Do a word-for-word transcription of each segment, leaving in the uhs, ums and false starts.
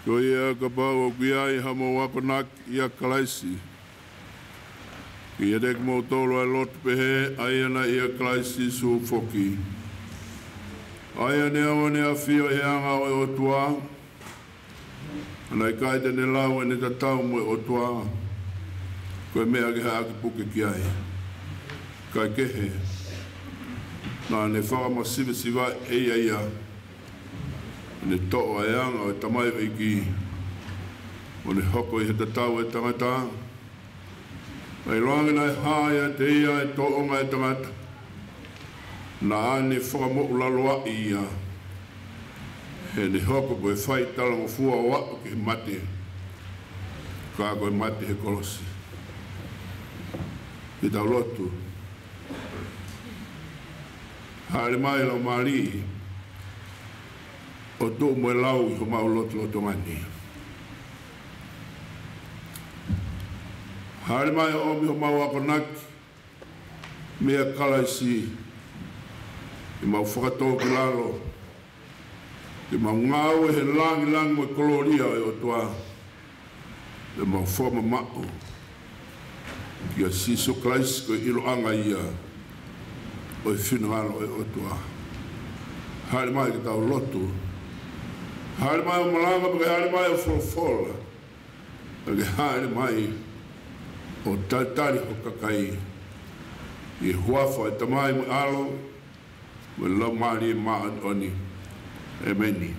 Ko ia kapau ʻoku ʻi ai haʻamou akonaki ʻia Kalaisi, ke ʻiate kimoutolu ʻa e lotu pehē, ʻa ia naʻe ʻia Kalaisi Sīsū foki, ʻa ia naʻe ʻoua naʻa ne ʻafio ʻi he anga ʻo e ʻOtua, naʻe ʻikai te ne lau ʻene tatau mo e ʻOtua ko e meʻa ke haʻaki puke ki ai. Kae kehe, naʻa ne fakamasivesivaʻi ʻe ia ia, ne toʻo ʻa e anga ʻo e tamaioʻeiki, ʻo ne hoko ʻi he tatau ʻo e tangata. Kae ʻiloange naʻe hā ʻiate ia ʻa e tōʻonga ʻo e tangata, naʻa ne fakamoʻulaloaʻi ia, he ne hoko ko e fai talangofua ʻo aʻu ki he mate, ka ko e mate he kolosi. Ke tau lotu. Hāʻele mai Laumālie, ʻo tuʻu mo e lau ʻi homau lotolotonga ni. Hāʻele mai ʻo ʻomi homau akonaki meia Kalaisi, ke mau fakatōkilalo, ke mau ngāue he langilangi mo e kolōlia ʻo e ʻOtua, ke mau fakamamaʻo kia Sīsū Kalaisi ko e ʻiloʻanga ia ʻo e finangalo ʻo e ʻOtua. Hāʻele mai ke tau lotu. Hāʻele mai ʻo malanga, pea ke hāʻele mai ʻo folofola, pea ke hāʻele mai ʻo talitali ho kakai. ʻI he huafa ʻo e Tamai mo e ʻAlo mo e Laumālie Māʻoniʻoni. ʻEmeni.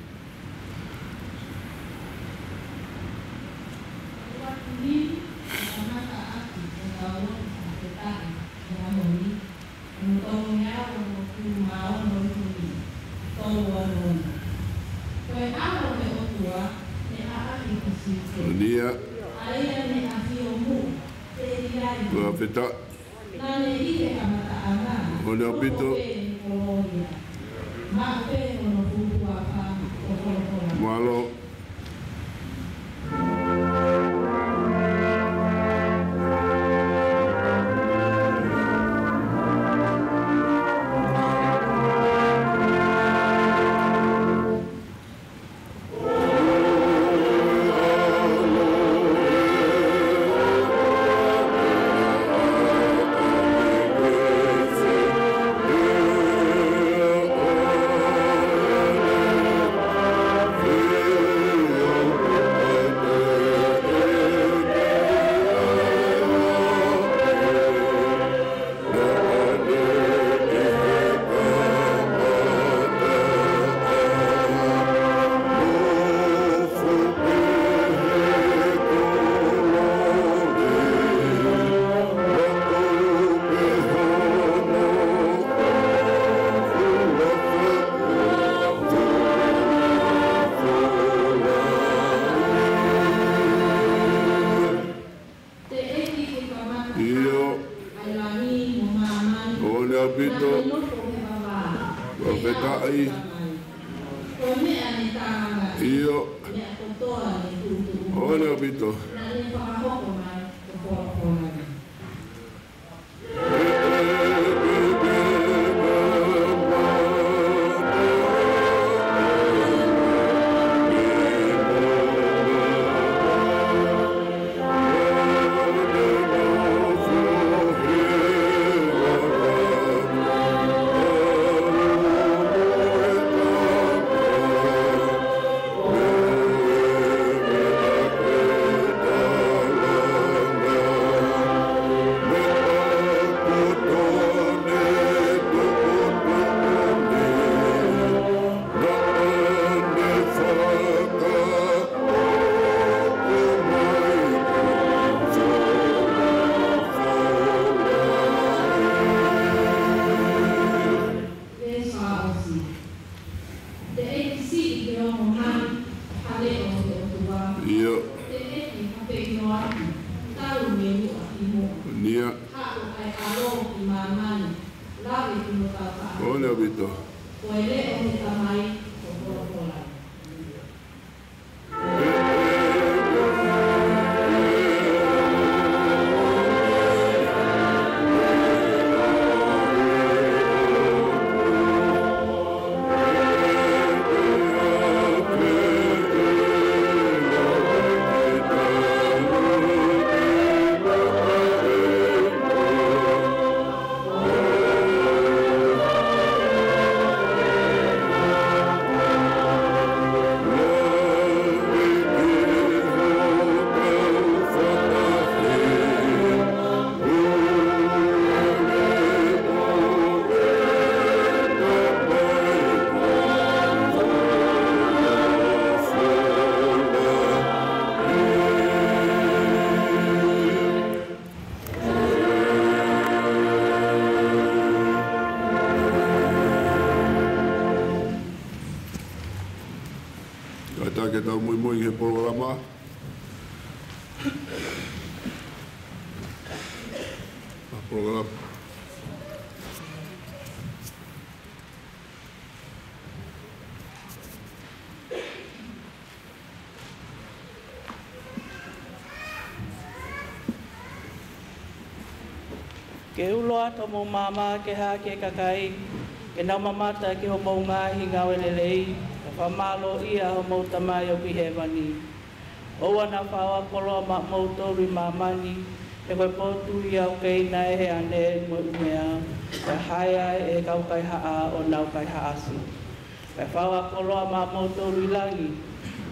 ʻIo. Fakafetaʻi. ʻOku ʻaupito. Mālō. ʻIo. ʻOku ʻaupito. Fakafetaʻi. ʻIo. ʻOku ʻaupito. ʻIo. ʻIo. ʻOku ʻaupito. Ka ke tau muimui he polokalama. Polokalama. Ke ulo atu homou maama ke hā ki he kakai, ke nau mamata ki hoʻomou ngaahi ngāue lelei, ka fakamālō ia homou Tamai ʻoku ʻi hēvani. ʻOua naʻa faʻo ʻa e koloa maʻamoutolu ʻi māmani, he ko e potu ia ʻoku keina ʻe he ane mo e ʻumea, ka haea ʻe he kau kaihaʻa ʻo nau kaihaʻasi. Kae faʻo ʻa e koloa maʻamoutolu ʻi langi,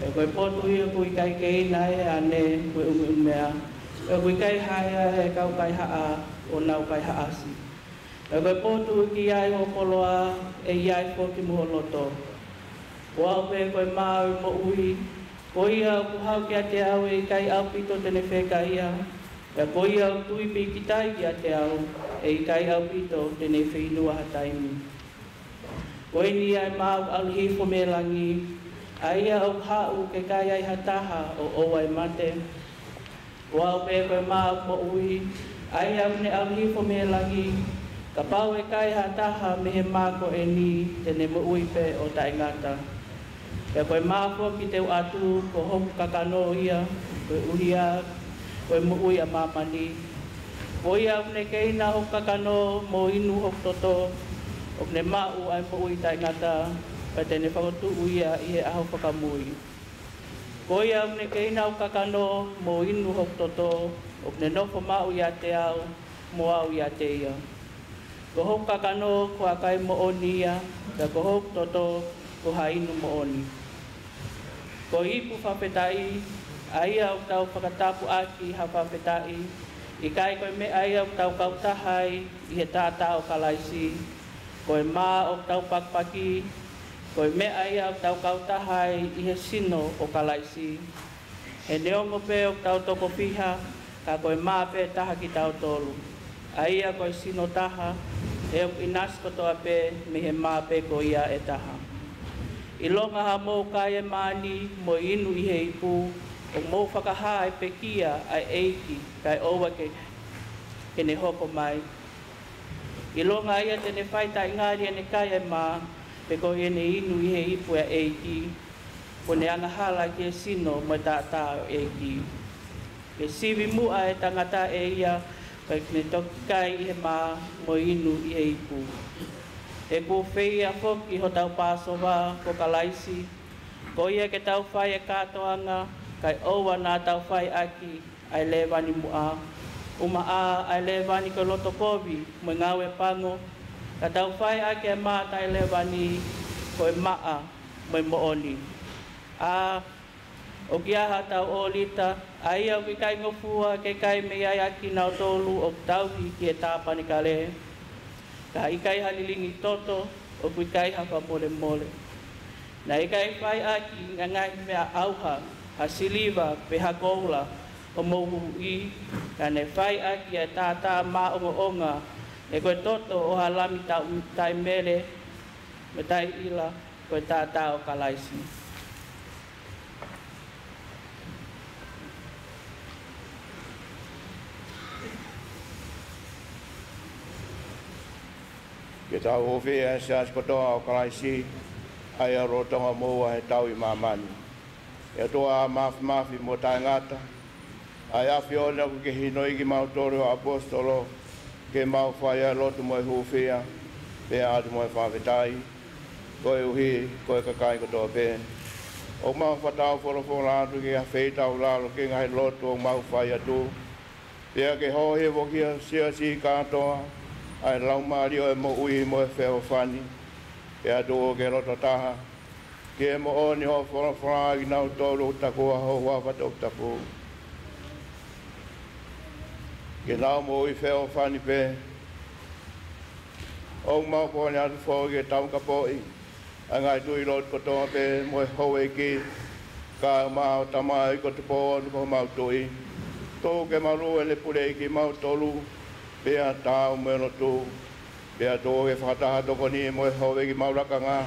he ko e potu ia ʻoku ʻikai keina ʻe he ane mo e ʻumeʻumea, ʻoku ʻikai haea ʻe he kau kaihaʻa ʻo nau kaihaʻasi. He ko e potu ʻoku ʻi ai hoʻo koloa, ʻe ʻi ai foki mo ho loto. Ko au pē ko e mā ʻo e moʻui, ko ia ʻoku haʻu kiate au ʻe ʻikai ʻaupito te ne fiekaia, pea ko ia ʻoku tui pīkitai kiate au, ʻe ʻikai ʻaupito te ne feʻinua ha taimi. Ko eni ʻa e mā ʻoku ʻalu hifo mei langi, ʻa ia ʻoku haʻu ke kai ai ha taha ʻo ʻoua ʻe mate. Ko au pē ko e mā ʻo e moʻui, ʻa ia ʻoku ne ʻalu hifo mei langi, kapau ʻe kai ha taha mei he mā ko eni, te ne moʻui pē ʻo taʻengata. Pea ko e mā foki te u ʻatu, ko hoku kakano ia, koeʻuhi ko e moʻui ʻa māmani. Ko ia ʻoku ne keina hoku kakano mo inu hoku toto, ʻoku ne maʻu ʻa e moʻui taʻengata, pea te ne fokotuʻu ia ʻi he ʻaho fakamui. Ko ia ʻoku ne keina hoku kakano mo inu hoku toto, ʻoku ne nofo maʻu ʻiate au, mo au ʻiate ia. Ko hoku kakano ko ha kai moʻoni ia, pea ko hoku toto ko ha inu moʻoni. Ko e ipu fakafetaʻi, ʻa ia ʻoku tau fakatapu ʻaki ha fakafetaʻi, ʻikai ko e meʻa ia ʻoku tau kautaha ai ʻi he taʻataʻa ʻo Kalaisi, ko e mā ʻoku tau pakipaki, ko e meʻa ia ʻoku tau kautaha ai ʻi he sino ʻo Kalaisi. He neongo pē ʻoku tau toko fiha, ka ko e mā pē taha kitautolu. ʻA ia ko e sino taha, he ʻoku ʻinasi kotoa pē mei he mā pē ko ia ʻe taha. ʻIlonga haʻamou kai e mā ni mo inu ʻi he ipu, ʻoku mou fakahā ʻa e pekia ʻa e ʻEiki, kae ʻoua ke, ke ne hoko mai. ʻIlonga ia te ne fai taʻingali ʻene kai e mā, pe ko ʻene inu ʻi he ipu ʻa e ʻEiki, kuo ne angahala ki he sino mo e taʻataʻa ʻo e ʻEiki. Ke sivi muʻa e tangata ʻe ia, kae ne toki kai ʻi he mā mo inu ʻi he ipu. He kuo feia foki hotau Pāsova ko Kalaisi, ko ia ke tau fai e kātoanga, kae ʻoua naʻa tau fai ʻaki ʻa e lēvani muʻa, ʻumaʻā ʻa e lēvani ko e loto kovi mo e ngāue pango, ka tau fai ʻaki e mā taʻelēvani ko e maʻa mo e moʻoni. ʻA, ʻoku ʻi ai haʻatau ʻōlita, ʻa ia ʻoku ʻikai ngofua ke kai mei ai ʻa kinautolu ʻoku tauhi ki he tāpanekale. Ka ʻikai ha lilingi toto, ʻoku ʻikai ha fakamolemole. Naʻe ʻikai fai ʻaki ʻa e ngaahi meʻa ʻauha, ha siliva, pe ha koula, homou huhuʻi, ka naʻe fai ʻaki ʻa e taʻataʻa maʻongoʻonga, ʻa ia ko e toto ʻo ha lami tau-, taʻemele, mo taʻeʻila, ko e taʻataʻa ʻo Kalaisi. Ke tau hūfia ʻa e siasi kotoa ʻo Kalaisi, ʻa ia ʻoku lolotonga moʻua he tau ʻi māmani. ʻE ʻOtua Māfimafi mo Taʻengata, ʻa e ʻAfiona ʻoku ke hinoʻi kimautolu ʻo ʻaposetolo, ke mau fai ʻa e lotu mo e hūfia, pea ʻatu mo e fakafetaʻi, koeʻuhi ko e kakai kotoa pē. ʻOku mau fakataufolofola atu ke ke afeitaulalo ki he ngaahi lotu ʻoku mau fai atu, pea ke hōhifo ki he siasi kātoa ʻa e laumālie ʻo e moʻui mo e feʻofoʻofani, pea tuʻu ke loto taha ki he moʻoni hoʻo folofola kiate kinautolu ʻoku takua ho huafa toputapu, ke nau moʻui feʻofoʻofani pē. ʻOku mau kole atu foki ke taukapoʻi ʻa e ngaahi tuʻi lotu kotoa pē mo e houʻeiki, kae ʻumaʻā ʻa e tamaioʻeiki ʻo Tupou ko homau tuʻi. Tuku ke malu ʻene pule ʻi kimautolu, pea taau mo e lotu, pea tuku ke fakataha tokoni mo e houʻeiki ʻo homau lakanga,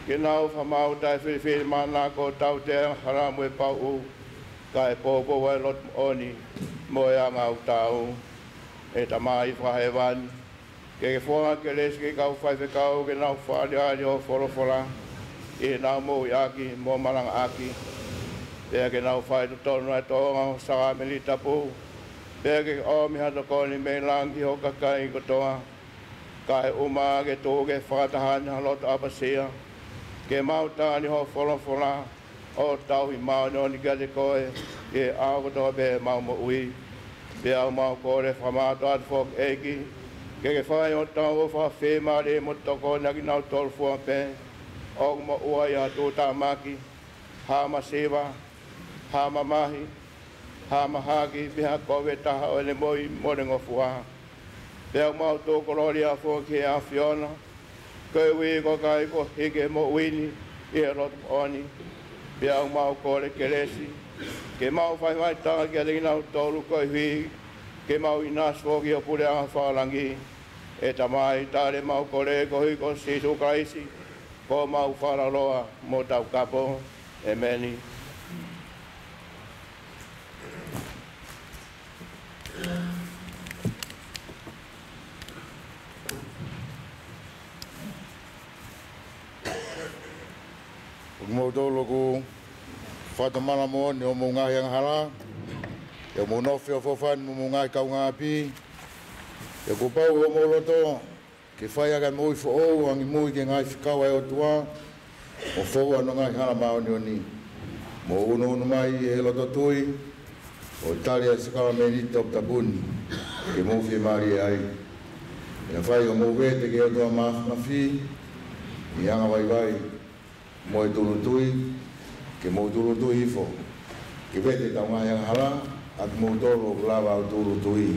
ke nau fakamaau taʻefilifilimānako, tautea e angahala mo e pauʻu, kae poupou ʻa e loto moʻoni mo e anga ʻo e taau. ʻE Tamai fakahēvani, ke ke foaki e kelesi ki he kau faifekau ke nau fakaʻaliʻali hoʻo folofola ʻi heʻenau moʻuiʻaki mo malangaʻaki, pea ke nau faitotonu ʻa e tōʻonga ʻo e sākalamēniti tapu, pea ke ʻomi ha tokoni mei langi ki ho kakai kotoa, kae ʻumaʻā ke tuku ke fakataha ni ha loto ʻapasia, ke mau tali hoʻo folofola ʻo tauhi māʻoniʻoni kiate koe ʻi he ʻaho kotoa pē ʻemau moʻui. Pea ʻoku mau kole fakamātoato foki, ʻEiki, ke ke fai hotau ʻofa, fiemālie mo tokoni ʻa kinautolu fua pē ʻoku moʻua ʻi ha tuʻutāmaki, ha masiva, ha mamahi, ha mahaki, pe ha kovi ʻe taha ʻo ʻene moʻui molengofua. Pea ʻoku mau tuku kolōlia foki ki he ʻAfiona, koeʻuhi ko e ʻikai ke hiki e moʻui ni ʻi he loto moʻoni. Pea ʻoku mau kole kelesi ke mau faʻifaʻitaki kiate kinautolu, koeʻuhi ke mau ʻinasi foki ʻi ho puleʻanga fakalangi. ʻE Tamai, tali ʻemau kole koeʻuhi ko Sīsū Kalaisi, ko homau Fakaʻaloʻofa mo Taukapo. ʻEmeni. ʻOku mau tolo ʻoku fakatomala moʻoni hoʻomou ngaahi angahala, ʻi hoʻomou nofo ʻi he ʻofa ni mo hoʻomou ngaahi kaungāʻapi. ʻOku pau homou loto ke fai ʻaki ʻa e moʻui foʻou, angimui ki he ngaahi fekau ʻa e ʻOtua, mo fou hono ngaahi hala māʻoniʻoni. Mou ʻunuʻunu mai ʻi he loto tui, ʻo tali ʻa e sākalamēniti toputapu ni, ke mou fiemālie ai. Pea fai hoʻomou vete ki he ʻOtua Māfimafi ʻi he anga vaivai mo e tūʻulutui, ke mou tūʻulutui hifo, ke vete ʻetau ngaahi angahala ʻa kimoutolu ʻoku lava ʻo tūʻulutui.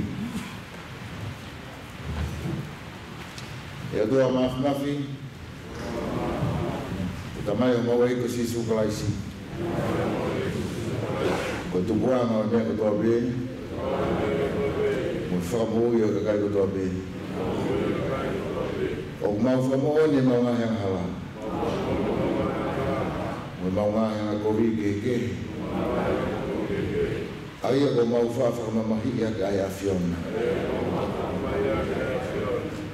ʻE ʻOtua Māfimafi, ko e Tamai ʻo homau ʻEiki ko Sīsū Kalaisi, ko e tupuʻanga ʻo e meʻa kotoa pē, mo e fakamoʻui ʻo e kakai kotoa pē, ʻoku mau fakamoʻoni ʻemau ngaahi angahala mo ʻemau ngaahi angakovi kehekehe, ʻa ia kuo mau faʻa fakamamahiʻi ʻaki ʻa e ʻAfiona.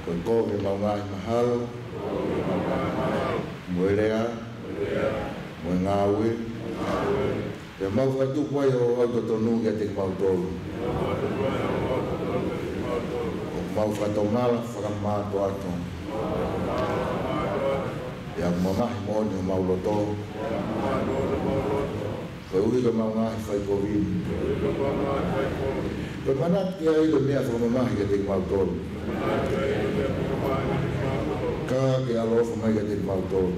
Ko e kovi ʻemau ngaahi mahalo, mo e lea, mo e ngāue, pea mau fakatupu ai hoʻo ʻau totonu kiate kimautolu. ʻOku mau fakatomala fakamātoato, pea ʻoku mamahi moʻoni homau loto, koeʻuhi ko ʻemau ngaahi faikovi ni. Ko e manatu ki ai ko e meʻa fakamamahi kiate kimautolu. Ka ke ʻaloʻofa mai kiate kimautolu.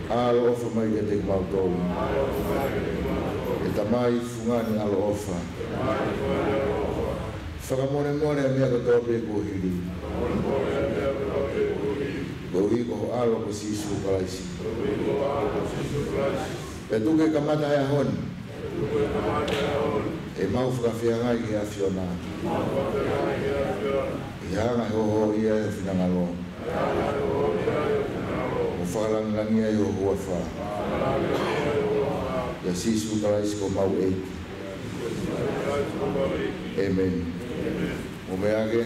ʻAloʻofa mai kiate kimautolu. ʻE Tamai fungani ʻaloʻofa, fakamolemole ʻa e meʻa kotoa pē kuo hili, koeʻuhi ko ho ʻAlo ko Sīsū Kalaisi. Pea tuku ke kamata ʻa e ʻaho ni ʻemau fakafeangai ki he ʻAfiona, ʻi he anga ʻe hōhōʻia ai ho finangalo, mo fakalangilangiʻia ai ho huafa. ʻIa Sīsū Kalaisi ko homau ʻEiki. ʻEmeni. Mou meʻa hake.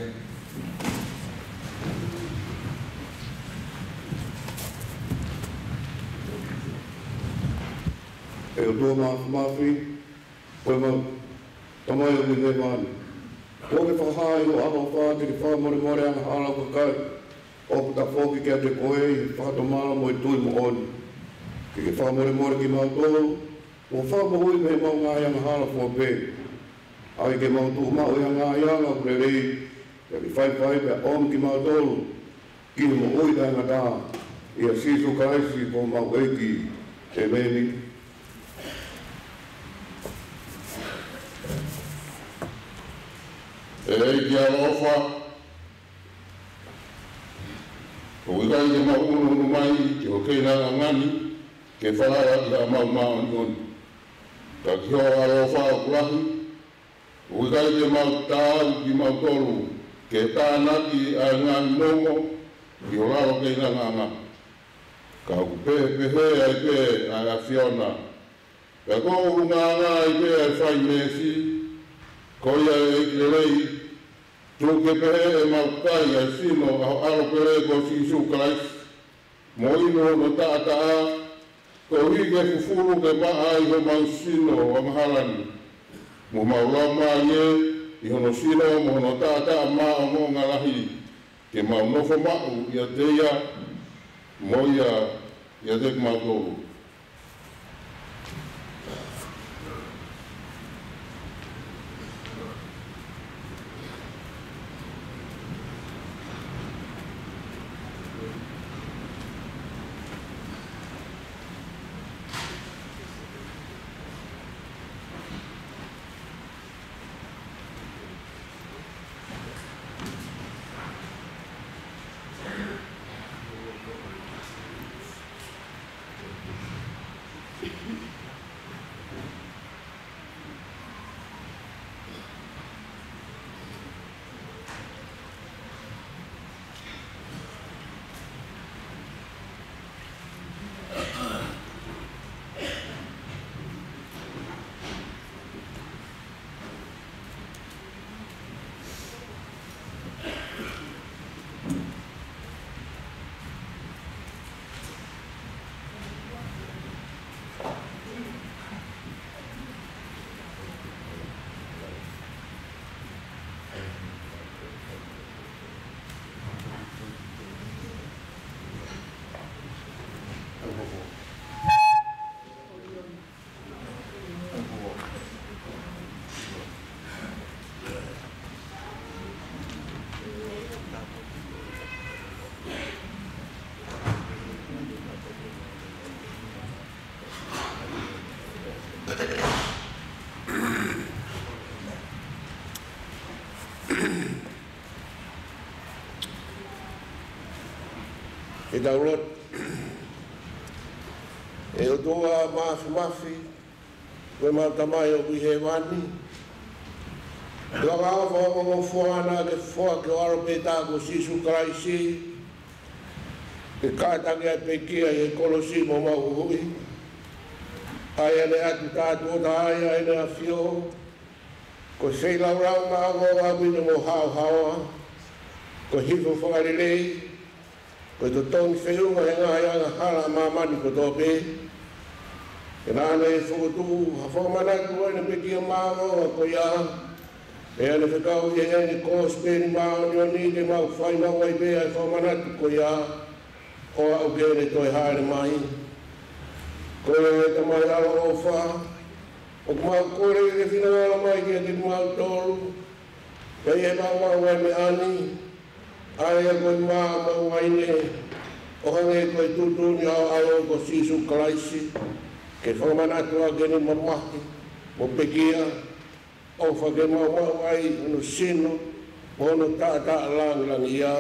ʻE ʻOtua Māfimafi, ko ʻemau Tamai ʻoku ʻi hēvani, kuo ke fakahā ʻi ho ʻaloʻofa te ke fakamolemole angahala ʻo e kakai ʻoku tafoki kiate koe ʻi he fakatomala mo e tui moʻoni. Ke ke fakamolemole kimautolu, mo fakamoʻui mei heʻemau ngaahi angahala fua pē, ʻa ia ke mau tuʻu maʻu ʻi ha ngaahi anga ʻoku lelei, pea ke faifai pea ʻomi kimautolu ki he moʻui taʻengata. ʻIa Sīsū Kalaisi ko homau ʻEiki. ʻEmeni. ʻE ʻEiki ʻaloʻofa, ʻoku ʻikai te mau ʻunuʻunu mai ki ho keinanga ni ke falala ki haʻamau māʻoniʻoni, ka ki hoʻo ʻaloʻofa ʻoku lahi, ʻoku ʻikai te mau taau kimautolu ke tānaki ʻa e ngaahi momo ʻi ho lalo keinanga. Ka ʻoku pehē pē ʻa e ʻAfiona, pea ʻoku ʻulungaanga ai pē ʻa e fai meesi. Ko ia, ʻEiki lelei, tuku ke pehē ʻemau kai ʻa e sino ʻa ho ʻAlo pele ko Sīsū Kalaisi, mo inu hono taʻataʻa, koeʻuhi ke fufulu ke maʻa ai homau sino angahala ni, mo homau laumālie ʻi hono sino mo hono taʻataʻa maʻongoʻonga lahi, ke mau nofo maʻu ʻiate ia, mo ia ʻiate kimautolu. Ke tau lotu. ʻE ʻOtua Māfimafi, ko ʻemau Tamai ʻoku ʻi hēvani, ʻoku ʻofa ʻo ʻofa ʻana ke foaki ho ʻAlo pē taha ko Sīsū Kalaisi, ke kātaki ʻa e pekia ʻi he kolosi mo mau huhuʻi. ʻA ia ne ʻatu tātuʻo taha ai ʻa ʻene ʻAfio, ko e feilaulau maʻongoʻonga ʻaupito mo haohaoa, ko e hifo fakalelei, ko e totongi feʻunga he ngaahi angahala ʻa māmani kotoa pē. Ke naʻa ne fokotuʻu ha fakamanatu ʻo ʻene pekia maʻongoʻonga ko ia, pea ne fekau ʻi heʻene kosipeli māʻoniʻoni ke mau fai maʻu ai pē ʻa e fakamanatu ko ia, ʻo aʻu ki heʻene toe hāʻele mai. Ko ia, ʻe Tamai ʻaloʻofa, ʻoku mau kole ke finangalo mai kiate kimautolu, pea ʻi heʻemau maʻu ʻa e meʻa ni, ʻa ia ko e mā mo e uaine, ʻo hangē ko e tuʻutuʻuni ʻa ho ʻAlo ko Sīsū Kalaisi, ke fakamanatu ʻaki ʻene mamahi mo pekia, ʻofa ke mau maʻu ai hono sino mo hono taʻataʻa langilangiʻia.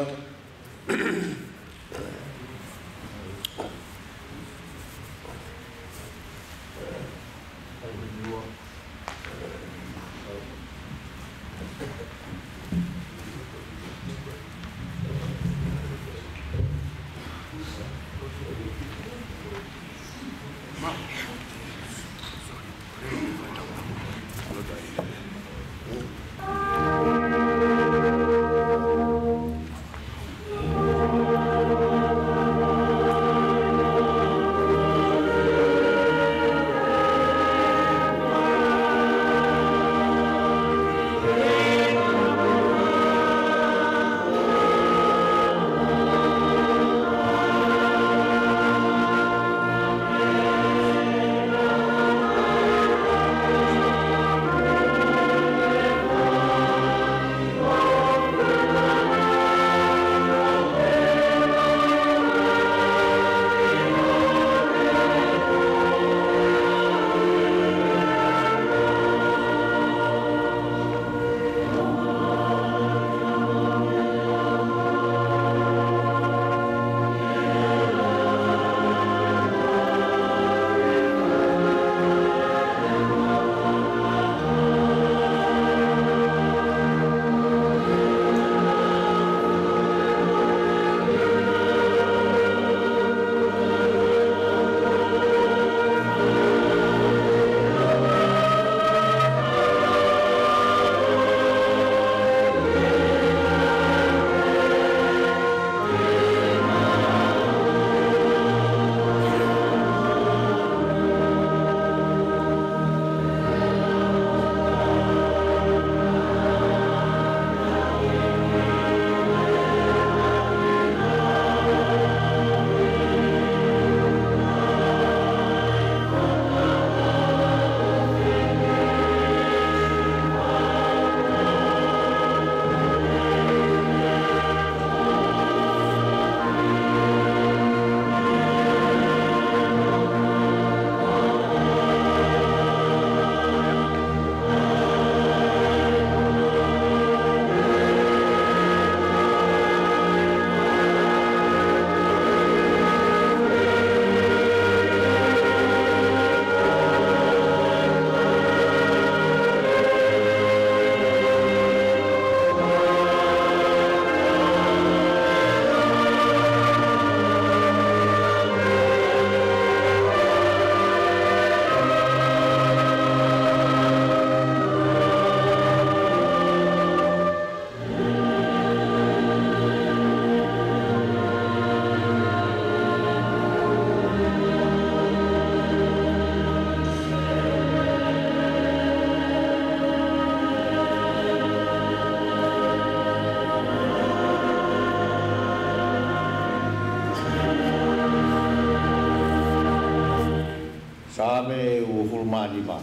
Saame uofulu mā nima.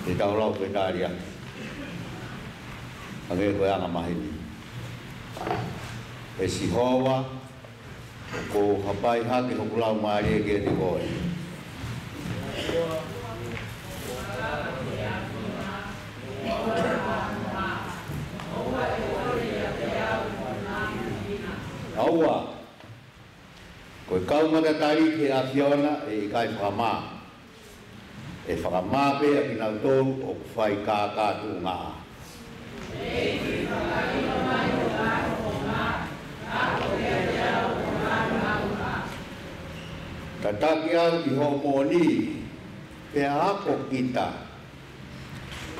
Ke tau lau pē tali ange. Hangē ko e anga maheni. ʻE Sihova, ʻoku ou hapai hake hoku laumālie kiate koe. ʻAua, ko e kau matatali ki he ʻAfiona ʻe ʻikai fakamā. ʻE fakamā pē ʻa kinautolu ʻoku fai kākā tuʻunga. Tataki au ʻi hoʻo moʻoni, pea ako kita.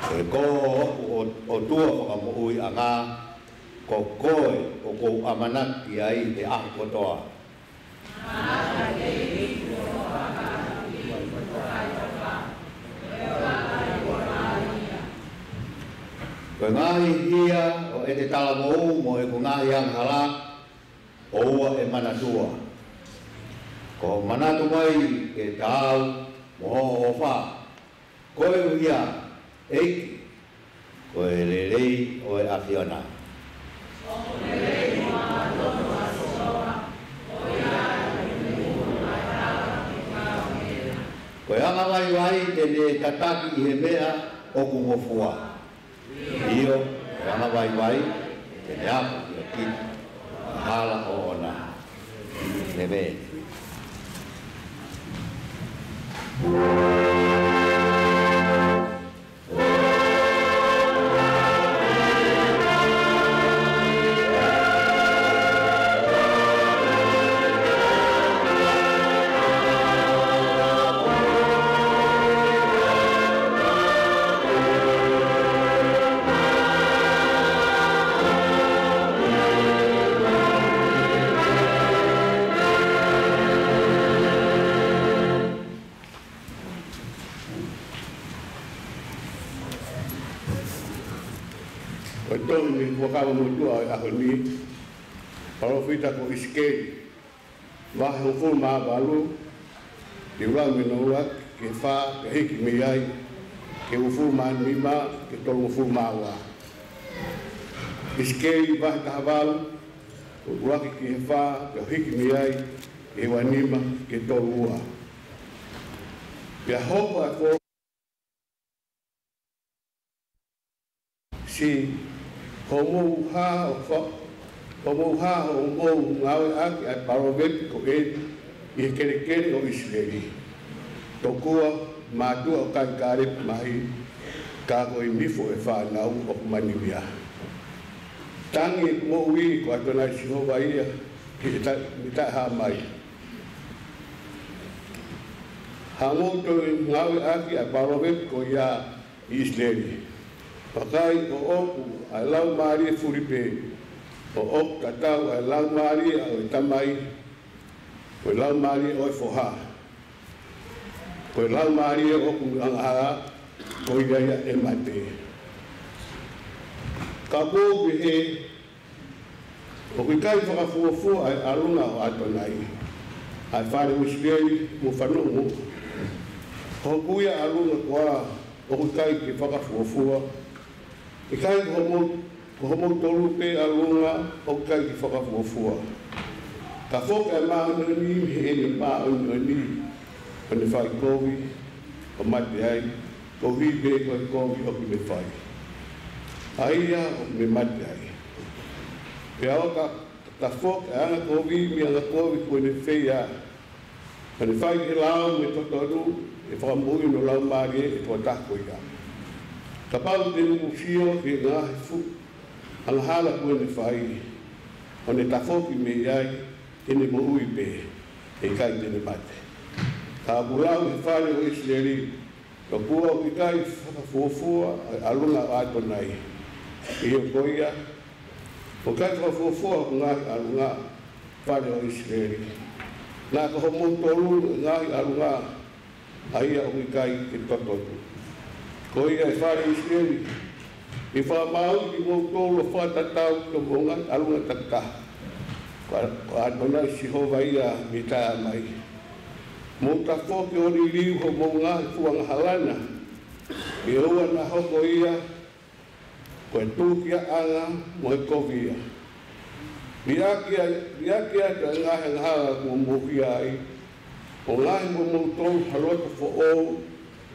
He ko hoku ʻOtua fakamoʻuiʻanga, ko koe ʻoku ou ʻamanaki ki ai he ʻaho kotoa. Ko e ngaahi hia ʻo ʻete talavou mo ʻeku ngaahi angahala, ʻoua ʻe manatua. Ko hoʻo manatu mai ke taau mo hoʻo ʻofa. Koeʻuhi, ʻEiki, ko e lelei ʻo e ʻAfiona. Ko e angavaivai te ne tataki ʻi he meʻa ʻoku ngofua. ʻIo, ko e angavaivai te ne ako kiate kita ʻa e hala ʻoʻona. ʻĒmeni. Ko e tohi mei he Fuakava Motuʻa ʻo e ʻaho ni, palōfita ko ʻIsikeli, vahe hongofulu mā valu, ʻuluaki mei hono ʻuluaki ki he fā, pea hiki mei ai ki he uofulu mā nima, ki he tolungofulu mā ua. ʻIsikeli vahe taha valu, ʻuluaki ki he fā, pea hiki mei ai ki he ua nima, ki he tolu ua. Pea hoko ʻa e fo- Siʻi, hoʻomou hā ʻo fa-, hoʻomou hā hoʻomou ngāueʻaki ʻa e palōvepi ko eni ʻi he kelekele ʻo ʻIsileli. Tokua, mātuʻa ʻoku ʻikai kālepi mahi, ka ko e nifo ʻo e fānau ʻoku manivia. Tangi ʻeku moʻui, ko ʻAtonai Sihova ia, ki he ta-, mita hā mai. Haʻamou toe ngāueʻaki ʻa e palōvepi ko ia ʻi ʻIsileli. Vakai, ʻoku ʻi ai ʻa e laumālie fulipē, ʻoku tatau ʻa e laumālie ʻo e tamai, ko e laumālie ʻo e foha, ko e laumālie ʻoku angahala, ko ia ia ʻe mate. Ka ʻoku ou pehē, ʻoku ʻikai fakafuofua ʻa e ʻalunga ʻo ʻAtonai, ʻa e fale ʻo ʻIsileli mo fanongo. Ko hoku ia ʻalunga koā ʻoku ʻikai ke fakafuofua? ʻIkai ko homou, ko homoutolu pē ʻalunga ʻoku ʻikai ke fakafuofua? Ka foki ʻa e māʻoniʻoni mei heʻene māʻoniʻoni, ʻo ne fai kovi, ʻo mate ai, koeʻuhi pē ko e kovi ʻoku ne fai, ʻa ia ʻoku ne mate ai. Pea ʻo ka, ka foki ʻa e angakovi mei he angakovi kuo ne fai, ʻo ne fai ki he lao mo e totonu, ʻe fakamoʻui hono laumālie ʻe he tokotaha ko ia. Kapau te mou sio ki he ngaahi fuʻu angahala kuo ne fai, ʻo ne tafoki mei ai, te ne moʻui pē, ʻe ʻikai te ne mate. Ka ʻoku lau ʻe he fale ʻo ʻIsileli, tokua ʻoku ʻikai fakafuofua ʻa e ʻalunga ʻo ʻAtonai. ʻIo ko ia, ʻoku ʻikai fakafuofua hoku ngaahi ʻalunga, fale ʻo ʻIsileli. Naʻa ko homoutolu e ngaahi ʻalunga, ʻa ia ʻoku ʻikai ke totonu. Ko ia ʻe fale ʻo ʻIsileli, ʻe fakamāuʻi kimoutolu ʻo fakatatau ki homou ngaahi ʻalunga takitaha. Ko, ko ʻAtonai Sihova ia mei taʻehāmai. Mou tafoki ʻo liliu hoʻomou ngaahi fua angahala na, ke ʻoua naʻa hoko ia ko e tūkiaʻanga mo e kovi ia. Liʻaki ʻa e, liʻaki ʻa e ngaahi angahala kuo mou hia ai, ʻo ngaohi momoutolu ha loto foʻou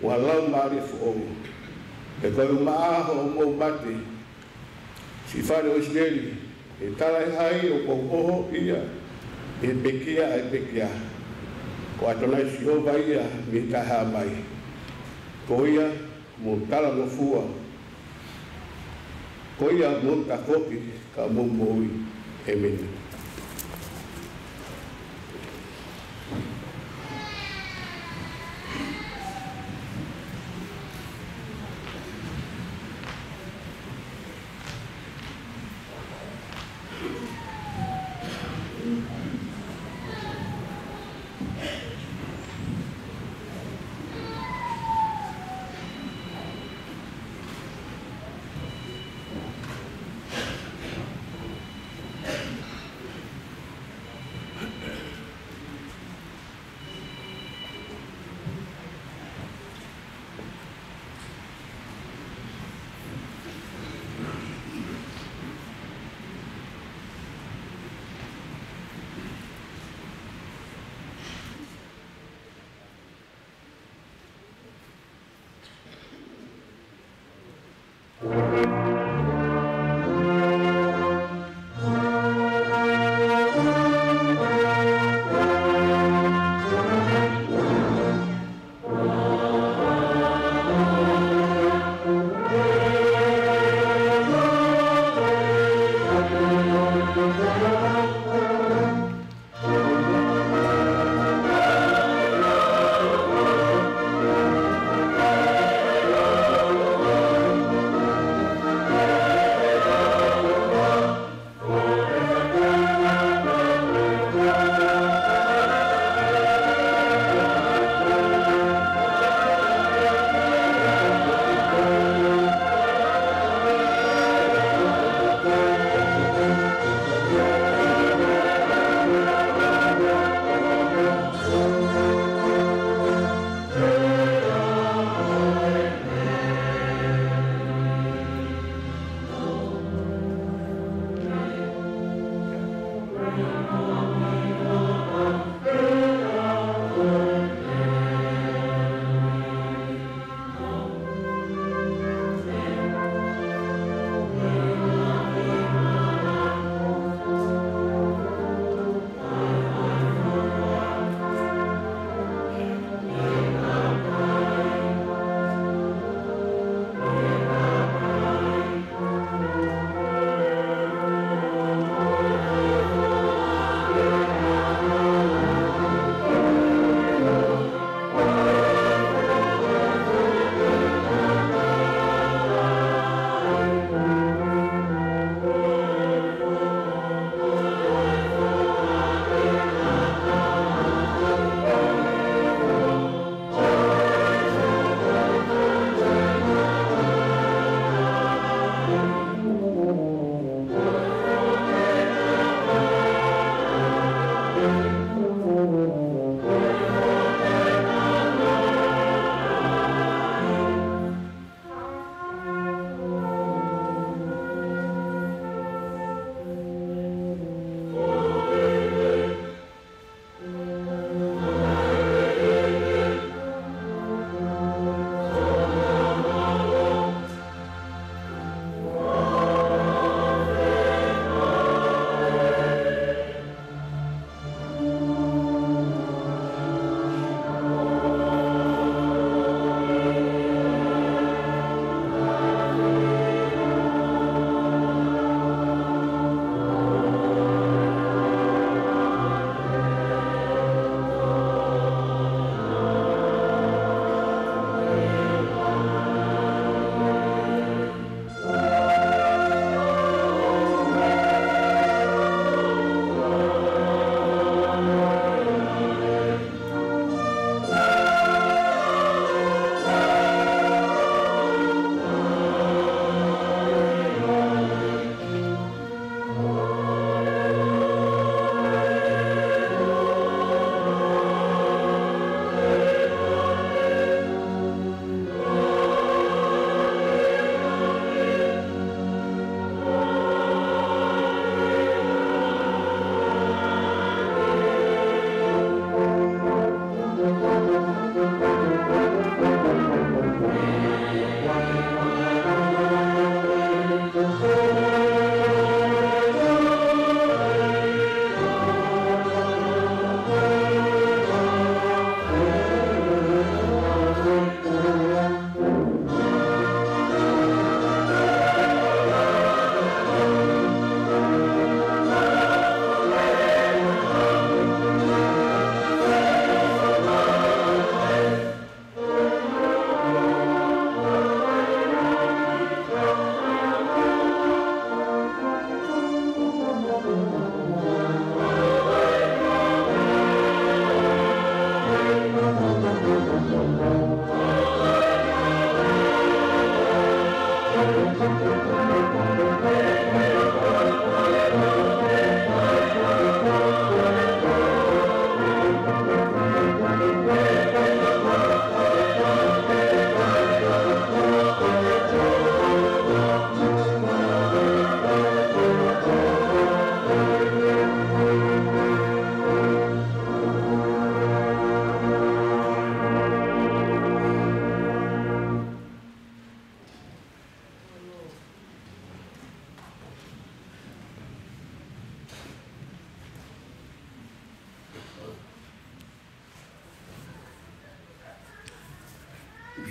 mo ha laumālie foʻou. He ko e maʻa hoʻomou mate, siʻi fale ʻo ʻIsileli, ʻe talaʻehai ʻo ʻohofi ia ʻe he pekia ʻa e pekia, ko ʻAtonai Sihova ia mei he taʻehāmai. Ko ia mou talangofua, ko ia mou tafoki ka mou moʻui. ʻĒmeni.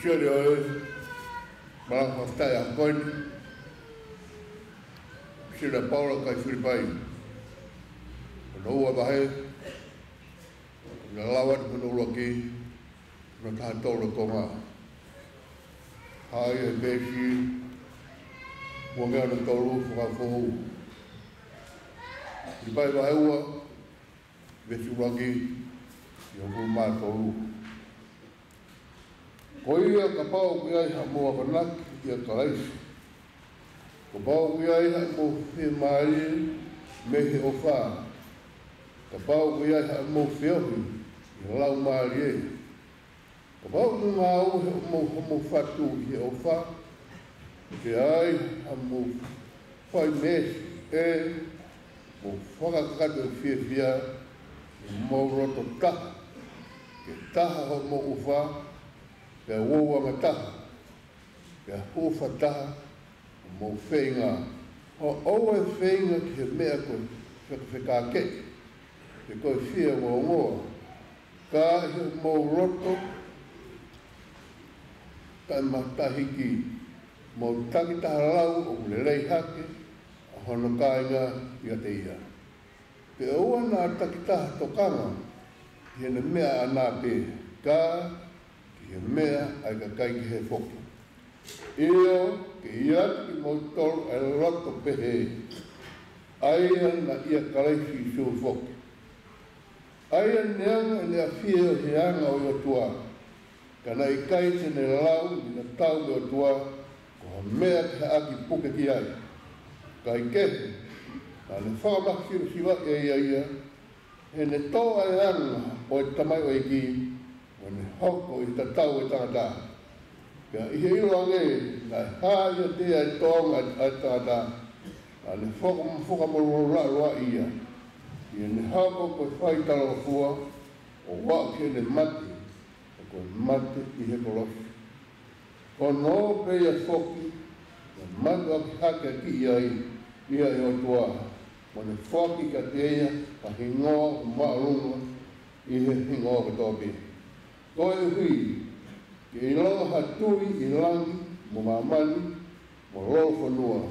Sio leo e malanga fakafetaʻi ʻaho ko eni, Sila Paula ki he kakai Filipai. Ko hono ua vahe, ko hono lau atu ki hono ʻuluaki, hono taha tolu e konga. Hā ia he peesi ua ngeau ono tolu, Fuakava Foʻou. Filipai vahe ua, veesi ʻuluaki ki he hongofulu mā tolu. Ko ia, kapau ʻoku ʻi ai haʻamou akonaki ʻia Kalaisi, kapau ʻoku ʻi ai haʻamou fiemālie mei he ʻofa, kapau ʻoku ʻi ai haʻamou feohi ʻi he Laumālie, kapau ʻoku mou ngāue ʻi hoʻomou, hoʻomou fatu ʻi he ʻofa, ke ʻi ai haʻamou fai meesi, ʻe mou fakakakato e fiefia, ʻi homou loto taha, ke taha hoʻomou ʻofa, pea uouangataha, pea hūfataha hoʻomou feinga. Hoʻo ʻoua ʻe feinga ki he meʻa ko e fekafekākeʻi, pe ko e fie ongoongoa, ka ʻi hoʻomou loto taʻematahiki, mou takitaha lau ʻoku lelei hake ʻa hono kāinga ʻiate ia. Pea ʻoua naʻa takitaha tokanga ki heʻene meʻa ʻaʻana pē, ka ki he meʻa ʻa e kakai kehe foki. ʻIo, ke ʻi ai ʻiate kimoutolu ʻa e loto pehē, ʻa ia naʻe ʻia Kalaisi Sīsū foki, ʻa ia naʻe anga ʻene ʻafio ʻi he anga ʻo e ʻOtua, ka naʻe ʻikai te ne lau ʻi heʻene tau mo e ʻOtua ko ha meʻa ke haʻaki puke ki ai. Kae kehe, naʻa ne fakamāfasiva ʻe ia ia, heʻene tō ʻa e anga ʻo e tamaioʻeiki, mo ne hoko ʻi he tatau ʻo e tangata. Pea ʻi he ʻilo ange naʻe hā ʻiate ia ʻa e tōʻonga ʻo e tangata, naʻa ne faka-, fakamālōlō ia, ʻi heʻene hoko ko e fai talangofua, ʻo aʻu ki heʻene mate, ʻa ia ko e mate ʻi he kolosi. Ko hono ō pē ia foki, naʻe mātuʻaki hake ʻaki ia ʻe ia ʻa e ʻOtua, mo ne foaki kiate ia ha hingoa ʻoku māʻolunga ʻi he hingoa kotoa pē. Koeʻuhi ke ʻilonga ha tui ʻi langi mo māmani mo lolofonua,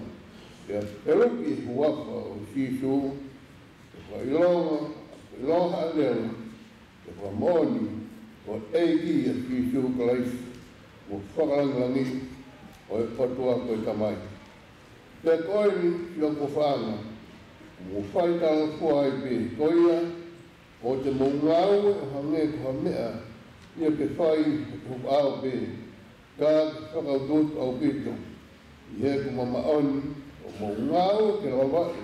pea peluki e huafa ʻo Sīsū, ke fakaʻilonga, fakaʻilonga ha ʻāngelo, ke fakamoʻoni ko e ʻEiki ʻa Sīsū Kalaisi, mo e fakalāngilangi ʻo e ʻOtua ko e Tamai. Pea ko eni, siʻoku ʻofaʻanga, mou fai talangofua ai pē, ko ia, ʻoua te mou ngāue ʻo hangē ko ha meʻa ia ke fai ʻi hoku ʻao pē, ka ke fakautuutu ʻaupito ʻi heʻeku māʻoniʻoni, ʻo mou ngāue ke lavaʻi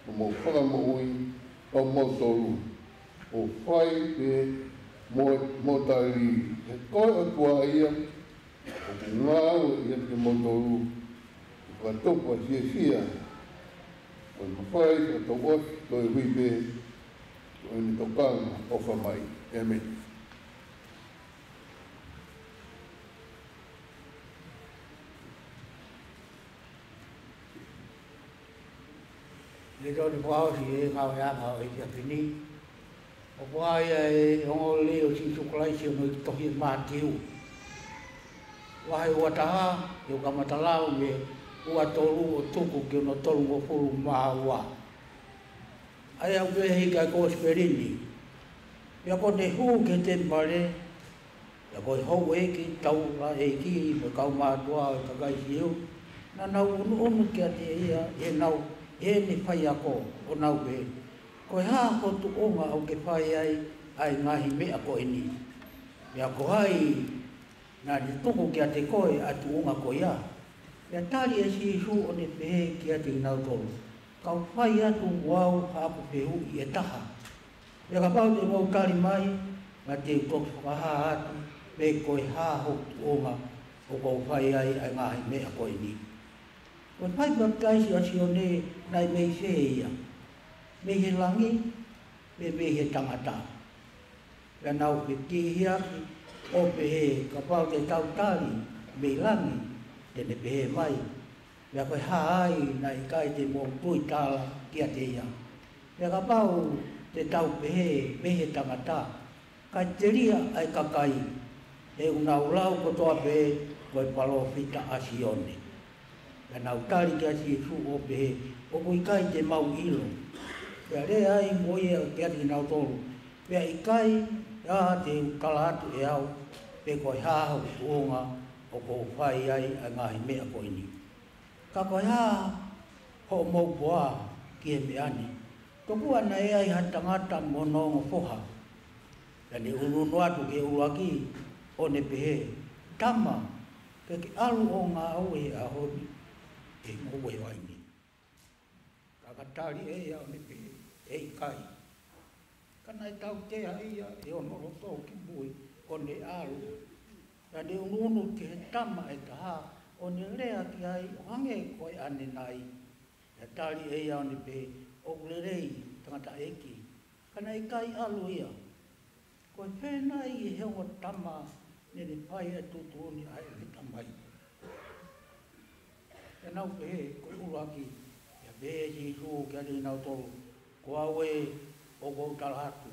homou fakamoʻui ʻo moutolu, ʻo fai pē mo, mo tali, he ko e ʻOtua ia ʻoku ngāue ʻiate kimoutolu, ʻo fakatupu ʻa e fiefia ʻo e mafai fakatouʻosi, koeʻuhi pē ko ʻene tokanga ʻofa mai. ʻĒmeni. ʻI he tohi fakaʻosi ʻo e ngāueʻanga ʻo e efiafi ni, ʻoku ʻi ai ʻa e ongoongolelei ʻo Sīsū Kalaisi ʻi hono tohi ʻe Mātiu, vahe ua taha, ʻi he kamata lau mei he ua tolu ʻo tuku ki hono tolungofulu mā ua. ʻA ia ʻoku pehē ʻi he kosipeli ni: Pea kuo ne hū ki he temipale, pea ko e houʻeiki taulaʻeiki mo e kau mātuʻa ʻo e kakai Siu, naʻa nau ʻunuʻunu kiate ia ʻi heʻenau, ʻi heʻene faiako, ʻo nau pehē: Ko e hā ho tuʻunga ʻoku ke fai ai ʻa e ngaahi meʻa ko eni? Pea ko hai naʻa ne tuku kiate koe ʻa e tuʻunga ko ia? Pea tali ʻe Sīsū ʻo ne pehē kiate kinautolu: Kau fai atu ʻe au haʻaku fehuʻi ʻe taha. Pea kapau te mou tali mai, naʻa te u toki fakahā atu pe ko e hā hoku tuʻunga ʻoku ou fai ai ʻa e ngaahi meʻa ko eni. Ko e fai papitaiso ʻa Sione, naʻe mei fē ia? Mei he langi, pe mei he tangata? Pea nau fekihiaki ʻo pehē: Kapau te tau tali mei langi, te ne pehē mai: Pea ko e hā ai naʻe ʻikai te mou tuitala kiate ia? Pea kapau te tau pehē: Mei he tangata, kae telia ʻa e kakai, He ʻoku nau lau kotoa pē ko e palōfita ʻa Sione. Pea nau tali kia Sīsū ʻo pehē, ʻoku ʻikai te mau ʻilo. Pea lea ai mo ia kiate kinautolu, pea ʻikai ha te u tala atu ʻe au, pe ko e hā hoku tuʻunga ʻoku ou fai ai ʻa e ngaahi meʻa ko eni. Ka ko e hā hoʻomou puha ki he meʻa ni? Tokua naʻe ʻi ai ha tangata mo hono ongo foha. Pea ne ʻunuʻunu atu ki he ʻuluaki, ʻo ne pehē, Tama, ke ke ʻalu ʻo ngāue he ʻaho ni, ʻi he moʻui ʻo e vaʻe ni. Ka ka tali ʻe ia ʻo ne pehē, ʻE ʻikai. Ka naʻe tautea ia ʻi hono loto kimui, ʻo ne ʻalu. Pea ne ʻunuʻunu ki he tama ʻe taha, ʻo ne lea ki ai ʻo hangē ko e ʻanenai. Pea tali ʻe ia ʻo ne pehē, ʻOku lelei, tangataʻeiki, ka naʻe ʻikai ʻalu ia. Ko e fē nai ʻi he ongo tama naʻa ne fai ʻa e tuʻutuʻuni ʻa ʻene tamai? Pea nau pehē, Ko e ʻuluaki. Pea pehē ʻe Sīsū kiate kinautolu, Ko au ē, ʻoku ou tala atu,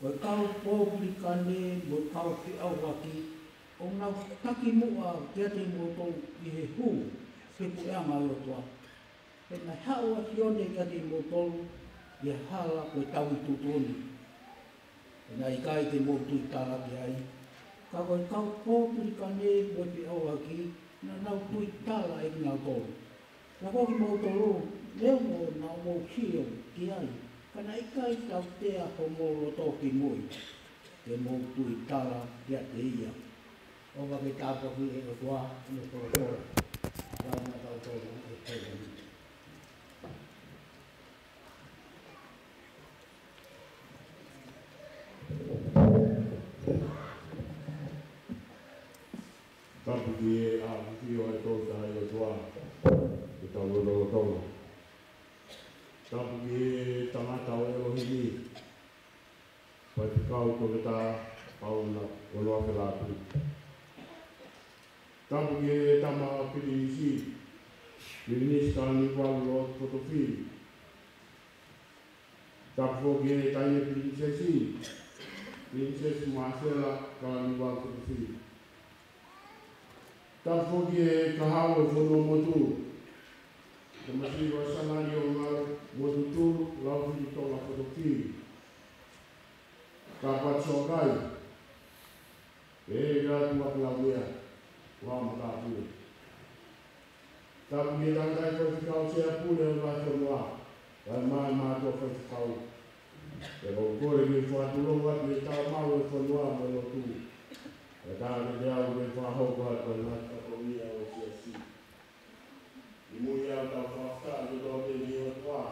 ko e kau pōpilikane mo e kau feʻauaki, ʻoku nau taki muʻa kiate kimoutolu ʻi he hū, pe ko e anga ʻo e ʻOtua. Pea naʻe haʻu ʻa Sione kiate kimoutolu ʻi he hala ko e tauhi tuʻutuʻuni. Pea naʻe ʻikai te mou tui tala ki ai. Ka ko e kau pōpilikane mo e feʻauaki, naʻa nau tui tala ʻe kinautolu. Ka ko kimoutolu, neongo naʻa mou sio ki ai, ka naʻe ʻikai tautea homou loto kimui ke mou tui tala kiate ia. ʻOfa ke tāpuakiʻi ʻe he ʻOtua ʻene folofola. Lau maʻa tautolu ʻi he taimi ni. Tapu ki he ʻafio ʻa e Tolu Tahaʻi ʻOtua, ke tau lotolotonga. Tapu ki he tangata ʻo ʻElohimi, Faifekau Toketā Paula Onoafelātui. Tapu ki he tama ʻa Pilinisi, Pilinisi Kalaniuvalu Lotu Fotofili. Tapu foki ki he taʻahine Pilinisesi, Pilinisesi Māsela Kalaniuvalu Fotofili. Tapu foki ki he kahaʻu ʻo e fonua motu, Tamasiʻi Vasanali ʻo Ngalo Motutulu Laufilitonga Fotofili. Tapu atu Soakai, ʻe ʻEiki atu ʻa Kalaumea, ua mata pule. Tapu ki he tangataʻeiki faifekau, sea pule ʻo e vahefonua, kae ʻumaʻā e mātuʻa faifekau. Pea ʻoku ou kole ke fakatulou atu e tau maʻu e fonua mo e lotu. Pea tau ke te au ke fakahoko atu e ngaahi fatongia ʻo e siasi. ʻI muʻa ʻetau fakafetaʻi ki he ʻOtua.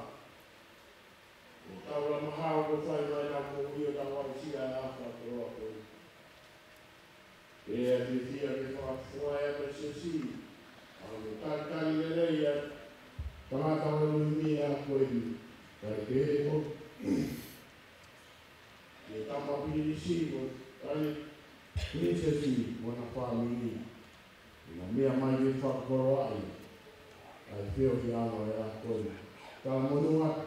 ʻO tau la mahalo ko fai mai ʻetau moʻui ʻo tau aʻusia ʻa e ʻaho fakakoloa ko ē. Pea fiefia ke fakafoʻou ʻa e siasi, ʻa hono talitali lelei ʻa e tangata ʻo e ʻElohimi ʻa ko eni. Kae kehe foki ki he tama Pilinisi mo e taʻahine Pilinisesi mo hona fāmili. ʻI he meʻa mai ke fakakoloaʻi ʻa e feohiʻanga ʻo e ʻaho ko eni. Talamonū atu,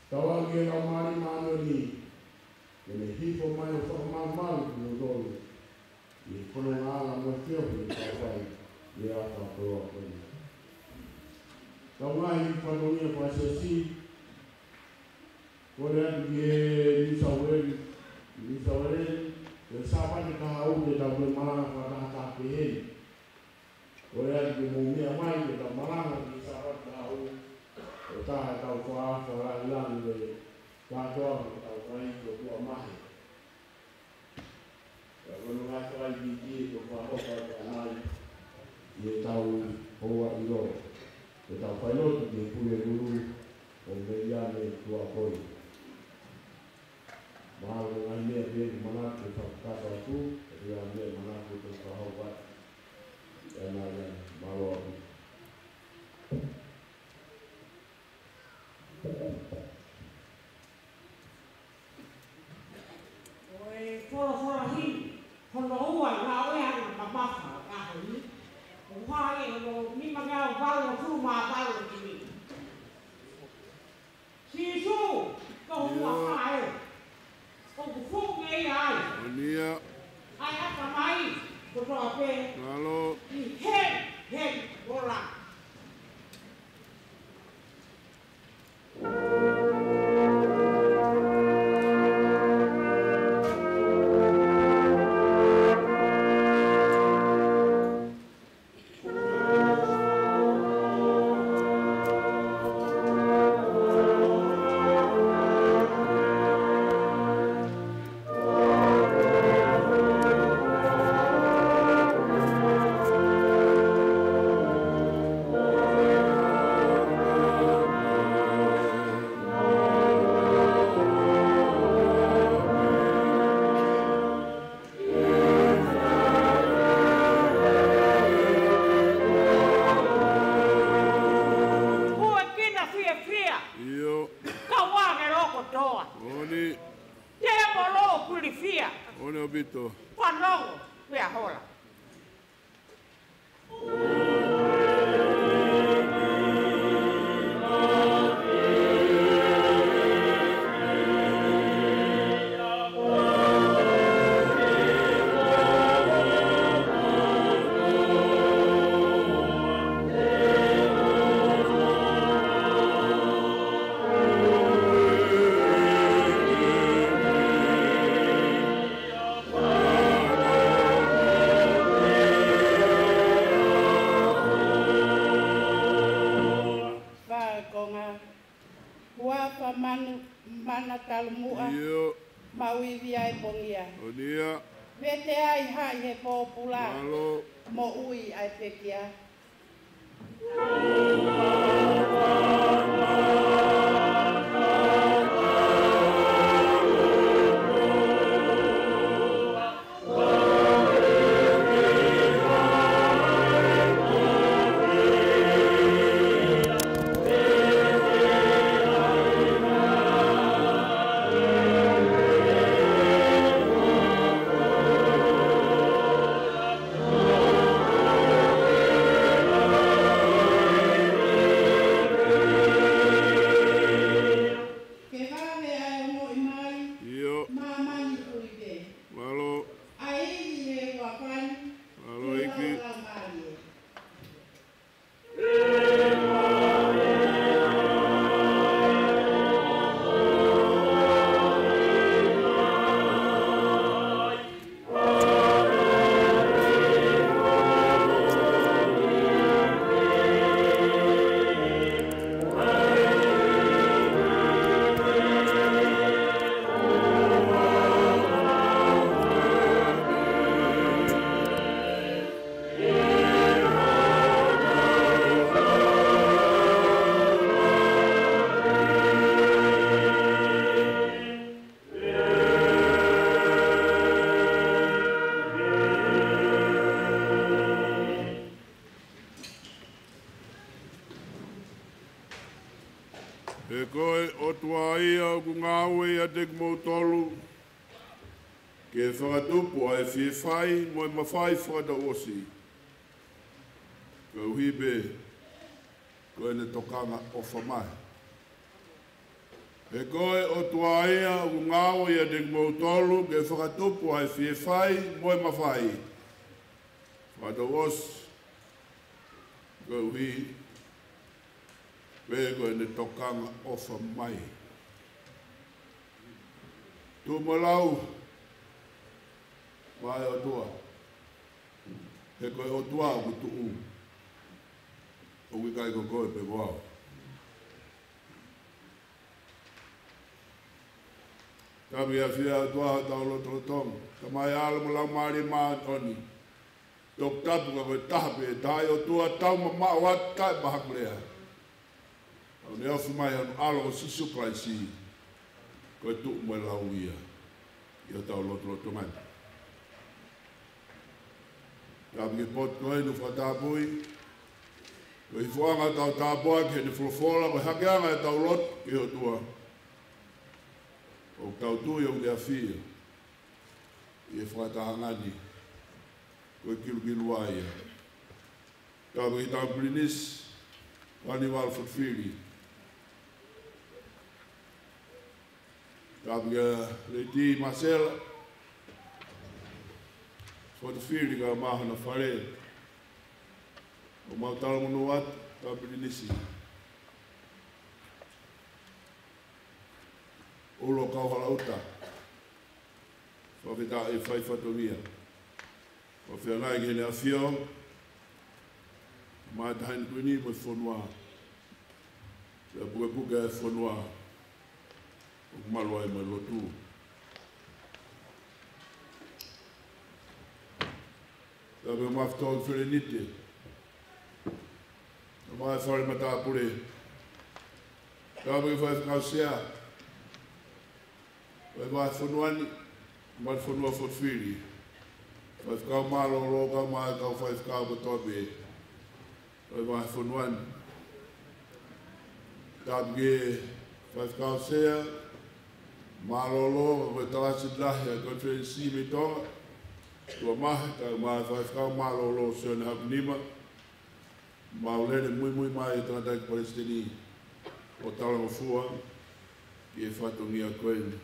tau ō ki he Laumālie Māʻoniʻoni, ke ne hifo mai ʻo fakamalumalu kimoutolu ʻi he fonongaʻanga mo e feohi ʻoku tau fai ʻi he ʻaho fakakoloa ko eni. Kau ngaahi fatongia fakasiasi, kole atu ki he Niu Sauti Uēlisi, Niu Sauti Uēlisi, ko e Sāpate kahaʻu ke tau toe malanga fakatahataha pehē ni. Kole atu ke mou meʻa mai ke tau malanga ki he Sāpate kahaʻu, ʻo taha ʻetau fakaafe lāngilangi ʻo e kātoanga ʻoku tau fai ki he ʻOtua Mahe. Pea ko hono ngaahi fakaʻikiki ʻoku fakahoko atu ʻanenai ʻi heʻetau houa ʻilo, ʻetau failotu ki he Puleʻulu ʻo Meliane Tuʻakoi. Mahalo ko e ngaahi meʻa pē ʻoku manatu ke fakakakato atu, ʻe ʻi ai ha meʻa manatu ke fakahoko atu. ʻIa nā ia, mālō ʻaupito. Ko e folofola himi, hono ua, ngāue ʻa e kau mamafa ʻo e ʻaho ni. ʻOku hā ʻi hono nimangeau valungofulu mā valu ʻo e kimi. Sīsū, ko hono ʻAfio, ʻoku fuʻu ngeia ai. Ko ia. ʻA e ʻata Mālō. ʻI heni, heni, hola. Kuo kina fiefia. ʻIo. Kau ange loko toa. Oni. Te mo lo kulifia. Oni ʻaupito. Fanongo, pea hola. Fakakonga, huafa manu, mana talumuʻa, ʻio, mauivi ai pongia. Onia. Vete ai haʻi he pōpula. Mālō. Moʻui ai pekia. Ke vave ai ʻo moʻi mai. ʻIo. Māmani puli pē. Mālō. ʻAi he ua pani. Mālō ʻEiki. Mālō mālie. He ko e ʻOtua ia ʻoku ngāue ʻiate kimoutolu, ke fakatupu ʻa e fiefai mo e mafai fakatouʻosi, koeʻuhi pē ko ʻene tokanga ʻofa mai. He ko e ʻOtua ia ʻoku ngāue ʻiate kimoutolu ke fakatupu ʻa e fiefai mo e mafai fakatouʻosi, koeʻuhi pē ko ʻene tokanga ʻofa mai. Tuʻu mo lau, ʻa e ʻOtua. He ko e ʻOtua ʻoku tuʻu. ʻOku ʻikai ko koe pe ko au. Tapu ki he ʻafio ʻa e ʻOtua ʻi hotau lotolotonga. Tamai, ʻAlo mo e Laumālie Māʻoniʻoni. Toputapu ka ko e taha pē, taha ʻOtua, tau mamaʻo atu taʻe mahakulea. ʻOku ne ofi mai hono ʻAlo ko Sīsū Kalaisi, ko e tuʻu mo e lau ia ʻi hotau lotolotonga ni. Tapu ki he potu ko eni ʻoku fakatapui, ko e hifoʻanga ʻetau tāpuaki heʻene folofola, ko e hakeʻanga ʻetau lotu ki he ʻOtua. ʻOku tau tui ʻoku ne ʻafio ʻi he fakatahaʻanga ni, ko e kilukilua ia. Tapu ki he tau Pilinisi, Vani Valu Fotofili. Tapu ki he Lady Masela. Fotofili kae ʻumaʻā hona fale. ʻOku mau talamonū atu, Kapilinisi ʻUluakauhala ʻUta. Fakafetaʻi e fai fatongia. Fakafeangai ki Heʻene ʻAfio, mo e Taʻahine Kuini mo e fonua. Pea pukepuke e fonua ʻoku malu ai mo e lotu. Pea mo e Maʻafu Tō Felenite, mo e Fale Matāpule. Pea mo e Faifekau Sea ʻo e vahefonua ni, mo e fonua fotofili. Faifekau mālōlō kae ʻumaʻā e kau faifekau kotoa pē ʻo e vahefonua ni. Tapu ki he Faifekau Sea mālōlō, mo e Toketā Lahi ʻa e Konifelenisi mei Tonga, Tuʻa Mahe, kae ʻumaʻā e Faifekau mālōlō Sione Hakunima. Mau lele muimui mai e Tangataʻeiki Palesiteni ʻo talangofua ki he fatongia ko eni.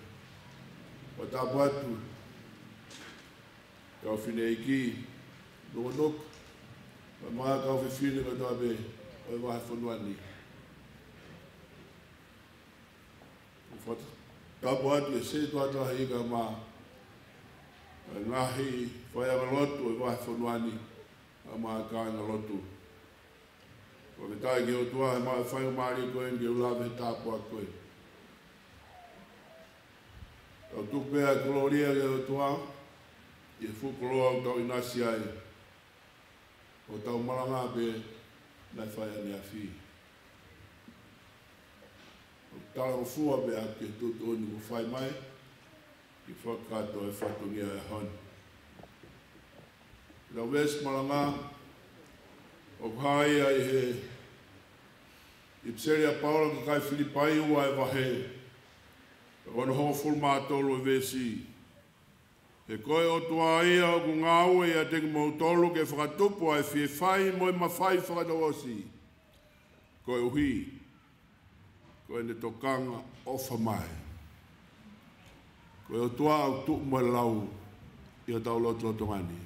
ʻO tapu atu kau fineʻeiki, nukunuku, kae ʻumaʻā e kau fefine kotoa pē ʻo e vahefonua ni. ʻO fakatapu atu e Setuata Lahi kae ʻumaʻā e ngaahi faiʻanga lotu ʻo e vahefonua ni, kae ʻumaʻā e kāingalotu. Fakafetaʻi ki he ʻOtua he maʻu e faingamālie ko eni ke u lave he tāpuaki ko eni. Tau tuku pē ʻa e kolōlia ki he ʻOtua ʻi he fuʻu koloa ʻoku tau ʻinasi ai, ʻo tau malanga pē naʻe fai ʻaneafi. ʻOku talangofua pē ʻa e tuʻutuʻuni kuo fai mai ke fakakakato e fatongia ʻo e ʻaho ni. Ko e veesi malanga ʻoku hā ia ʻi he ʻIpiseli ʻa Paula ki he kakai Filipai, ua e vahe, hono hongofulu mā tolu e veesi. He ko e ʻOtua ia ʻoku ngāue ʻiate kimoutolu ke fakatupu ʻa e fie fai mo e mafai fakatouʻosi, koeʻuhi ko ʻene tokanga ʻofa mai. Ko e ʻOtua ʻoku tuʻu mo e lau ʻi hotau lotolotonga ni.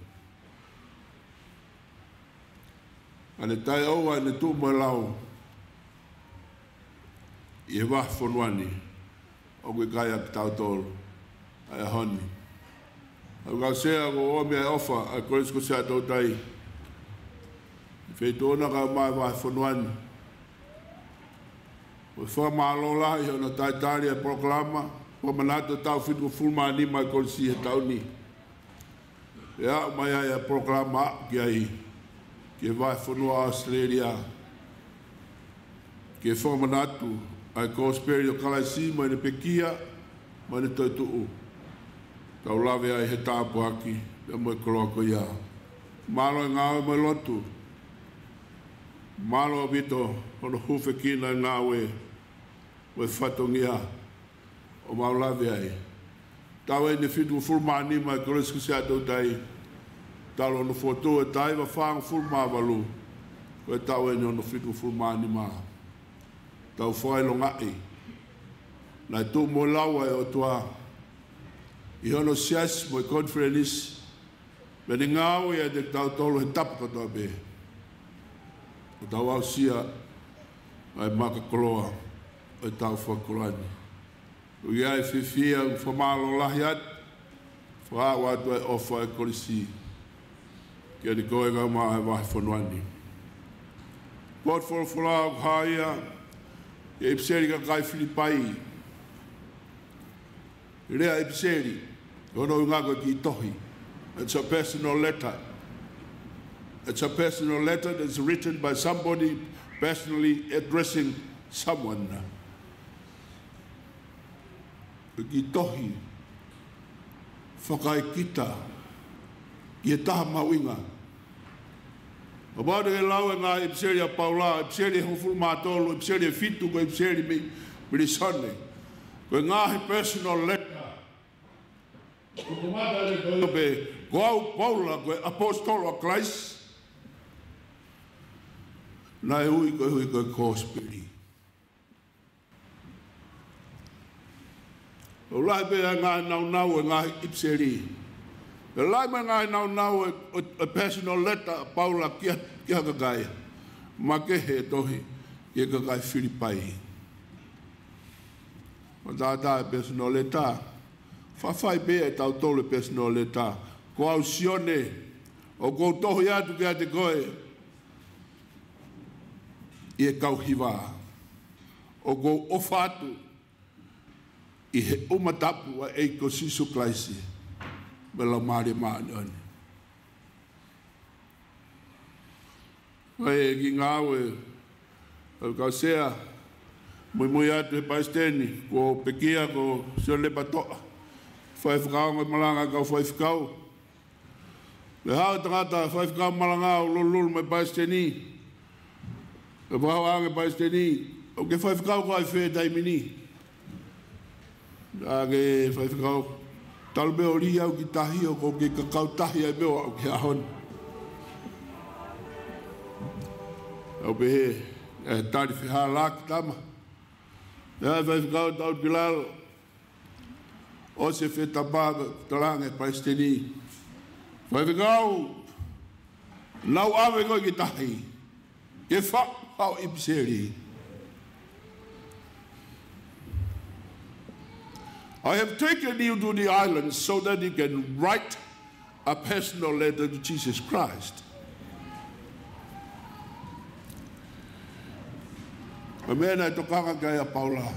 ʻA ʻene taʻeʻoua ʻene tuʻu mo e lau ʻi he vahefonua ni, ʻoku ʻikai ʻa kitautolu ʻa e ʻaho ni. ʻA e kau sea, ʻoku ʻomi ʻa e ʻofa ʻa e Kolisi ko Siaʻatoutai, feituʻu na kae ʻumaʻā e vahefonua ni. ʻOku fakamālō lahi hono talitali e polokalama fakamanatu taʻu fitungofulu mā nima ʻa e Kolisi he taʻu ni. ʻE aʻu mai ai ʻa e polokalama ki ai, ki he vahefonua ʻAositelēlia, ke fakamanatu ʻa e Kosipeli ʻo Kalaisi mo ʻene pekia mo ʻene toetuʻu. Tau lave ai he tāpuaki pea mo e koloa ko ia. Mālō e ngāue mo e lotu. Mālō ʻaupito hono hūfekina e ngāue mo e fatongia ʻoku mau lave ai. Taʻu eni ʻe fitungofulu mā nima ʻa e Kolisi ko Siaʻatoutai, talu hono fokotuʻu ʻi he taha hiva fāngofulu mā valu, ko e taʻu eni hono fitungofulu mā nima. Tau fakaʻilongaʻi naʻe tuʻu mo e lau ʻa e ʻOtua ʻi hono siasi mo e konifelenisi, pea ne ngāue ʻiate kitautolu he tapa kotoa pē, ʻo tau aʻusia ʻa e makakoloa ʻo e taʻu fakakoloa ni. ʻOku ʻi ai e fiefia, ʻoku fakamālō lahi atu, fakaaʻu atu ʻa e ʻofa ʻa e Kolisi kiate koe kae ʻumaʻā e vahefonua ni. Potu folofola ʻoku hā ia ʻi he ʻIpiseli ki he kakai Filipai. Lea ʻipiseli, ko hono ʻuhinga ko e kiʻi tohi. It's a personal letter. It's a personal letter that's written by somebody personally addressing someone. Ko e kiʻi tohi fakaekita ki he taha mahuʻinga. Kapau te ke lau e ngaahi ʻipiseli ʻa Paula, ʻipiseli ʻe hongofulu mā tolu, ʻipiseli ʻe fitu, ko e ʻipiseli mei Pilīsone. Ko e ngaahi personal letter. Ko e mata le ko e pē, ko au Paula, ko e ʻaposetolo ʻa Kalaisi. Naʻe ui koeʻuhi ko e kosipeli. ʻOku lahi pē ʻa e ngaahi naunau ʻo e ngaahi ʻipiseli. Pea lahi mo e ngaahi naunau ʻo e, ʻo e, ʻo e personal letter ʻa Paula ki ha, ki ha kakai. Makehe e tohi ki he kakai Filipai. ʻO tātā e personal letter. Faifai pē ʻe tautolu e personal letter. Ko au Sione, ʻoku ou tohi atu kiate koe ʻi he kau hiva. ʻOku ou ʻofa atu ʻi he ʻumatapu ʻa e ʻEiki ko Sīsū Kalaisi mo e Laumālie Māʻoniʻoni. ʻA e kiʻi ngāue ʻa e kau sea, muimui atu he palesiteni, ko e pekia ko Sione Lepatoʻa. Faifekau mo e malanga kau faifekau. Pea haʻu e tangata faifekau malanga ʻo lulululu mo e palesiteni. Pea haʻu ange e palesiteni, ʻoku ke faifekau koe ʻi fē taimi ni? ʻA ke faifekau, talu pē ʻo lī au ki tahi ʻoku ou kei kakau tahi ai pē ʻo aʻu ki he ʻaho ni. ʻOku pehē, ʻe tali fehālaaki tama. ʻA e faifekau tau ki lalo. ʻOsi e fetapa, talaange palesiteni. Faifekau, nau ʻave koe ki tahi. Ke fa, fa ʻipiseli. I have taken you to the islands so that you can write a personal letter to Jesus Christ. Ko e meʻa naʻe tokanga ki ai ʻa Paula.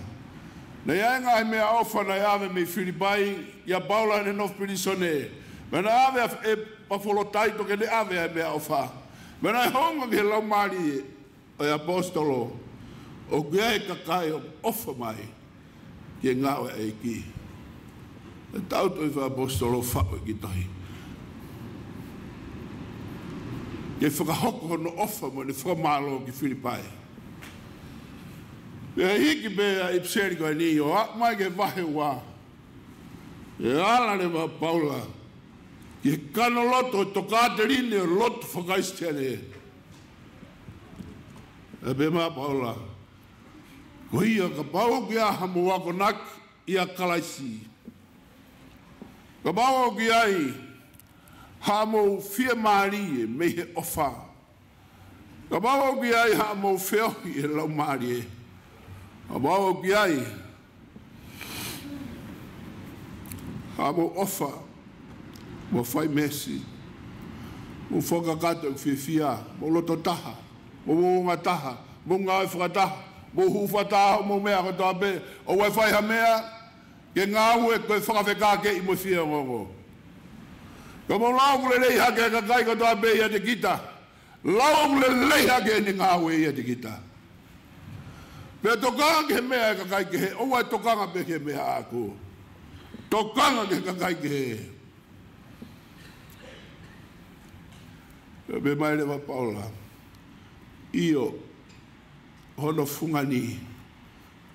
Naʻe ʻi ai e ngaahi meʻaʻofa naʻe ʻave mei Filipai kia Paula ʻi heʻene nofo pilīsone. Meʻa naʻe ʻave ʻe Papafolotaito ke ne ʻave ʻa e meʻaʻofa. Meʻa naʻe hoko ki he laumālie ʻo e ʻaposetolo, ʻoku ʻi ai e kakai ʻoku ʻofa mai ki he ngāue ʻa e ʻEiki. ʻE tau toe fai ʻaposetolo faʻu e kiʻi tohi ke fakahoko hono ʻofa mo ʻene fakamālō ki Filipai. Pea hiki pē ʻa e ʻipiseli ko eni ʻo aʻu mai ki he vahe ua. ʻE ala leva ʻa Paula ki he kano loto ʻo e tokāteline ʻo e lotu faka-Kalisitiane. ʻE pehē mai ʻa Paula, ko ia kapau ʻoku ʻi ai haʻamou akonaki ʻia Kalaisi, kapau ʻoku ʻi ai haʻamou fiemālie mei he ʻofa, kapau ʻoku ʻi ai haʻamou feohi ʻi he Laumālie, kapau ʻoku ʻi ai haʻamou ʻofa, mou fai meesi, mou fakakakato ʻeku fiefia, mou loto taha, mou uouangataha, mou ngāue fakataha, mou hū fakataha, mou meʻa kotoa pē, ʻoua ʻe fai ha meʻa ke ngāue ko e fakafekākeʻi mo e fie ongoongo. Ka mou lau ʻoku lelei hake ʻa e kakai kotoa pē ʻiate kita, lau ʻoku lelei hake ʻene ngāue ʻiate kita. Pea tokanga ki he meʻa ʻa e kakai kehe, ʻoua ʻe tokanga pē ki he meʻa ʻaʻaku. Tokanga ki he kakai kehe. Pea pehē mai leva ʻa Paula, ʻio, hono fungani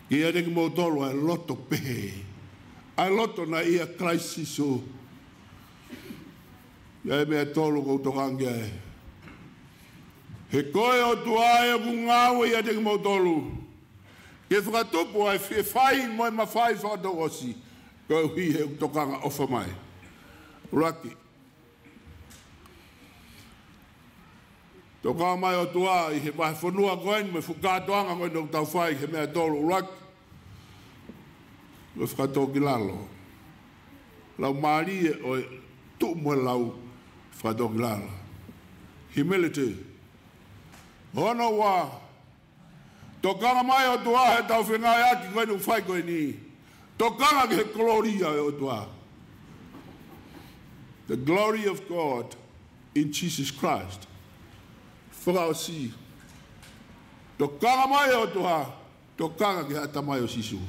ke ʻiate kimoutolu ʻa e loto pehē, ʻa e loto naʻe ʻia Kalaisi Sīsū. ʻI ai e meʻa ʻe tolu ʻoku ou tokanga ki ai. He ko e ʻOtua ʻoku ngāue ʻiate kimoutolu ke fakatupu ʻa e fie fai mo e mafai fakatouʻosi, koeʻuhi he ʻoku tokanga ʻofa mai. ʻUluaki, tokanga mai ʻOtua ʻi he vahefonua ko eni mo e fuʻu kātoanga ko eni ʻoku tau fai he meʻa ʻe tolu. ʻUluaki, ko e fakatōkilalo. Laumālie ʻo e tuʻu mo e lau fakatōkilalo. Humility. Hono ua, tokanga mai ʻOtua he tau fengāueʻaki ko eni ʻoku fai ko eni. Tokanga ki he kolōlia ʻo e ʻOtua. The glory of God in Jesus Christ. Fakaʻosi. Tokanga mai ʻOtua, tokanga ki he ʻatamai ʻo Sīsū.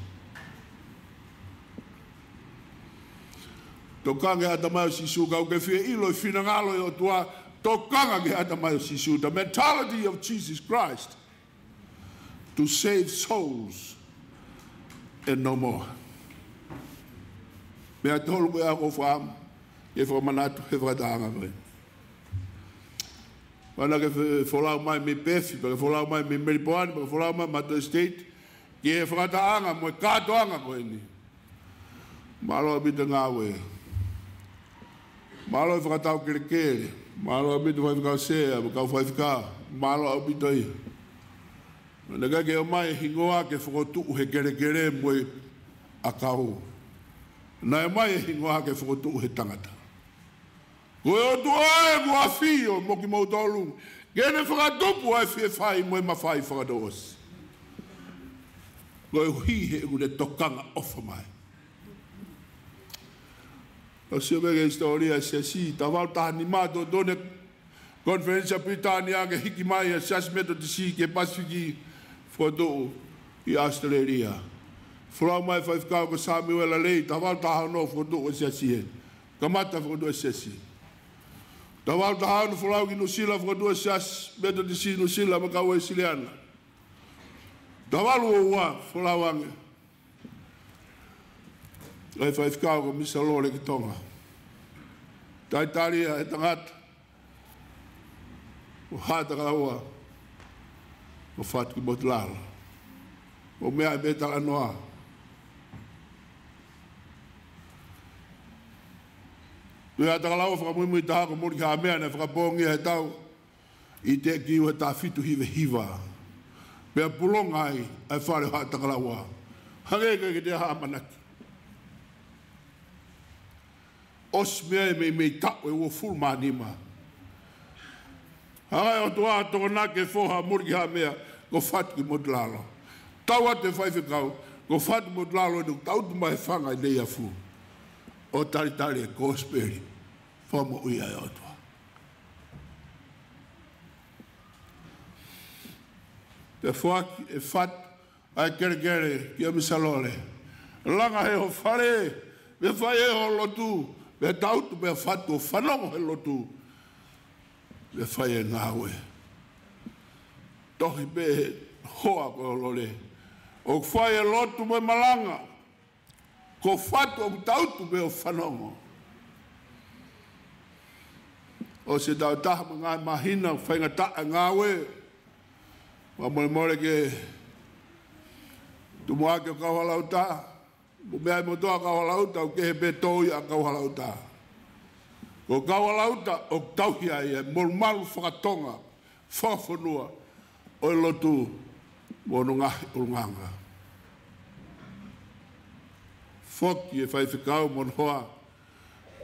Tokanga ki he ʻatamai ʻo Sīsū, kapau ʻoku ke fie ʻilo e finangalo ʻo e ʻOtua, tokanga ki he ʻatamai ʻo Sīsū. The mentality of Jesus Christ to save souls and no more. Meʻa ʻe tolu ko ia ʻoku ou fakaʻamu ke fakamanatu he fakatahaʻanga ko eni. Pea naʻa ke fe-, folau mai mei Pethi, pea ke folau mai mei Melipoane, pea ke folau mai mei Maʻata State, ki he fakatahaʻanga mo e kātoanga ko eni. Mālō ʻaupito e ngāue. Mālō e fakatau kelekele. Mālō ʻaupito Faifekau Sea, mo e kau faifekau. Mālō ʻaupito ia. Naʻe ʻikai ke ʻomai e hingoa ke fokotuʻu he kelekele mo e ʻakau. Naʻe ʻomai e hingoa ke fokotuʻu he tangata. Ko e ʻOtua ē ʻoku ʻafio mo kimoutolu, ke ne fakatupu ʻa e fiefai mo e mafai fakatouʻosi. Koeʻuhi he ʻoku ne tokanga ʻofa mai. ʻOku sio pē ki he hisitōlia ʻa e siasi, taha valu taha nima, toʻotoʻo ʻene konifelenisi ʻa Pilitānia ke hiki mai ʻa e Siasi Metotisi ki he Pasifiki, fokotuʻu ʻi ʻAositelēlia. Folau mai e faifekau ko Samiuela Lei, taha valu taha ono, fokotuʻu e siasi ē. Kamata fokotuʻu e siasi. Taha valu taha ono folau ki Nuʻusila, fokotuʻu e Siasi Metotisi Nuʻusila mo e kau Uēsiliana. Taha valu ua ua folau ange ʻa e faifekau ko Misa Lole ki Tonga. Talitali ʻa e tangata ko Haʻatakalaua, ko Fatukimoutulalo. ʻO meʻa ai pē talanoa. Ko Haʻatakalaua fakamuimui taha ko Mulikihaʻamea, naʻe fakapoongi ia he tau ʻi he teʻeki ua taha fitu hiva hiva. Pea pulonga ai ʻa e fale ʻo Haʻatakalaua. Hangē ʻikai ke toe ʻi ai ha ʻamanaki. ʻOsi meʻa e meimei taʻu ʻe uofulu mā nima. Hanga ʻe he ʻOtua ʻo tokonaki e foha ʻo Mulikihaʻamea ko Fatukimoutulalo. Tau atu e faifekau, ko Fatukimoutulalo ʻoku tangutu mai he fanga ʻi Neiafu ʻo talitali e kosipeli fakamoʻui ʻa e ʻOtua. Pea foaki ʻe Fatu ʻa e kelekele kia Misa Lole. Langa ʻe ho fale, pea fai ʻe ho lotu, pea tangutu pē ʻa Fatu ʻo fanongo he lotu, pea fai e ngāue. Tohi pē he hoa ko Lole, ʻoku fai e lotu mo e malanga, ko Fatu ʻoku tangutu pē ʻo fanongo. ʻOsi e taʻu ʻe taha mo e ngaahi māhina, faingataʻa e ngāue. Fakamolemole ki he tumuʻaki ʻo Kauhalaʻuta. Mou meaʻi moutolu ʻa Kauhalaʻuta, ʻoku kehe pē tō ia ʻa Kauhalaʻuta. Ko Kauhalaʻuta ʻoku tauhi ai e molumalu fakatonga, fakafonua ʻo e lotu mo hono ngaahi ʻulungaanga. Foki e faifekau mo hono hoa,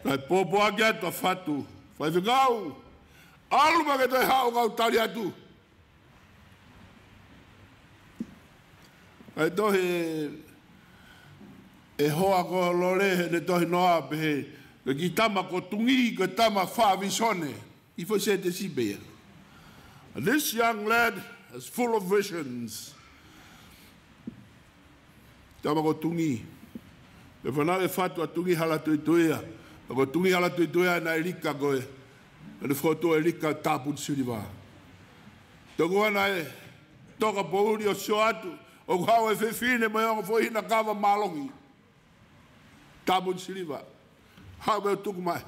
kae pōpoaki atu ʻa Fatu, faifekau, ʻalu mai ke toe haʻu ʻo kau tali atu. ʻA e tohi ʻe he hoa ko Lole, heʻene tohi noa pehē, ko e kiʻi tama ko Tungi, ko e tama faʻa vīsone. ʻI he foʻi sētesi pē ia. This young lad is full of visions. Tama ko Tungi. Pea fanauʻi ʻe Fatu ʻa Tungi Halatuituia. Pea ko Tungi Halatuituia naʻe lika ko ē, naʻe fokotuʻu e lika Tāpuni Siliva. Toki ua naʻe toka poʻuli ʻo sio atu, ʻoku haʻu e fefine mo e ongo foʻi hina kava mālohi. Tāpuni Siliva. Haʻu pē ʻo tuku mai.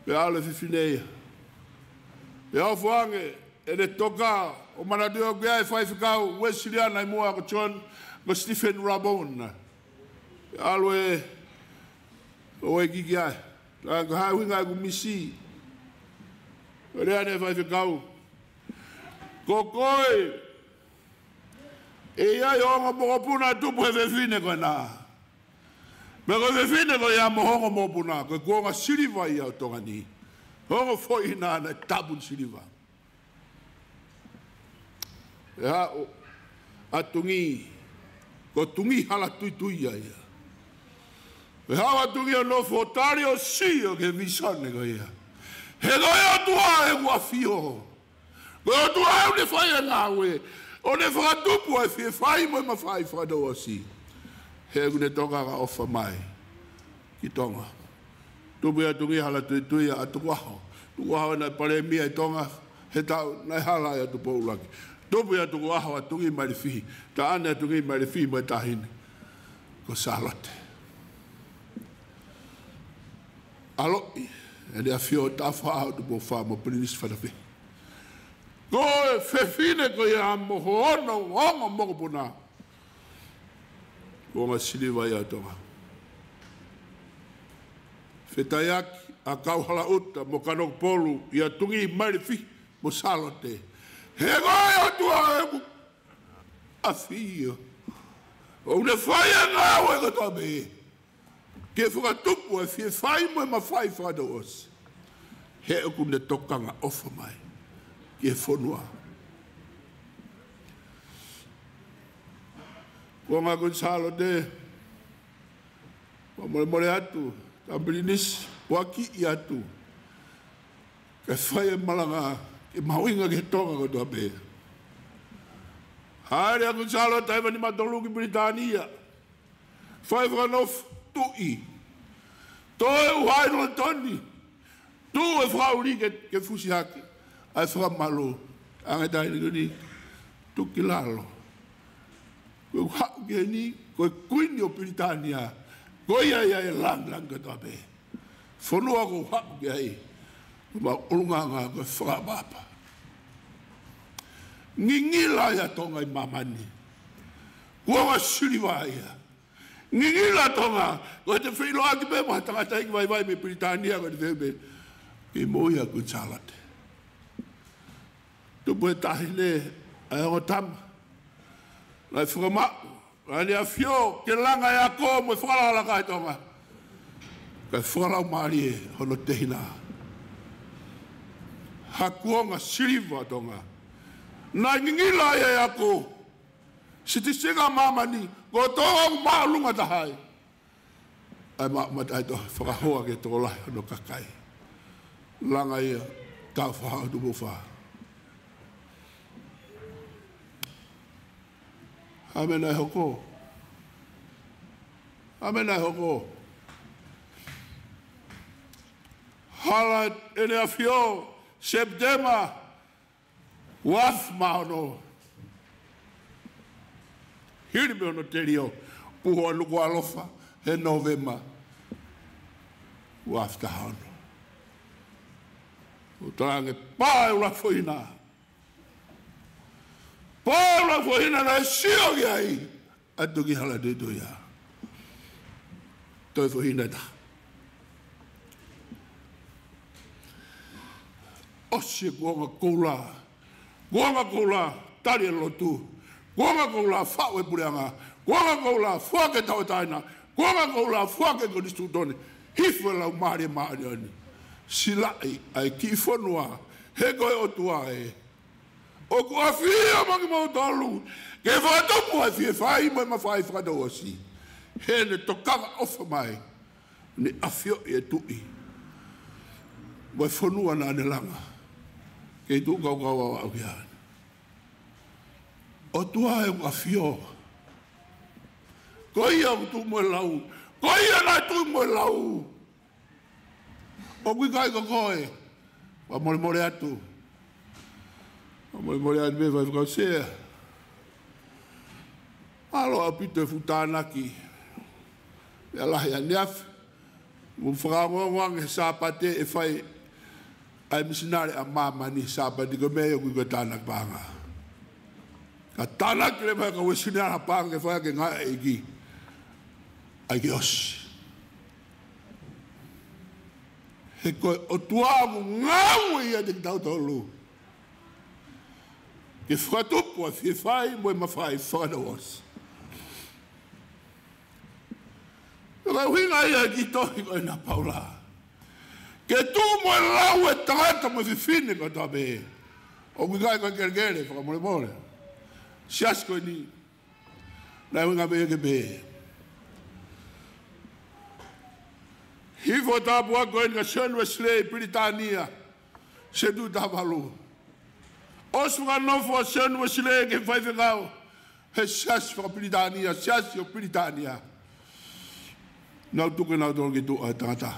Pea ʻalu e fefine ia. Pea ofo ange ʻene toka, ʻo manatuʻi ʻoku ʻi ai e faifekau Uēsiliana ʻi muʻa ko John, ko Stephen Rabon. Pea ʻalu ē ʻo ʻeke ki ai, ka ko e hā e ʻuhinga ʻeku misi? Pea lea ʻa e faifekau, ko koe, ʻe ʻi ai ho ongo mokopuna ʻe tupu he fefine ko ena. Pea ko e fefine ko ia mo ho ongo mokopuna, ko e kuonga siliva ia ʻo Tonga ni. Ho ongo foʻi hina naʻe Tāpuni Siliva. Pea haʻu ʻa Tungi, ko Tungi Halatuituia ia. Pea haʻu ʻa Tungi ʻo nofo ʻo tali ʻo sio ki he vīsone ko ia. He ko e ʻOtua ē ʻoku ʻafio. Ko e ʻOtua ē ʻoku ne fai e ngāue, ʻo ne fakatupu ʻa e fiefai mo e mafai fakatouʻosi. He ʻoku ne tokanga ʻofa mai ki Tonga. Tupu ia Tungi Halatuituia ʻa Tukuʻaho. Tukuʻaho naʻe palēmia ʻi Tonga he taʻu naʻe hala ai ʻa Tupou ʻUluaki. Tupu ia Tukuʻaho ʻa Tungi Maʻilifihi. Taʻane ʻa Tungi Maʻilifihi mo e taʻahine ko Sālote. ʻAloʻi ʻe he ʻAfio ʻo Tāufaʻāhau Tupou Fā mo Pilinisi Fatafehi. Ko e fefine ko ia mo hono ongo mokopuna, kuonga siliva ia ʻo Tonga. Fetaiaki ʻa Kauhalaʻuta mo Kanokupolu, ʻia Tungī Malifi mo Sālote. He ko e ʻOtua ʻoku ʻafio. ʻOku ne fai ʻa e ngāue kotoa pē ke fakatupu ʻa e fiefai mo e mafai fakatouʻosi. He ʻoku ne tokanga ʻofa mai ki he fonua. Kuonga Kuini Sālote, fakamolemole atu, Tama Pilinisi, ʻoku ʻikai atu ke fai e malanga ke mahuʻinga ki he Tonga kotoa pē. Hāʻele ʻa Kuini Sālote taʻu hiva nima tolu ki Pilitānia, fai fakanofo, tuʻi, toe ʻuha ʻi Lonitoni, tuʻu e fakaʻuli ke, ke fusi hake ʻa e fakamalu. Ange taini kuni, tuku ki lalo. Ko e haʻu ki heni, ko e Kuini ʻo Pilitānia, ko ia ia e lāngilangi kotoa pē. Fonua ʻoku ou haʻu ki ai, ko ʻema ʻulungaanga ko e fakaʻapaʻapa. Ngingila ia Tonga ʻi māmani. Kuonga siliva ia. Ngingila Tonga, ko ʻete feʻiloaki pē mo ha tangataʻeiki vaivai mei Pilitānia, ko ʻete fehuʻi pē, ʻi mo ia Kuini Sālote. Tupu he taʻahine ʻa e ongo tama, naʻe fakamaʻu ʻa ʻEne ʻAfio ke langa e ako mo e fakalakalaka ʻi Tonga, kae fakalaumālie hono tehina. Ha kuonga siliva Tonga. Naʻe ngingila ia e ako. Sitisika māmani, ko Tonga ʻoku māʻolunga taha ai. ʻA e ma-, mataʻitohi fakahoa ki he tokolahi hono kakai. Langa ia, Tāufaʻāhau Tupou Fā. Hā e meʻa naʻe hoko? Hā e meʻa naʻe hoko? Hala ʻEne ʻAfio, Sepitema, ua afe mā ono. Hili pē hono telio, puha ʻa Nukuʻalofa he Nōvema, ua afe taha ono. ʻO talaange, pā e ʻuluaki foʻi hina. Pā e ʻuluaki foʻi hina naʻe sio ki ai ʻa Toketā Hala Toitoi. Toe foʻi hina ʻe taha. ʻOsi e kuonga koula. Kuonga koula tali e lotu. Kuonga koula faʻu e puleʻanga. Kuonga koula foaki e tauʻatāina. Kuonga koula foaki e konisitūtone. Hifo e Laumālie Māʻoniʻoni. Silaʻi ʻa e kiʻi fonua. He ko e ʻOtua ē, ʻoku ʻafio maʻa kimoutolu ke fakatupu ʻa e fiefai mo e mafai fakatouʻosi. He ne tokanga ʻofa mai, ne ʻafioʻi e tuʻi mo e fonua naʻa ne langa, kei tuʻu kaukau au au ki ai. ʻOtua ē ʻoku ʻafio. Ko ia ʻoku tuʻu mo e lau. Ko ia naʻe tuʻu mo e lau. ʻOku ʻikai ko koe. Fakamolemole atu. Fakamolemole atu mei fai fakau sea. Mālō ʻaupito e fuʻu tānaki. Meʻa lahi ʻaneafi. Mou fakaongoongo ange he Sāpate ʻe fai ʻa e misinale ʻa māmani Sāpate ko e meʻa ia ʻoku ʻikai ko e tānaki paʻanga. Ka tānaki leva ʻe he kau Uēsiliana paʻanga ke fai ʻaki e ngāue ʻa e ʻEiki. ʻAi ke ʻosi. He ko e ʻOtua ʻoku ngāue ʻiate kitautolu ke fakatupu ʻa e fiefai mo e mafai fakatouʻosi. Ko e ʻuhinga ia e kiʻi tohi ko ena ʻa Paula. Ke tuʻu mo e lau e tangata mo e fefine kotoa pē. ʻOku ʻikai ko e kelekele, fakamolemole. Siasi ko eni. Naʻe ʻuhinga pē ia ke pehē. Hifo e tāpuaki ko eni kia Sione Uēsilī ʻi Pilitānia, Setuʻu taha valu. ʻOsi fakanofo ʻa Sione Uēsilī ke faifekau he siasi faka-Pilitānia, siasi ʻo Pilitānia. Nau tuku kinautolu ki tuʻa e tangata.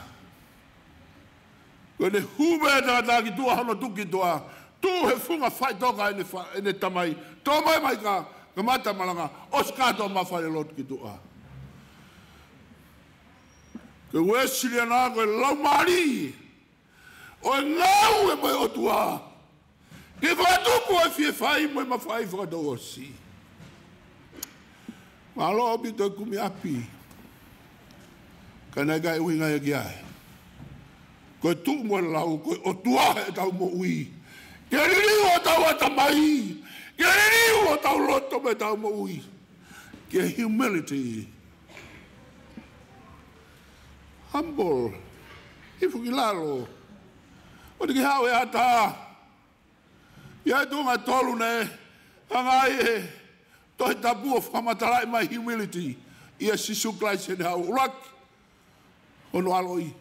Ko ʻene hū mai e tangata ki tuʻa, hono tuku ki tuʻa, tuʻu he funga faʻitoka ʻene fa-, ʻene tamai. Tō mai mai ka, kamata malanga, ʻosi kātoa mai fale lotu ki tuʻa. Ko e Uēsiliana ko e laumālie ʻo e ngāue mo e ʻOtua. Ke fakatupu ʻa e fiefai mo e mafai fakatouʻosi. Mālō ʻaupito e kumi ʻapi. Ka naʻe ʻikai ʻuhinga ia ki ai. Ko e tuʻu mo e lau, ko e ʻOtua ʻetau moʻui. Ke liliu hotau ʻatamai, ke liliu hotau loto mo ʻetau moʻui ki he humility. Humble. Hifo ki lalo. ʻOua te ke haʻu ʻo ʻatā. ʻI ai e tuʻunga ʻe tolu naʻe hanga ai ʻe he Tohi Tapu ʻo fakamatalaʻi mai humility ʻia Sīsū Kalaisi heʻene haʻu. ʻUluaki, hono ʻaloʻi.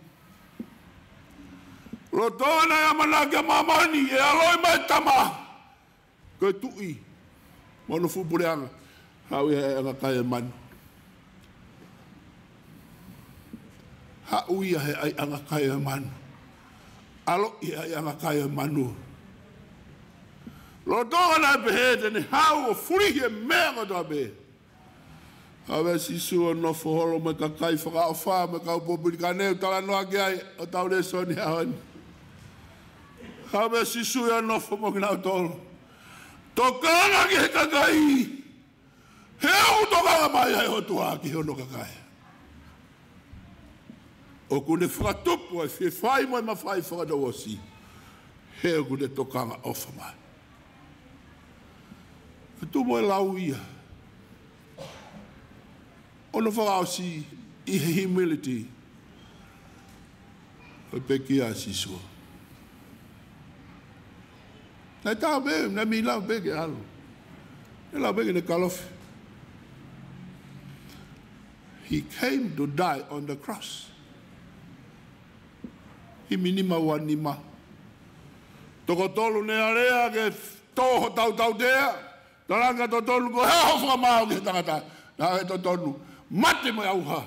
Lolotonga naʻe ʻamanaki ʻa māmani ʻe ʻaloʻi mai e Tama, ko e Tuʻi mo hono fuʻu puleʻanga, haʻu ia he ʻaiʻanga kai ʻo e manu. Haʻu ia he ʻaiʻanga kai ʻo e manu. ʻAloʻi he ʻaiʻanga kai ʻo e manu. Lolotonga naʻe pehē te ne haʻu ʻo fulihi e meʻa kotoa pē. Haʻu pē ʻa Sīsū ʻo nofo holo mo e kakai fakaʻofa mo e kau pōpilikane ʻoku talanoa ki ai hotau lēsoni he ʻaho ni. Haʻu pē ʻa Sīsū ia ʻo nofo mo kinautolu. Tokanga ki he kakai. He ʻoku tokanga mai ʻa e ʻOtua ki hono kakai. ʻOku ne fakatupu ʻa e fiefia mo e mafai fakatouʻosi. He ʻoku ne tokanga ʻofa mai. Ko e tuʻu mo e lau ia. Hono fakaʻosi ʻi he humility. Ko e pekia ʻa Sīsū. Naʻe taau pē, naʻe mei lau pē ke ʻalu. Naʻe lau pē ke ne kalofi. He came to die on the cross. Himi nima ua nima. Toko tolu naʻe lea ke tō hotau tautea. Talaange ʻe he totonu, ko e hā hoʻo fakamaau ki he tangata? Talaange ʻe he totonu, mate mo e ʻauha.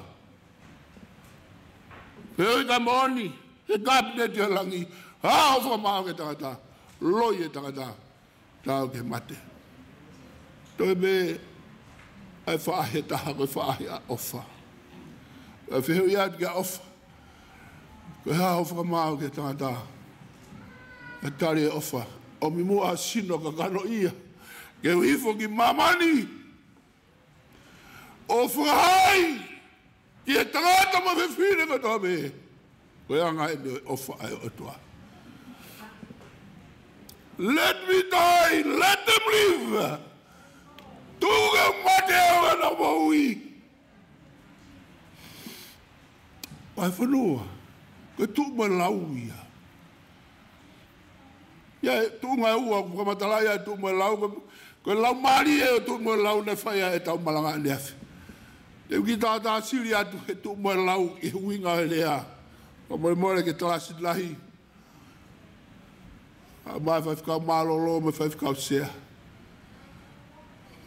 Pea ʻoku ʻikai moʻoni, he kapineti ʻo e langi, hā hoʻo fakamaau ki he tangata? Loi e tangata, taau ki he mate. Toe pē, ʻa e faʻahi ʻe taha, ko e faʻahi ʻa e ʻofa. ʻA e fehuʻi atu ki he ʻofa. Ko e hā hoʻo fakamaau ki he tangata? ʻA e tali ʻe he ʻofa, ʻomi muʻa ho sino kakano ia, ke u hifo ki māmani ʻo fakahā ki he tangata mo e fefine kotoa pē ko e anga eni ʻo e ʻofa ʻa e ʻOtua. Let me die, let them live. Tuku ke u mate, ʻoua naʻa nau moʻui. Vahefonua, ko e tuʻu mo e lau ia. ʻI ai e tuʻunga ʻe ua ʻoku fakamatalaʻi ai e tuʻu mo e lau, ko, ko e laumālie ʻo e tuʻu mo e lau naʻe fai ai ʻetau malanga ʻaneafi. Te u kiʻi tātāsili atu he tuʻu mo e lau ʻi he ʻuhinga ʻo e lea. Fakamolemole ki he kalasi lahi. ʻA, mo e faifekau mālōlō, mo e faifekau sea.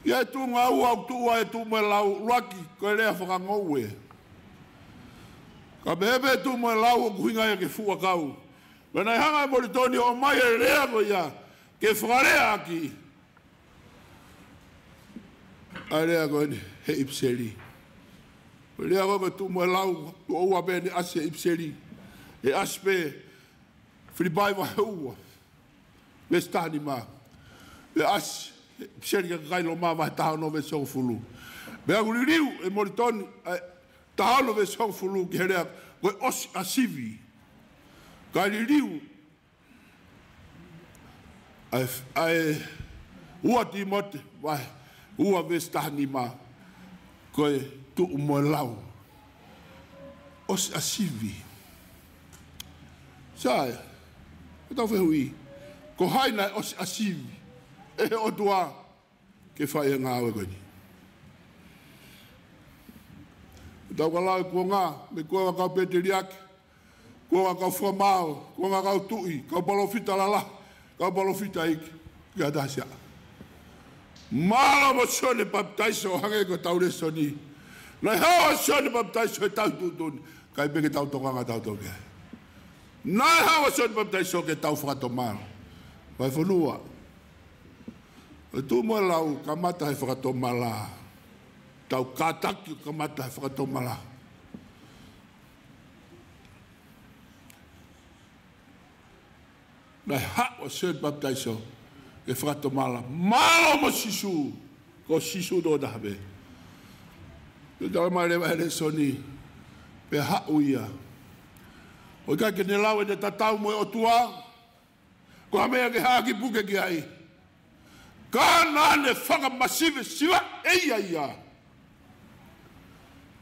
ʻI ai e tuʻunga ʻe ua ʻoku tuʻu ai e tuʻu mo e lau. ʻUluaki, ko e lea fakangoue. Ka pehē pē tuʻu mo e lau ʻoku ʻuhinga ia ki he fuʻu ʻakau. Pea naʻe hanga ʻe Molitoni ʻo ʻomai e lea ko ia ke fakaleaʻaki ʻa e lea ko eni he ʻipiseli. Ko e lea ko ē ko e tuʻu mo e lau, tuʻo ua pē ʻene ʻasi he ʻipiseli. ʻE ʻasi pē Filipai vahe ua, veesi taha nima. Pea ʻasi he ʻipiseli ki he kakai Loma vahe taha ono veesi hongofulu. Pea ʻoku liliu ʻe Molitoni ʻa e taha ono veesi hongofulu ki he lea ko e ʻosiʻasivi. Kae liliu ʻa e, ʻa e ua Tīmote vahe ua veesi taha nima, ko e tuʻu mo e lau. ʻOsi ʻasivi. Sai, ʻe tau fehuʻi, ko hai naʻe ʻosi ʻasivi ʻe he ʻOtua ke fai e ngāue ko eni? ʻE tau ka lau e kuonga, mei he kuonga kau pēteliake, kuonga kau fakamaau, kuonga kau tuʻi, kau palōfita lalahi, kau palōfita iiki, ki ha taha siʻa. Mālō mo Sione Papitaiso, hangē ko ʻetau lēsoni. Naʻe haʻu ʻa Sione Papitaiso he tauhi tuʻutuʻuni, ʻikai pē ke tau tokanga tautolu ki ai. Naʻe haʻu ʻa Sione Papitaiso ke tau fakatomala. Vahefonua, ʻo e tuʻu mo e lau, kamata he fakatomala. Tau kātaki ʻo kamata he fakatomala. Naʻe haʻu ʻa Sione Papitaiso ke fakatomala. Mālō mo Sīsū, ko Sīsū tokotaha pē. Pea tala mai leva he lēsoni, pea haʻu ia ʻOku ʻikai ke ne lau ʻene tatau mo e ʻOtua, ko ha meʻa ke haʻaki puke ki ai. Ka naʻa ne fakamasive siva ʻe ia ia.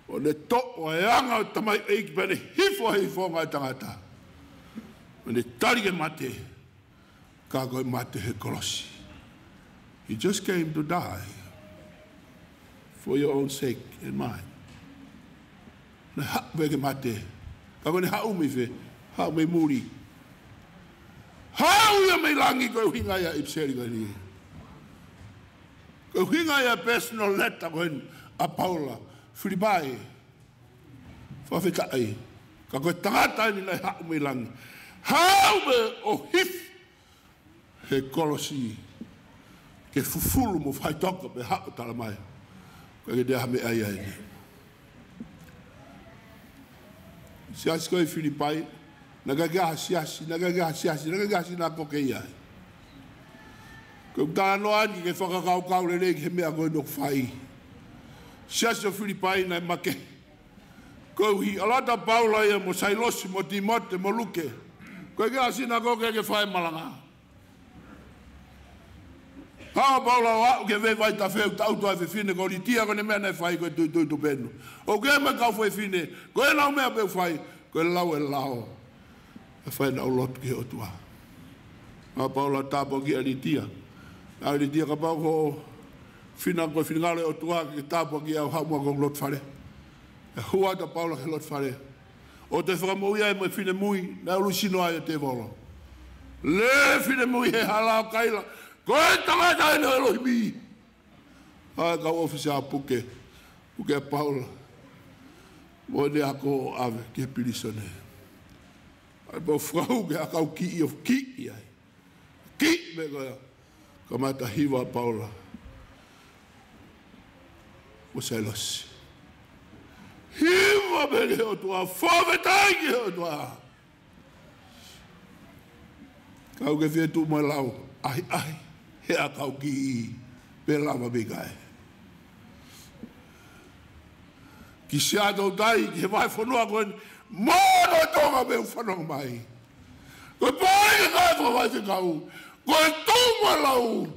ʻO ne toʻo e anga ʻo e tamaioʻeiki pea ne hifo he ifoʻanga ʻo e tangata. ʻO ne tali ke mate, ka ko e mate he kolosi. He just came to die for your own sake and mine. Naʻe haʻu pē ke mate. Ka ko ʻene haʻu mei fē? Haʻu mei muli. Haʻu ia mei langi. Ko e ʻuhinga ia ʻipiseli ko eni. Ko e ʻuhinga ia personal letter ko eni ʻa Paula. Filipai. Fakafetaʻi. Ka ko e tangata eni naʻe haʻu mei langi. Haʻu pē ʻo hifo he kolosi ke fufulu mo faitoko pea haʻu ʻo talamai, ʻoku ʻikai ke toe ʻi ai ha meʻa ia ʻeni. Siasi ko ē ʻi Filipai, naʻe ʻikai ke ʻi ai ha siasi, naʻe ʻikai ke ʻi ai ha siasi, naʻe ʻikai ke ʻi ai ha sinakōke ia. Ko ʻeku talanoa ʻeni ke fakakaukau lelei ki he meʻa ko eni ʻoku fai. Siasi ʻo Filipai naʻe makehe. Koeʻuhi, ʻalu atu ʻa Paula ia mo Sailosi mo Tīmote mo Luke. ʻOku ʻikai ke ʻi ai ha sinakōke ke fai malanga. Pea ʻalu ʻa Paula ʻo aʻu ki he vaitafe ʻo taʻutu ai e fefine ko Litia, ko ʻene meʻa naʻe fai ko e tuitui tupenu. ʻOku ʻi ai mo e kau fefine, ko ʻenau meʻa pē ʻoku fai, ko e lau e lao. ʻE fai ʻenau lotu ki he ʻOtua. ʻAlu ʻa Paula ʻo tāpuakiʻi ʻa Litia. ʻA Litia, kapau ko e fefine ko e finangalo e ʻOtua ke tāpuakiʻi au, haʻu muʻa ki hoku loto fale. ʻE hū atu ʻa Paula ki he loto fale. ʻO toe fakamoʻui ai mo e finemui naʻe ʻalusino ai ʻa e tēvolo. Lele e finemui he hala ʻo kaila, ko e tangata ʻeni ʻo ʻElohimi. ʻAlu e kau ʻōfisa ʻo puke, puke ʻa Paula mo ʻene ako ʻo ʻave ki he pilīsone. ʻAlu pē ʻo fakahū ki he ʻakau kiʻi ʻo kiʻi ai. Kiʻi pē ko ia, kamata hiva ʻa Paula mo Sailosi. Hiva pē ki he ʻOtua, fakafetaʻi ki he ʻOtua. Ka ʻoku ke fie tuʻu mo e lau, ʻahiʻahi he ʻakau kiʻi, pe lava pe ʻikai. Ki Siaʻatoutai, ki he vahefonua ko eni, mo e Tonga pē ʻoku fanongo mai. Ko e pāliki kae fakafaifekau, ko e tuʻu mo e lau,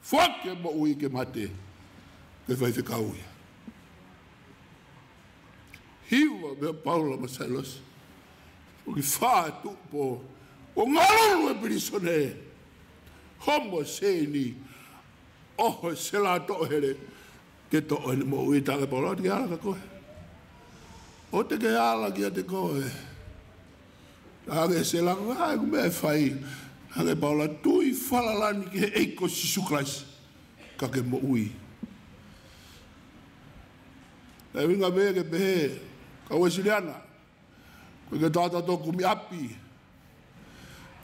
foaki e moʻui ke mate, ko e faifekau ia. Hiva pē ʻa Paula mo Sailosi. ʻOku fā tuʻupo, ʻo ngalulu e pilīsone. Homo sēini, ʻoho e sela toʻohele, ke toʻo ʻene moʻui. Talaange ʻe Paula, ʻoua te ke ala kia koe. ʻOua te ke ala kiate koe. Talaange ʻe he sela, ko e hā ʻeku meʻa ʻe fai? Talaange ʻe Paula, tui falala ni ki he ʻEiki ko Sīsū Kalaisi, ka ke moʻui. Naʻe ʻuhinga pē ke pehē, kau Uēsiliana, ʻoku ʻikai ke tau tautau kumi ʻapi.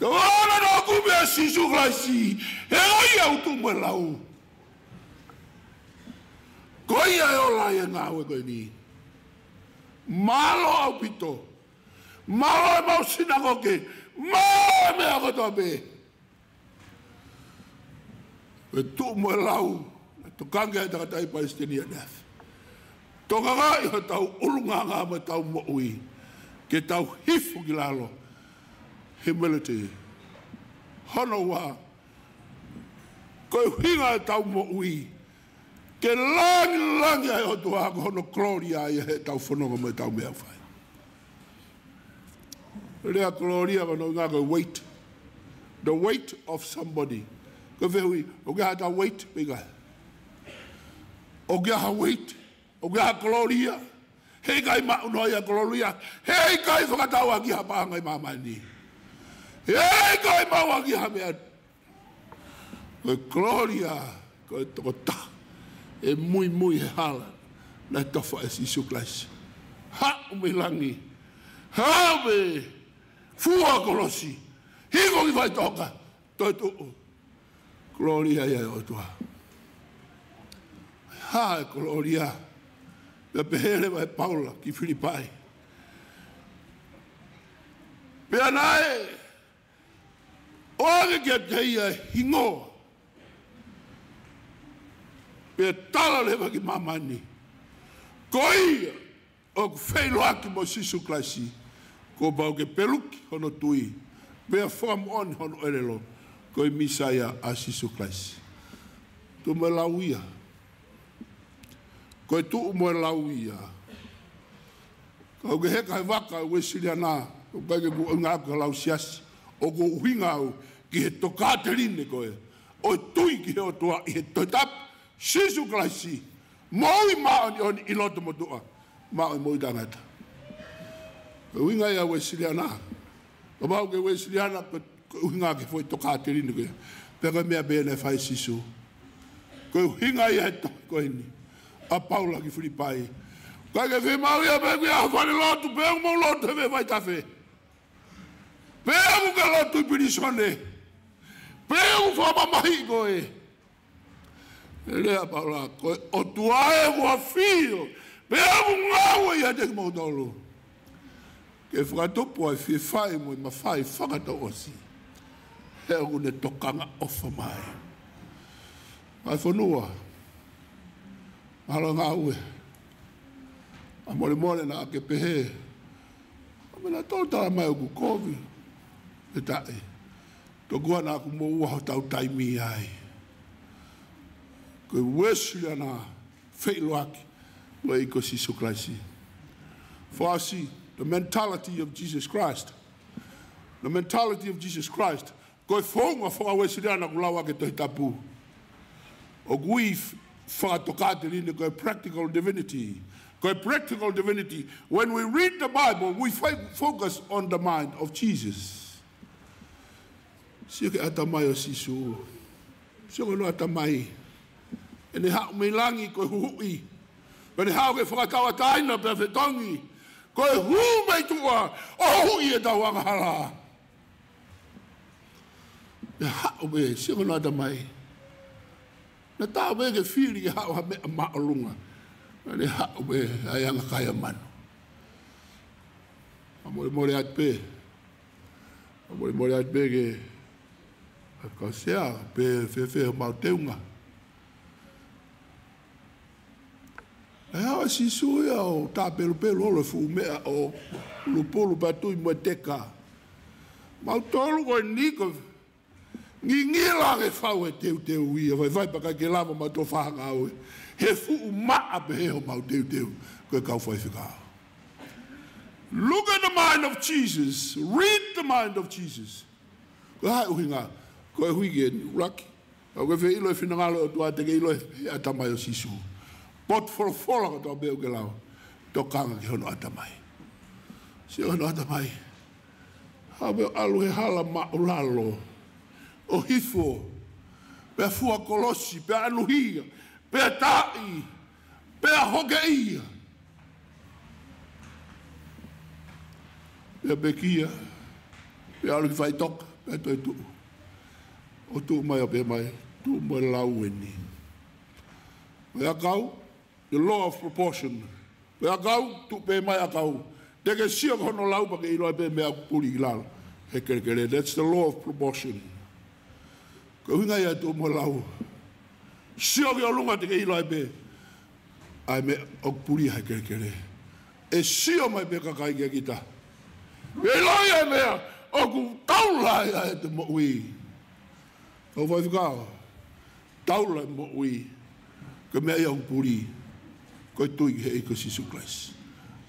Tau ala ʻo kumi ʻa Sīsū Kalaisi, he ko ia ʻoku tuʻu mo e lau. Ko ia ʻe ola ai e ngāue ko eni. Mālō ʻaupito. Mālō e mau sinakoke. Mālō e meʻa kotoa pē. Ko e tuʻu mo e lau, naʻe tokanga ki ai e tangataʻeiki Palesiteni ʻaneafi. Tokangaʻi hotau ʻulungaanga mo ʻetau moʻui, ke tau hifo ki lalo. Humility. Hono ua, ko e ʻuhinga ʻetau moʻui, ke langilangi ai e ʻOtua, ko hono kolōlia ia heʻetau fononga mo ʻetau meʻa fai. Lea kolōlia, ko hono ʻuhinga ko e weight. The weight of somebody. Ko e fehuʻi, ʻoku ʻi ai haʻatau weight pe ʻikai? ʻOku ʻi ai ha weight, ʻoku ʻi ai ha kolōlia. Heʻikai maʻu noa ia kolōlia. Heʻikai fakatau ʻaki ha paʻanga ʻi māmani. Heʻikai maʻu ʻaki ha meʻa. Ko e kolōlia, ko e tokotaha ʻe muimui he hala naʻe tofa ʻe Sīsū Kalaisi. Haʻu mei langi, haʻu mei fua kolosi, hiko ki faʻitoka, toe tuʻu. Kolōlia ia ʻo e ʻOtua. Hā e kolōlia? Pea pehē leva ʻe Paula ki Filipai. Pea naʻe ʻoange kiate ia e hingoa. Pea tala leva ki māmani, ko ia ʻoku feʻiloaki mo Sīsū Kalaisi, Kuo pau ke peluki hono tui, pea fakamoʻoni hono ʻelelo, ko e Mīsaia ʻa Sīsū Kalaisi. Tuʻu mo e lau ia. Ko e tuʻu mo e lau ia. Ka ʻoku ke heka he vaka Uēsiliana, ʻoku ʻikai ke u ʻuhinga au ki he lau siasi, ʻoku ou ʻuhinga au ki he tokāteline ko ē ʻo e tui ki he ʻOtua ʻi he Tohi Tapu, Sīsū Kalaisi, moʻui māʻoniʻoni ʻi loto motuʻa, maʻu e moʻui taʻengata. Ko e ʻuhinga ia Uēsiliana. Kapau ʻoku ke Uēsiliana, ko, ko e ʻuhinga ki he foʻi tokāteline ko ē. Pea ko e meʻa pē naʻe fai ʻe Sīsū. Ko e ʻuhinga ia he tohi ko eni ʻa Paula ki Filipai. ʻIkai ke fiemaʻu ia pē ke ʻi ai ha falelotu, pe ʻoku mou lotu he vaitafe, pe ʻoku ke lotu ʻi pilīsone, pe ʻoku fakamamahiʻi koe. Lea ʻa Paula, ko e ʻOtua ē kuo u ʻafio, pea ʻoku ngāue ʻiate kimoutolu, ke fakatupu ʻa e fie fai mo e mafai fakatouʻosi, he ʻoku ne tokanga ʻofa mai. Ngaahi fonua, mahalo ngāue. ʻA molemole naʻa ke pehē, ʻa mena tō tala mai ʻoku kovi. Pea taʻe. Tokua naʻa kuo moʻua hotau taimi ai. Ko e Uēsiliana feʻiloaki mo e ʻEiki ko Sīsū Kalaisi. For us, the mentality of Jesus Christ. The mentality of Jesus Christ. Ko e founga faka-Uēsiliana ʻoku lau ʻaki e Tohi Tapu, ʻoku ui f-, fakatokāteline ko e practical divinity. Ko e practical divinity. When we read the Bible, we fi-, focus on the mind of Jesus. Sio ki he ʻatamai ʻo Sīsū. Sio ki hono ʻatamai. ʻEne haʻu mei langi ko e huhuʻi. Pea ne haʻu ke fakatauʻatāina pea fetongi. Ko e hū mei tuʻa ʻo huhuʻi ʻetau angahala. Pea haʻu pē, sio ki hono ʻatamai. Naʻe taʻu pē ke fili ke haʻu ha meʻa māʻolunga. Naʻa ne haʻu pē ʻa e anga kai ʻa manu. ʻA molemole atu pē. ʻA molemole atu pē ke, ʻa kausea, pe fēfē homau teunga. ʻE haʻu ʻa Sīsū ia ʻo tāpelupelu holo e fuʻu meʻa ʻo lupulu pea tui mo e teka. Mautolu ko eni ko e ngingila ke fau e teuteu ia, vaivai pea ʻikai ke lava mautolu ʻo fakangāue. He fuʻu maʻa pē he homau teuteu, ko e kau faifekau. Look at the mind of Jesus. Read the mind of Jesus. Ko e hā e ʻuhinga, ko e ʻuhinga eni, ʻuluaki. Ka ʻoku ke fie ʻilo e finangalo ʻo e ʻOtua te ke ʻilo e ʻatamai ʻo Sīsū. Potufolofola kotoa pē ʻoku ke lau, tokanga ki hono ʻatamai. Sio ki hono ʻatamai. Haʻu pē ʻo ʻalu he hala māʻulalo, ʻo hifo, pea fua kolosi, pea ʻanuhia, pea taʻi, pea hokeʻia, pea pekia, pea ʻalu ki faʻitoka, pea toe tuʻu. ʻO tuʻu mai ʻo pehē mai, tuʻu mo e lau eni. Ko e ʻakau, the law of proportion. Ko e ʻakau, tuʻu pē mai ʻakau. Te ke sio ki hono lau pea ke ʻilo ai pē meʻa ʻoku puli ʻi lalo he kelekele. That's the law of proportion. Ko e ʻuhinga ia e tuʻu mo e lau. Sio ki ʻolunga te ke ʻilo ai pē ʻa e meʻa ʻoku puli he kelekele. ʻE sio mai pē kakai kia kita. ʻE ʻilo ia e meʻa ʻoku taula ai ʻa e te moʻui. Kau faifekau, taula e moʻui. Ko e meʻa ia ʻoku puli, ko e tui ki he ʻEiki ko Sīsū Kalaisi.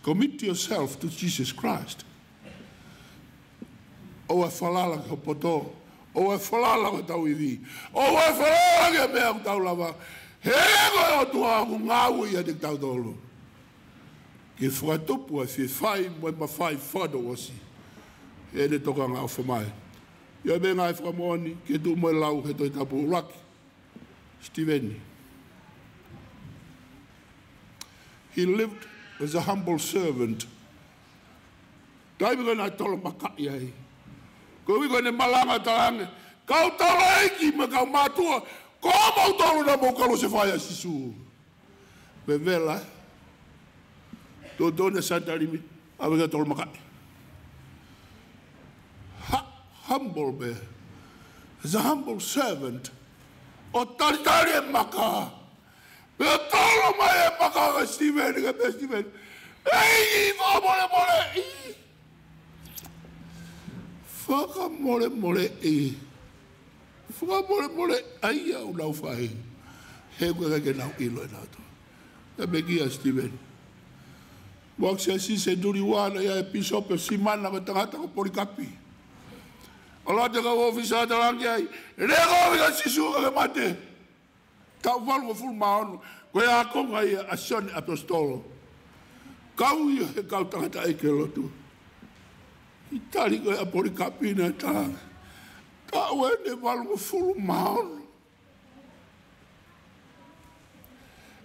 Commit yourself to Jesus Christ. ʻOua ʻe falala ki ho poto. ʻOua ʻe falala ki hotau ivi. ʻOua ʻe falala ki he meʻa ʻoku tau lava. He ko e ʻOtua ʻoku ngāue ʻiate kitautolu ke fakatupu ʻa e fie fai mo e mafai fakatouʻosi. ʻEne tokanga ʻofa mai. ʻI ai pē ngaahi fakamoʻoni ke tuʻu mo e lau he Tohi Tapu. ʻUluaki, Sitiveni. He lived as a humble servant. Taimi ko ē naʻe tolomakaʻi ai, koeʻuhi ko ʻene malanga, talaange, kau taulaʻeiki mo e kau mātuʻa, ko moutolu naʻa mou kalusefai ʻa Sīsū. Vevela, ē? Tō tō ne Santalimi, ʻave ki he tolomakaʻi. Ha-, humble pē. As a humble servant. ʻO talitali e maka. Pea tolo mai e maka kia Sitiveni, kae pehē ʻe Sitiveni, ʻEiki, fakamolemoleʻi. Fakamolemoleʻi. Fakamolemoleʻi ʻa ia ʻoku nau fai. He ʻoku ʻikai ke nau ʻilo ʻe nautolu. Naʻe pekia ʻa Steven. Mo e siasi senituli ua naʻe ʻi ai e pīsope ʻo Simana ko e tangata ko Polikapi. ʻAlu atu e kau ʻōfisa ʻo talaange ai, lea kovi kia Sīsū ka ke mate. Taʻu valungofulu mā ono, ko e ākonga ia ʻa Sione ʻAposetolo. Kau ia he kau tangataʻeiki lotu. Naʻe tali ko ē ʻa Polikapi naʻe talaange, taʻu eni ʻe valungofulu mā ono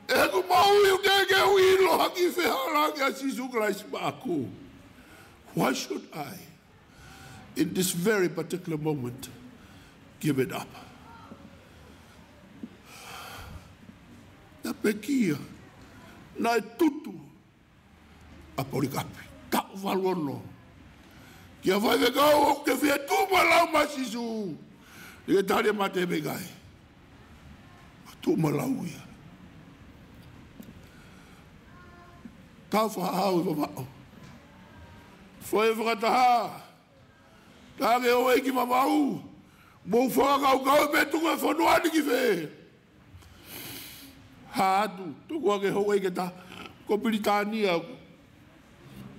ʻeku moʻui ʻoku ʻikai ke u ʻilo ha kiʻi fehālaaki ʻa Sīsū Kalaisi maʻaku. Why should I, in this very particular moment, give it up? Naʻe pekia, naʻe tutu ʻa Polikapi, taʻu valu ono. Kia faifekau, ʻoku ke fie tuʻu mo e lau maʻa Sīsū? Naʻe tali e mate, pea ʻikai. Tuʻu mo e lau ia. Tau fakahau ʻi Vavaʻu. Fai e fakataha. Talaange ʻe he houʻeiki Vavaʻu, mou fakakaukau pē tuku e fonua ni ki fē. Hā atu, tuku hake e houʻeiki ʻe taha, ko Pilitānia,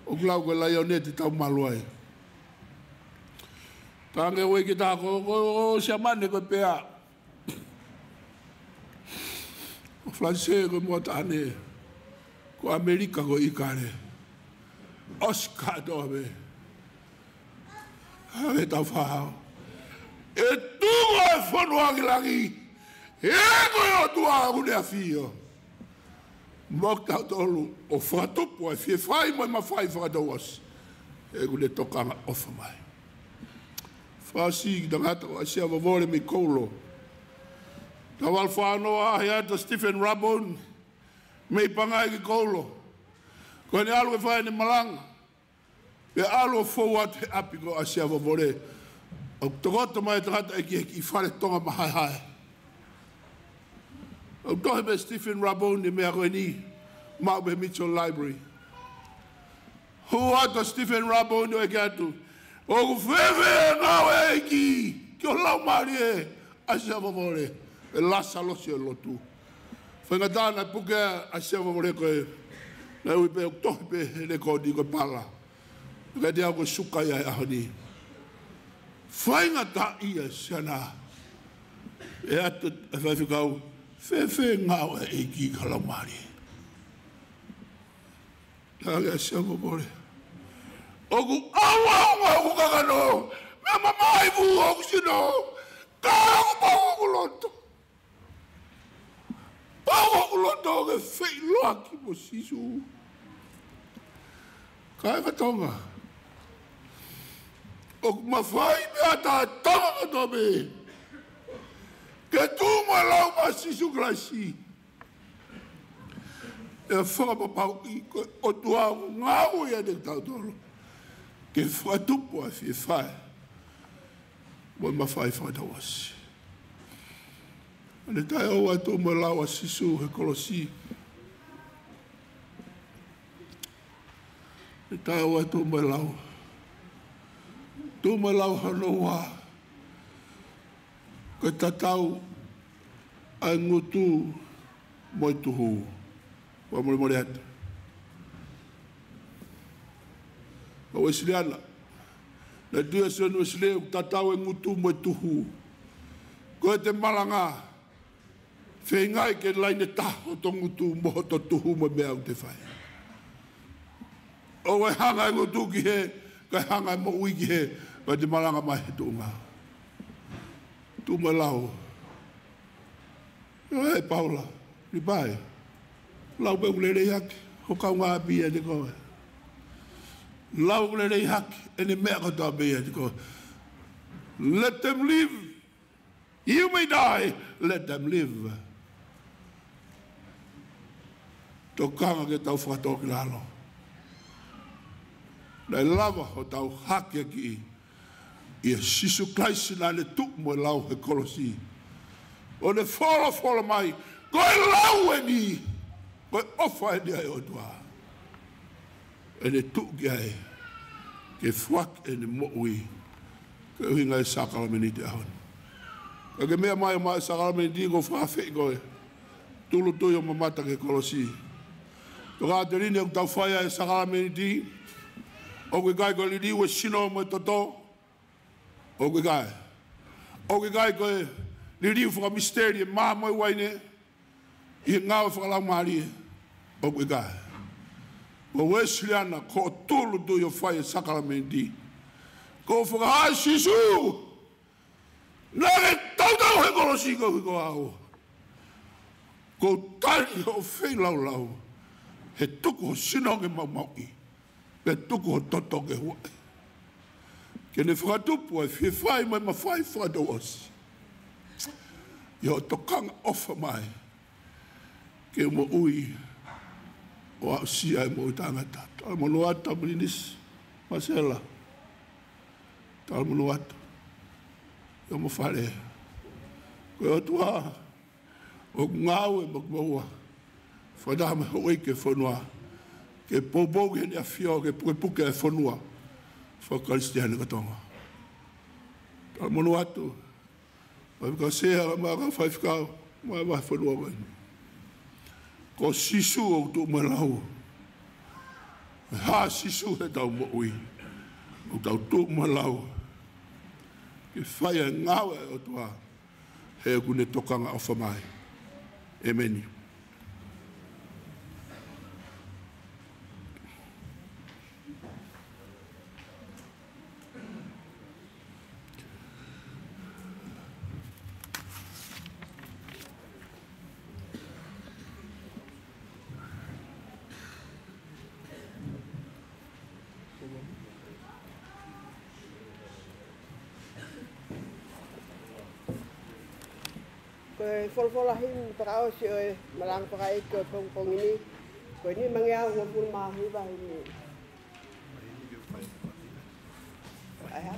ʻoku lau ko e Laioneti Taumalu ai. Talaange ʻe he houʻeiki ʻe taha, ko, ko, ko Siamane ko e Pea. Ko Falanisē ko e Moataʻane. Ko ʻAmelika ko e ʻIkale. ʻOsi kātoa pē. Hangē tau fakahau. ʻE tuku e fonua ki langi. He ko e ʻOtua ʻoku ne ʻafio. Mo kitautolu ʻo fakatupu ʻa e fiefia mo e mafai fakatouʻosi. He ʻoku ne tokanga ʻofa mai. Fasi ki he tangata ko ʻAsia Vavole mei Koulo. Taʻu valungofulu mā ono, ʻaʻahi atu ʻa Stephen Rabon mei Pangai ki Koulo. Ko ʻene ʻalu ke fai ʻene malanga, pea ʻalu ʻo fou atu he ʻapi ko ʻAsia Vavole. ʻOku tokoto mai e tangataʻeiki he kiʻi fale Tonga mahaehae. ʻOku tohi pē Stephen Rabon e meʻa ko eni, maʻu pē Mitchell Library. Hū atu ʻa Stephen Rabon ʻo ʻeke atu, ʻoku fēfē e ngāue ʻa e ʻEiki ki ho laumālie, ʻAsia Vavole? ʻE Lasalosi ʻo e lotu. Faingataʻa naʻe puke ʻa ʻAsia Vavole ko ē, naʻe ui pē ʻoku tohi pē he lēkooti ko e pala. Ka te au ko e suka ia he ʻaho ni. Faingataʻa ia ʻa Siana. ʻE ʻatu e faifekau, fēfē e ngāue ʻa e ʻEiki ki ho laumālie? Talaange ʻe ʻAsia Vavole, ʻoku ʻauʻaunga hoku kakano, meʻa mamahi pē hoku sino, ka ʻoku pau hoku loto. Pau hoku loto ke feʻiloaki mo Sīsū. Kāinga Tonga, ʻoku mafai pē ʻa e Tonga kotoa pē ke tuʻu mo e lau maʻa Sīsū Kalaisi. ʻE fakapapauʻi ko e ʻOtua ʻoku ngāue ʻiate kitautolu ke fakatupu ʻa e fiefia mo e mafai fakatouʻosi. ʻA ʻene taʻeʻoua e tuʻu mo e lau ʻa Sīsū he kolosi. ʻA ʻene taʻeʻoua e tuʻu mo e lau. Tuʻu mo e lau hono ua, ko e tatau ʻa e ngutu mo e tuhu. Fakamolemole atu. Ko Uēsiliana, naʻe tui ʻa Sione Uēsilī ʻoku tatau e ngutu mo e tuhu. Ko ʻete malanga, feingaʻi ke laine taha hoto ngutu mo hoto tuhu mo e meʻa ʻoku te fai. ʻOua ʻe hanga e ngutu ki hē, kae hanga e moʻui ki hē, pea te malanga mai he tuʻunga. Tuʻu mo e lau. ʻE Paula, Līvai, lau pē ʻoku lelei hake ho kaungāʻapi ʻiate koe. Lau ʻoku lelei hake ʻene meʻa kotoa pē ʻiate koe. Let them live. You may die, let them live. Tokanga ke tau fakatōkilalo. Naʻe lava hotau hakeakiʻi ʻia Sīsū Kalaisi naʻa ne tuʻu mo e lau he kolosi. ʻO ne folofola mai, ko e lau eni, ko e ʻofa eni ʻa e ʻOtua. ʻEne tuʻu ki ai ke foaki ʻene moʻui Ko e ʻuhinga e sākalamēniti ʻaho ni. Ka ke meʻa mai ʻo maʻu e sākalamēniti, ʻoku ou fakaafeʻi koe, tūʻulutui ʻo mamata ki he kolosi. Tokāteline, ʻoku tau fai ai e sākalamēniti, ʻoku ʻikai ko e liliu e sino mo e toto. ʻOku ʻikai. ʻOku ʻikai ko e liliu fakamisiteli e mā mo e uaine ʻi he ngāue fakalaumālie. ʻOku ʻikai. Ko e Uēsiliana, ʻoku tūʻulutui ʻo fai e sākalamēniti. Ko e fakahā ʻe Sīsū naʻe tautau he kolosi koeʻuhi ko au. Ko e tali hoʻo feilaulau, he tuku ho sino ke maumauʻi, pea tuku ho toto ke huaʻi, ke ne fakatupu ʻa e fie fai mo e mafai fakatouʻosi. ʻI hoʻo tokanga ʻofa mai ke moʻui ʻo aʻusia e moʻui taʻengata. Talamonū atu Milinisi Masela. Talamonū atu ʻi homo fale. Ko e ʻOtua ʻoku ngāue maʻa kimoua, fakataha mo e houʻeiki e fonua, ke poupou ki heʻene ʻafio, ke pukepuke e fonua faka-Kalisitiane ko Tonga. Talamonū atu Faifekau Sea mo e kau faifekau mo e vahefonua ko eni. Ko Sīsū ʻoku tuʻu mo e lau. Fakahā ʻe Sīsū heʻetau moʻui, ʻoku tau tuʻu mo e lau ke fai e ngāue ʻa e ʻOtua, he ʻoku ne tokanga ʻofa mai. ʻEmeni. Ko e folofola himi fakaʻosi ʻo e malanga fakaʻeiki ʻo e pongipongi ni, ko e nimangeau uofulu mā hiva himi. ʻAi ha?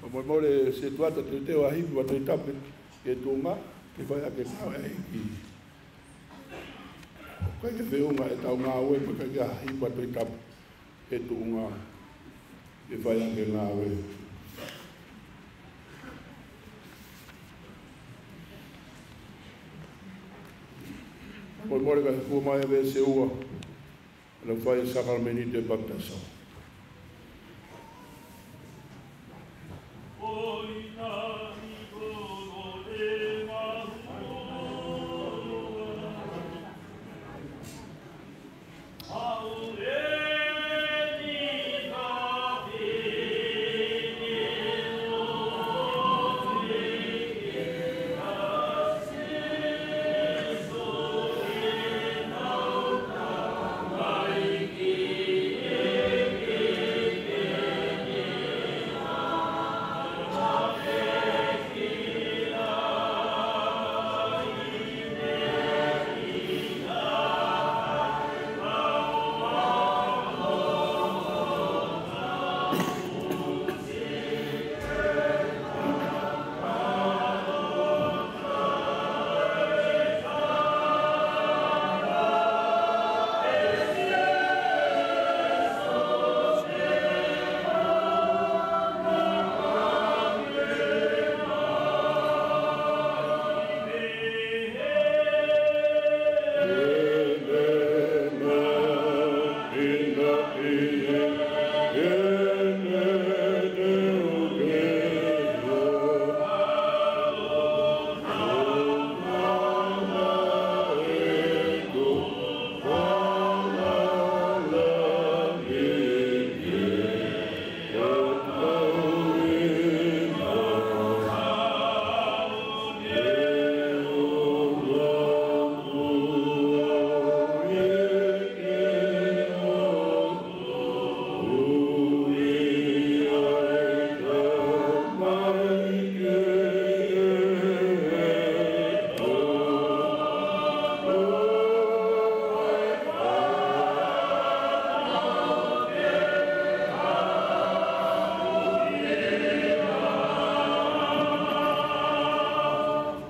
Fakamolemole, setuata teuteu ʻa e himi ʻa e Tohi Tapu ki he tuʻunga ke fai ʻaki e ngāue ʻa e ʻEiki. ʻOku ʻikai ke feʻunga ʻetau ngāue mo e ʻikai ke ʻi ai ha himi ʻa e Tohi Tapu ki he tuʻunga ke fai ʻaki e ngāue. Fakamolemole, ka fua mai ʻa e veesi ua. Lau fai e sākalamēniti ʻo e papitaiso.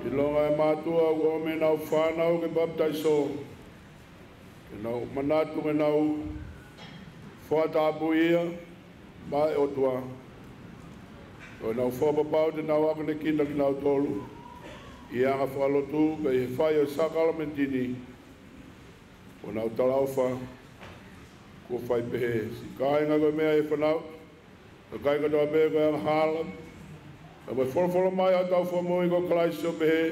ʻIlonga e mātuʻa ʻoku ʻomai ʻenau fānau ke papitaiso, ke nau manatu ke nau fakatapui ia, maʻa e ʻOtua, ʻo nau fakapapau te nau akonekina kinautolu ʻi he anga fakalotu, pea ʻi he fai ʻo e sākalamēniti ni, ʻo nau talaʻofa kuo fai pehē. Siʻi kāinga, ko e meʻa ʻi he fanauʻi ʻa e kakai kotoa pē ko e angahala, ʻa e folofola mai ʻa hotau Fakamoʻui ko Kalaisi ʻo pehē,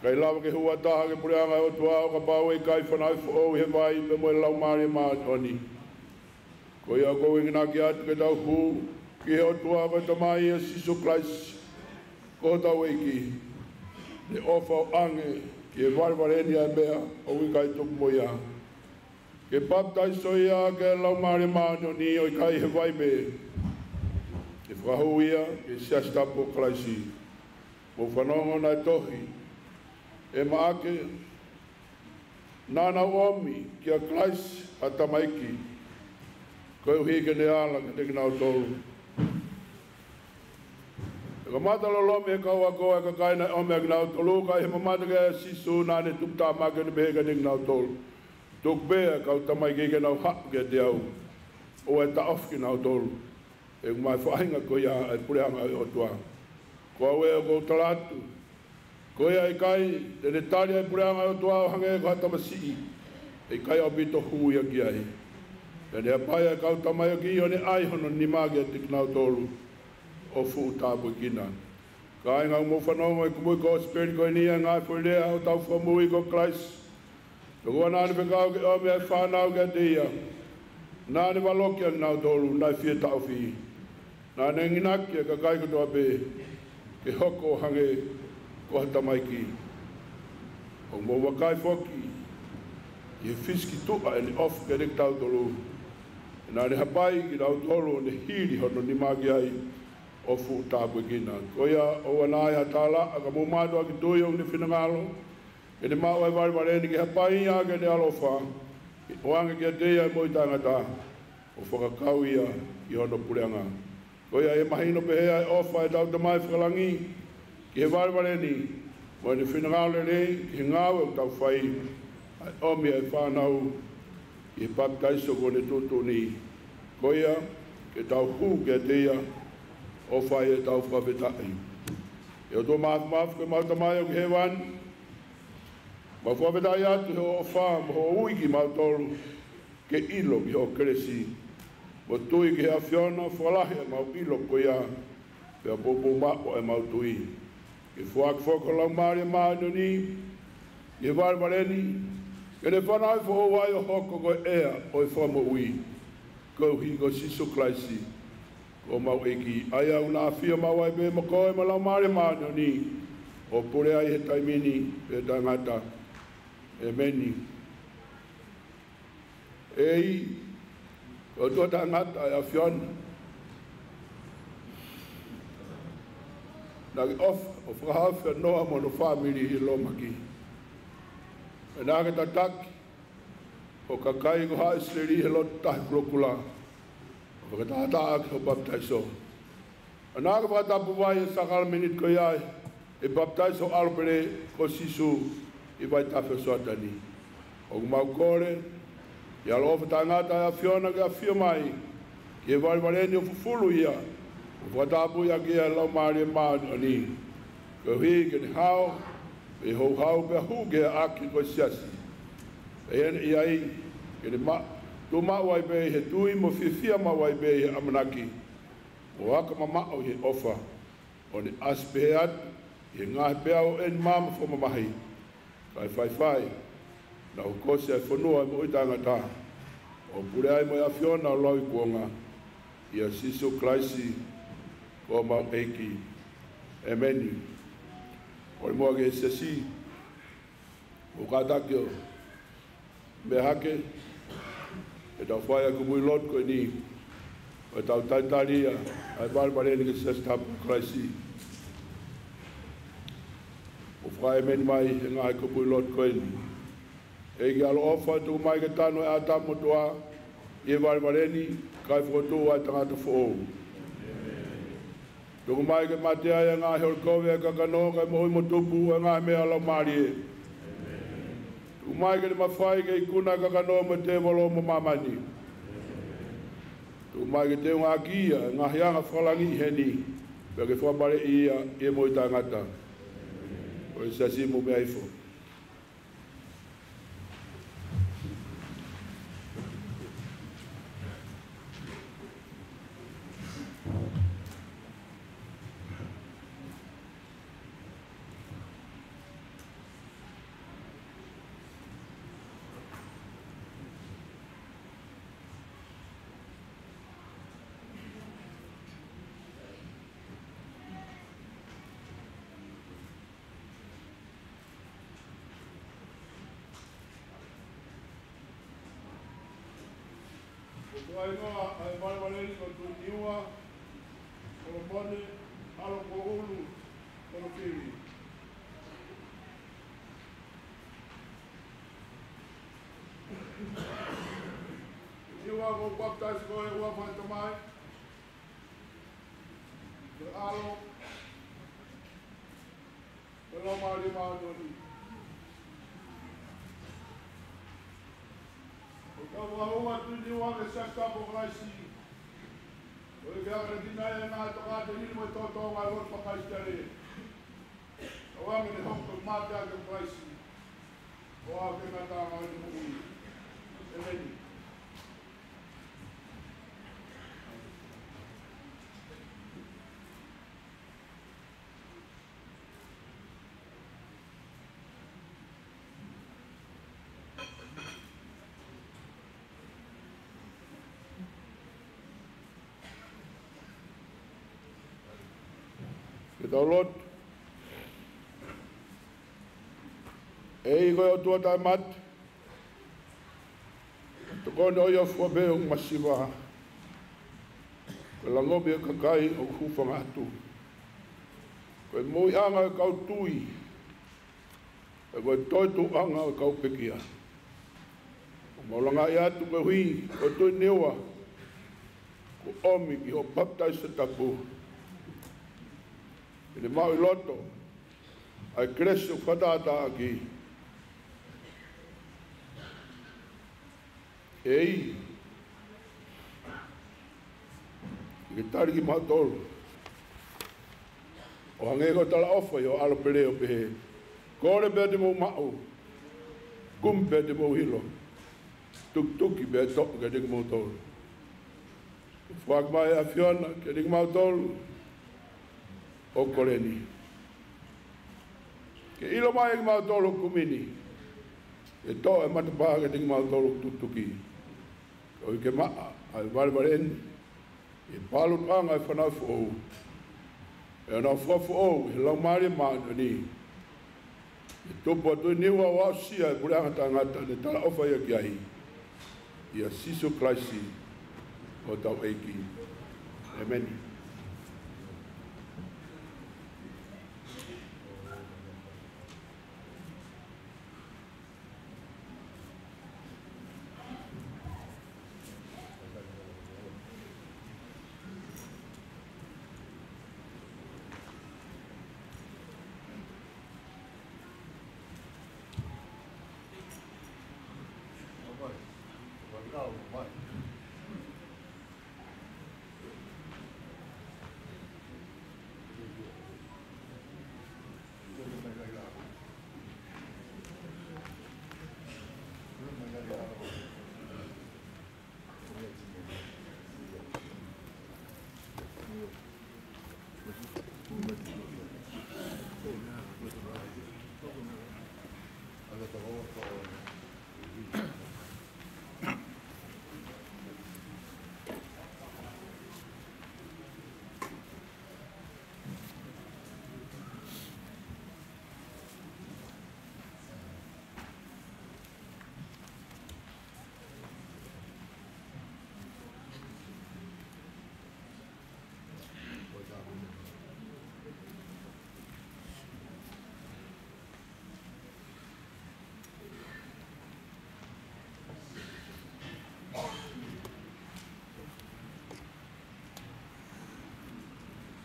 ʻikai lava ke hū ha taha ki he puleʻanga ʻo e ʻOtua ʻo kapau ʻe ʻikai fanauʻi foʻou ʻi he vai pea mo e Laumālie Māʻoniʻoni. Ko ia ʻoku ou enginaki atu ke tau hū ki he ʻOtua ko e Tamai, ʻia Sīsū Kalaisi ko hotau ʻEiki, ne ʻofa ʻo ʻoange ki he valevale ni ʻa e meʻa ʻoku ʻikai tupu mo ia, ke papitaiso ia ʻaki ʻa e Laumālie Māʻoniʻoni ʻo ʻikai ʻi he vai pē, ke fakahū ia ki he Siasi Tapu ʻo Kalaisi. Mou fanongo, naʻe tohi ʻe Maʻake, naʻa nau ʻomi kia Kalaisi ha tamaiki, koeʻuhi ke ne ala kiate kinautolu. Pea kamata lolomi ʻe he kau ako ʻa e kakai naʻe ʻomi ʻa kinautolu, ka ʻi he mamata kia Sīsū naʻa ne tuputāmaki ʻo ne pehē kiate kinautolu, Tuku pē ʻa e kau tamaiki ke nau haʻu kiate au, ʻoua ʻe taʻofi kinautolu, he ʻoku ʻi he faʻahinga ko ia ʻa e puleʻanga ʻo e ʻOtua. Ko au ē ʻoku ou tala atu, ko ia ʻe ʻikai te ne tali ʻa e puleʻanga ʻo e ʻOtua ʻo hangē ko ha tamasiʻi, ʻe ʻikai ʻaupito hū ia ki ai. Pea ne hapai ʻa e kau tamaiki ʻo ne ʻai hono nima kiate kinautolu ʻo fuʻu tāpuekina. Kāinga, ʻoku mou fanongo ʻi he kupuʻi kosipeli ko eni ʻa e ngaahi foʻi lea ʻa hotau Fakamoʻui ko Kalaisi. Tokoua naʻa ne fekau ke ʻomi ʻa e fānau kiate ia, naʻa ne valokiʻi ʻa kinautolu naʻe fie taʻofi. Naʻa ne enginaki ʻa e kakai kotoa pē ke hoko ʻo hangē ko ha tamaiki. ʻOku mou vakai foki ki he fisikituʻa ʻene ʻofa kiate kitautolu, he naʻa ne hapai kitautolu ʻo ne hili hono nima ki ai ʻo fuʻu tāpuekina. Ko ia, ʻoua naʻa ʻi ai ha tālaʻa, ka mou mātuʻaki tui ʻoku ne finangalo ke ne maʻu ʻa e valevale ni, ke hapai ia ʻaki ʻene ʻaloʻofa, ke ʻoange kiate ia ʻa e moʻui taʻengata, ʻo fakakau ia ʻi hono puleʻanga. Ko ia, ʻe mahino pehē ʻa e ʻofa ʻa ʻetau Tamai Fakalangi ki he valevale ni, mo ʻene finangalo lelei ki he ngāue ʻoku tau fai, ʻa e ʻomi ʻa e fānau ʻi he papitaiso kuo ne tuʻutuʻuni. Ko ia, ke tau hū kiate ia ʻo fai ʻetau fakafetaʻi. ʻE ʻOtua Māfimafi, ko ʻemau Tamai ʻoku ʻi hēvani, mau fakafetaʻi atu he ʻofa mo hoʻo ui kimautolu ke ʻilo ki hoʻo kelesi, mo tui ki he ʻAfiona. Fakalahi ʻemau ʻilo ko ia, pea poupou maʻu ʻemau tui. Ke foaki foki ho Laumālie Māʻoniʻoni ʻi he valevale ni, ke ne fanauʻi foʻou ai ʻo hoko ko e ʻea ʻo e fakamoʻui, koeʻuhi ko Sīsū Kalaisi ko homau ʻEiki, ʻa ia ʻoku na ʻafio maʻu ai pē mo koe mo e Laumālie Māʻoniʻoni, ʻo pule ai he taimi ni pea taʻengata. ʻEmeni. ʻEiki, ko e ʻOtua taʻengata ʻa e ʻAfiona, naʻa ke ʻofa ʻo fakahaofi ʻa Noa mo hono fāmili ʻi he lōmaki. Pea naʻa ke tataki ho kakai ko haʻa ʻIsileli ʻi he lotu tahi kulokula, ʻo fakatātā ʻaki ho papitaiso. Pea naʻa ke fakatapu vai ʻa e sākalamēniti ko ia ʻi he papitaiso ʻo ho ʻAlo pele ko Sīsū ʻi he vaitafe ʻo Soatani. ʻOku mau kole ki he ʻaloʻofa taʻengata ʻa e ʻAfiona ke ʻafio mai ki he valevale ni ʻo fufulu ia, ʻo fakatapui ʻaki ia ʻe he Laumālie Māʻoniʻoni, koeʻuhi ke ne hao mei he houhau pea hū ki he ʻaʻake ko e siasi. Pea ʻi heʻene ʻi ai, ke ne ma-, tuʻu maʻu ai pē ʻi he tui, mo fiefia maʻu ai pē ʻi he ʻamanaki, mo aka mamaʻo ʻi he ʻofa, ʻo ne ʻasi pehē atu ʻi he ngaahi peau ʻo ʻeni maama fakamamahi, kae faifai, naʻa ke ʻosi ʻa e fonua ʻo e moʻui taʻengata, ʻo pule ai mo e ʻAfiona ʻo lauikuonga, ʻia Sīsū Kalaisi ko homau ʻEiki. ʻEmeni. Kole muʻa ki he siasi, mou kātaki ʻo meʻa hake, ʻetau fai ʻa e kupuʻi lotu ko eni, ʻo ʻetau talitali ʻa e valevale ni ki he Siasi Tapu ʻo Kalaisi. Mou fakaʻēmeni mai he ngaahi kupuʻi lotu ko eni. ʻEiki ʻaloʻofa, tuku mai ke tanu ʻa e ʻātakai motuʻa ʻi he valevale ni, kae fokotuʻu ʻa e tangata foʻou. Tuku mai ke mate ai ʻa e ngaahi holi kovi ʻa e kakano, kae moʻui mo tupu ʻa e ngaahi meʻa ʻa e laumālie. Tuku mai ke ne mafai ke ikuna ʻa e kakano mo e tēvolo mo māmani. Tuku mai ke teungaʻaki ia ʻa e ngaahi anga fakalangi ʻi heni, pea ke fakamālieʻi ia ʻi he moʻui taʻengata. Ko e Siasi mo meʻa ifo. Ko e tuʻa ʻi he ngaahi valevaleni ko Tuiniua Solomone ʻAlokoulu Kolofili. Tuiniua, kuo u papitaiso koe ʻi he huafa ʻo e Tamai, ʻo e ʻAlo, ʻo e Laumālie Māʻoniʻoni. ʻOku ou fakahū atu Tuiniua ki he Siasi Tapu ʻo Kalaisi, ʻo ʻikai ke ʻamanekina ʻe he ngaahi tokāteline mo e tōtōonga ʻo e lotu faka-Kalisitiane, ʻo ange ne hoko ko e mateaki ʻo Kalaisi, ʻo aʻu ki he ngataʻanga ʻo ʻene moʻui. ʻEmeni. Ke tau lotu. ʻEiki ko e ʻOtua taʻemate, tokoni ʻoiauē pē ʻoku masiva, ko e langomi ʻo e kakai ʻoku hūfanga atu, ko e moʻuiʻanga ʻo e kau tui, pea ko e toetuʻuʻanga ʻo e kau pekia. ʻOku mau langaʻi atu koeʻuhi ko Tuiniua kuo ʻomi ki hoʻo papitaiso tapu, ke ne maʻu ʻi loto ʻa e kelesi ʻoku fakatātāʻaki. ʻEiki, ke ke tali kimautolu, ʻo hangē ko e talaʻofa ʻi hoʻo ʻAlo pele ʻo pehē: Kole pea te mou maʻu, kumi pea te mou ʻilo, tukituki pea ʻe toʻo kiate kimoutolu. Foaki mai ʻe he ʻAfiona kiate kimautolu ʻa e kole ni, ke ʻilo mai ʻe kimautolu ʻoku kumi ni, ke toʻo ʻa e matapā kiate kimautolu ʻoku tukituki, koeʻuhi ke maʻa ʻa e valevaleni ʻi he palopalema ʻo e fānau foʻou, ʻi honau fakafoʻou ʻe he Laumālie Māʻoniʻoni, ʻe tupu ʻa Tuiniua ʻo aʻusia ʻa e puleʻanga taʻengata ne talaʻofa ia ki ai, ʻia Sīsū Kalaisi ko hotau ʻEiki. ʻEmeni.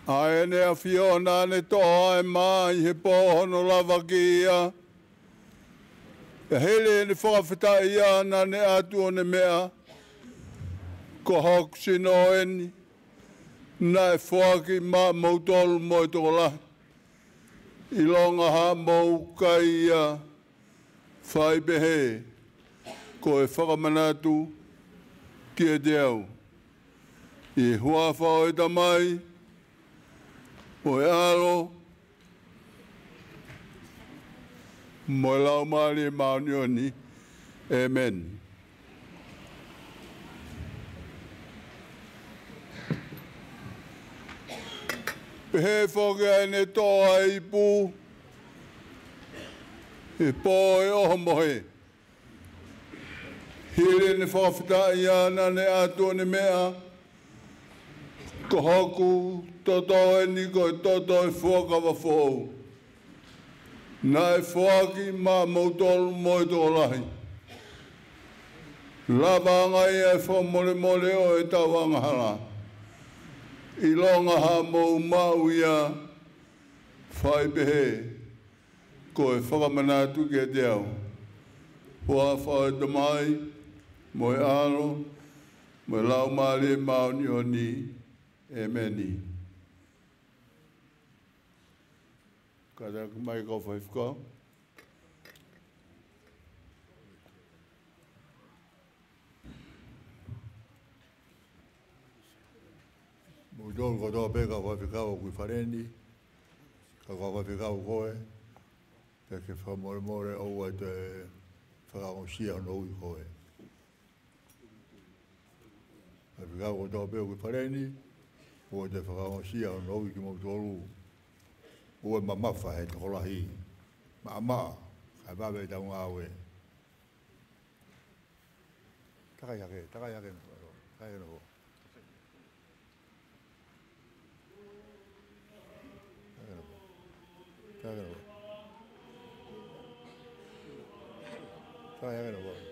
ʻA ʻene ʻAfiona ne toʻo ʻa e mā ʻi he pō hono lavakia, pea hili ʻene fakafetaʻi ia naʻa ne ʻatu ʻo ne meʻa. Ko hoku sino ʻeni, naʻe foaki maʻamoutolu mo e tokolahi. ʻIlonga haʻamou kai ia, fai pehē ko e fakamanatu kiate au. ʻI he huafa ʻo e Tamai, mo e ʻAlo, mo e Laumālie Māʻoniʻoni. ʻĒmeni. Pehē foki ʻa ʻene toʻo ʻa e ipu he pō ʻo e ʻohomohe. Hili ʻene fakafetaʻi ia, naʻa ne ʻatu ʻene meʻa, ko hoku toto ʻeni, ko e toto ʻo e fuakava foʻou. Naʻe foaki maʻamoutolu mo e tokolahi. Lava ange ia ʻe fakamolemole ʻo ʻetau angahala. ʻIlonga haʻamou maʻu ia, fai pehē ko e fakamanatu kiate au. Huafa ʻo e Tamai, mo e ʻAlo, mo e Laumālie Māʻoniʻoni. ʻĒmeni. Kātaki mai kau faifekau. Mou tolu kotoa pē kau faifekau ʻoku ʻi fale ni, kau faifekau ko ē, pea ke fakamolemole ʻoua te fakaongosia hono ui ko ē. Faifekau kotoa pē ʻoku ʻi fale ni, ʻoua te fakaongosia hono ui kimoutolu. ʻOua ʻe mamafa he tokolahi. Maʻamaʻa, kae vave ʻetau ngāue. Takai hake, takai hake. Takai hake. Takai hake. Takai hake.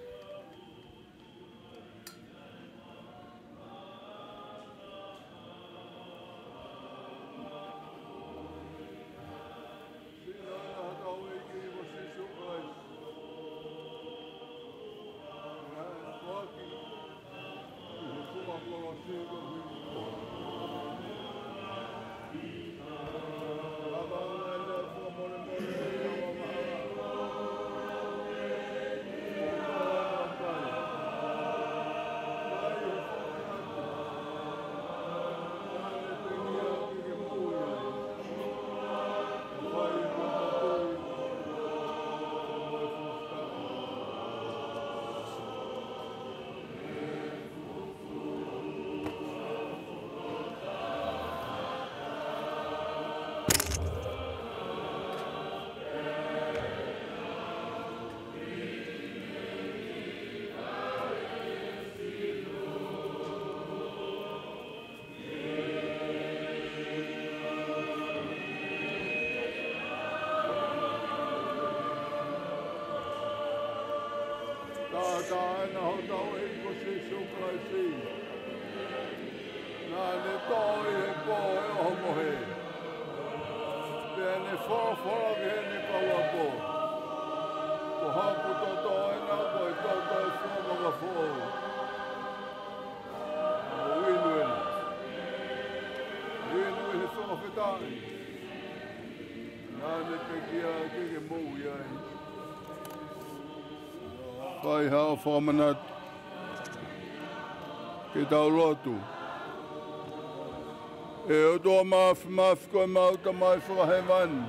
Taʻataʻa ʻena hotau ʻEiki ko Sīsū Kalaisi. Naʻa ne toʻo ʻi he pō ʻo e ʻohomohe. Pea ne folofola ki heʻene kau ako. Ko hoku toto ʻena, ko e toto ʻo e fuakava foʻou. Mou inu ʻena. Inu ʻi he fakafetaʻi. Naʻa ne pekia ke ke moʻui ai. Fai haʻo fakamanatu. Ke tau lotu. ʻE ʻOtua Māfimafi, ko ʻemau Tamai Fakahēvani,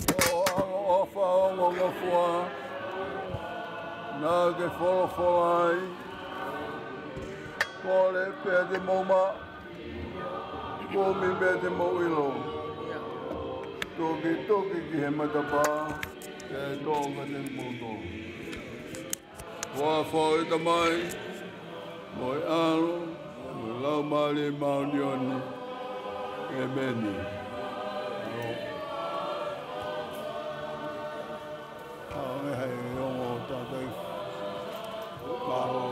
ʻoku ʻaloʻofa ʻo ngofua naʻa ke folofola ai. Kole pea te mou maʻu, kumi pea te mou ʻilo, tukituki ki he matapā, pea ʻe tō kiate kimoutolu. Huafa ʻo e Tamai, mo e ʻAlo, mo e Laumālie Māʻoniʻoni. ʻĒmeni. ʻA, ʻe hai e ongo tātai. Mālō.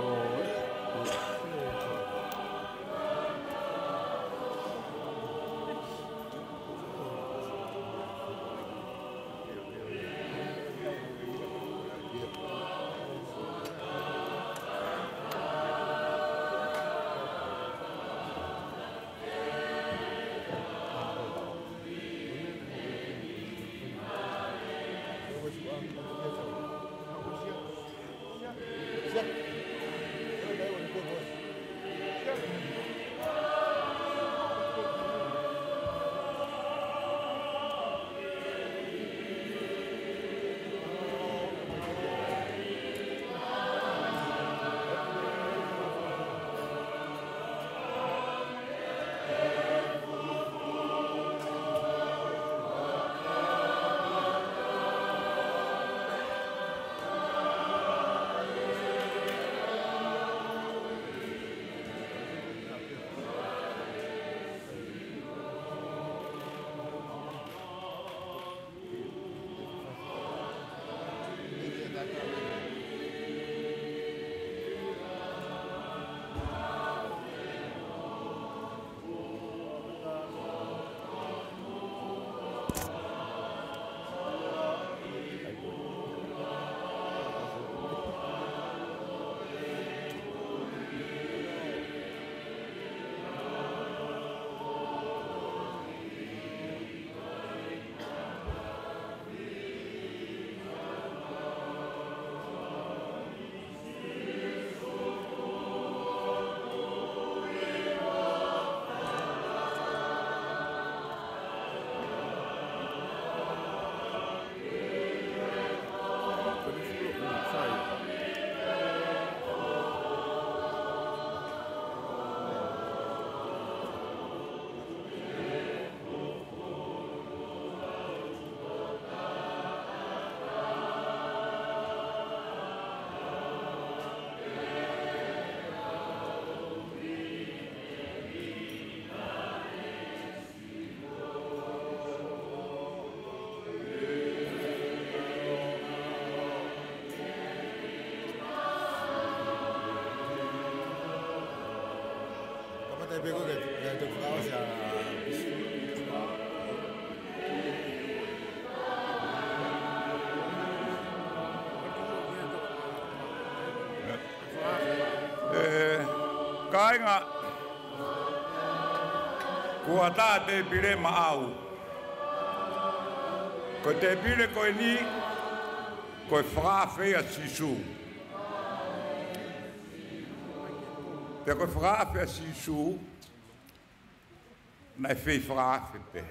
Pea ko e, ko e, ko e fakaʻosi ʻa ʻE, kāinga, kuo ʻatā tēpile maʻau. Ko e tēpile ko eni, ko e fakaafe ʻa Sīsū. Pea ko e fakaafe ʻa Sīsū, naʻe fai fakaafe pē.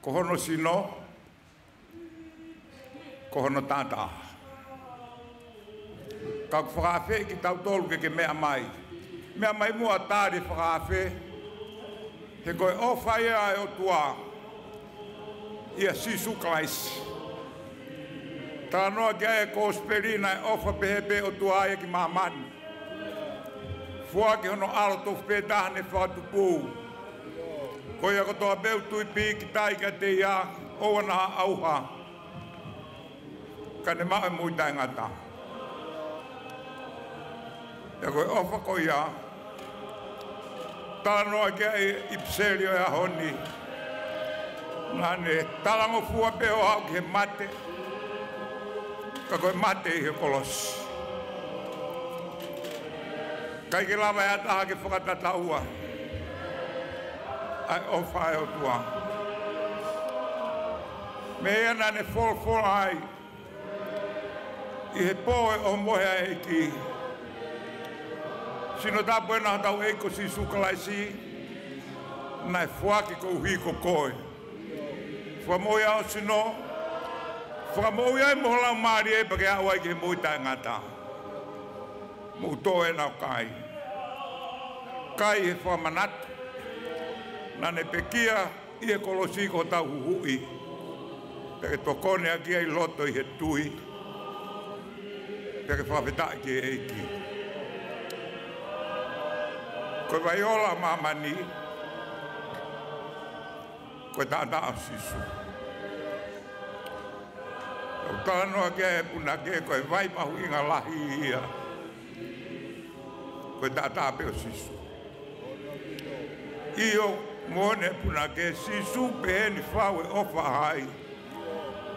Ko hono sino, ko hono taʻataʻa. Ka ʻoku fakaafeʻi kitautolu ke ke meʻa mai. Meʻa mai muʻa ʻo tali e fakaafe. He ko e ʻofa ia ʻa e ʻOtua ʻia Sīsū Kalaisi. Talanoa ki ai e kosipeli naʻe ʻofa pehē pē ʻOtua ia ki māmani. Foaki hono ʻAlo tofu pē taha ne fakatupu. Ko ia kotoa pē ʻoku tui pīkitai kiate ia, ʻoua naʻa ʻauha, ka ne maʻu e moʻui taʻengata. Pea ko e ʻofa ko ia, talanoa ki ai e ʻipiseli ʻo e ʻaho ni, naʻa ne talangofua pē ʻo aʻu ki he mate, ka ko e mate ʻi he kolosi. ʻIkai ke lava ʻe ha taha ke fakatataua ʻa e ʻofa ʻa e ʻOtua. Meʻa ia naʻa ne folofola ai ʻi he pō ʻo e ʻohomohe ʻa e ʻEiki. Sino tapu ena hotau ʻEiki ko Sīsū Kalaisi, naʻe foaki koeʻuhi ko koe. Fakamoʻui ʻa ho sino, fakamoʻui ai mo ho laumālie pea ke aʻu ai ki he moʻui taʻengata. Mou toʻo ena ʻo kai. Kai he fakamanatu. Naʻa ne pekia ʻi he kolosi ko hotau huhuʻi. Pea ke tokoni ʻaki ia ʻi loto ʻi he tui. Pea ke fakafetaʻi ki he ʻEiki. Ko e vai ola ʻa māmani, ko e taʻataʻa ʻo Sīsū. ʻOku talanoa ki ai e punake, ko e vai mahuʻinga lahi ia. Ko e taʻataʻa pē ʻo Sīsū. ʻIo, moʻoni e punake, Sīsū pē eni fau e ʻofa ai.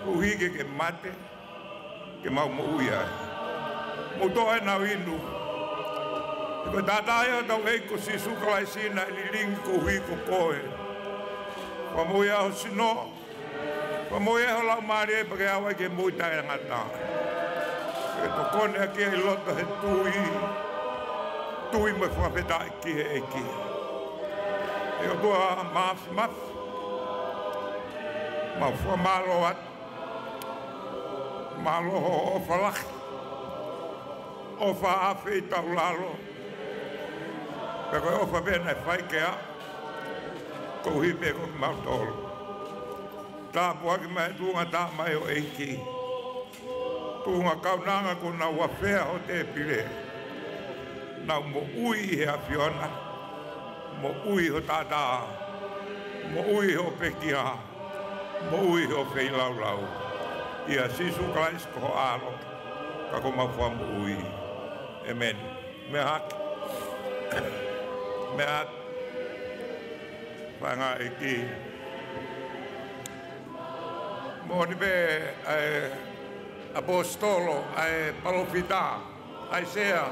Koeʻuhi ke ke mate, ke mau moʻui ai. Mou toʻo ena ʻo inu. He ko e taʻataʻa ia hotau ʻEiki ko Sīsū Kalaisi naʻe lilingi koeʻuhi ko koe. Fakamoʻui ʻa ho sino, fakamoʻui ʻa ho laumālie pea ke aʻu ai ki he moʻui taʻengata. Ke tokoni ʻaki ia ʻi loto he tui, tui mo e fakafetaʻi ki he ʻEiki. ʻE ʻOtua Māfimafi, mau fakamālō atu. Mālō hoʻo ʻofa lahi. ʻOfa afe ʻi taulalo. Pea ko e ʻofa pē naʻe fai ke aʻu koeʻuhi pē ko kimautolu. Tāpuaki mai tuʻunga tamaioʻeiki, tuʻunga kaunanga kuo nau afea ho tēpile. Nau moʻui ʻi he ʻAfiona, moʻui ho taʻataʻa, moʻui ho pekia, moʻui ho feilaulau. ʻIa Sīsū Kalaisi ko ho ʻAlo, ka ko homau Fakamoʻui. ʻĒmeni. Meʻa hake. Meʻa hake. Fanga ʻEiki. Moʻoni pē ʻa e ʻaposetolo, ʻa e palōfita ʻAisea,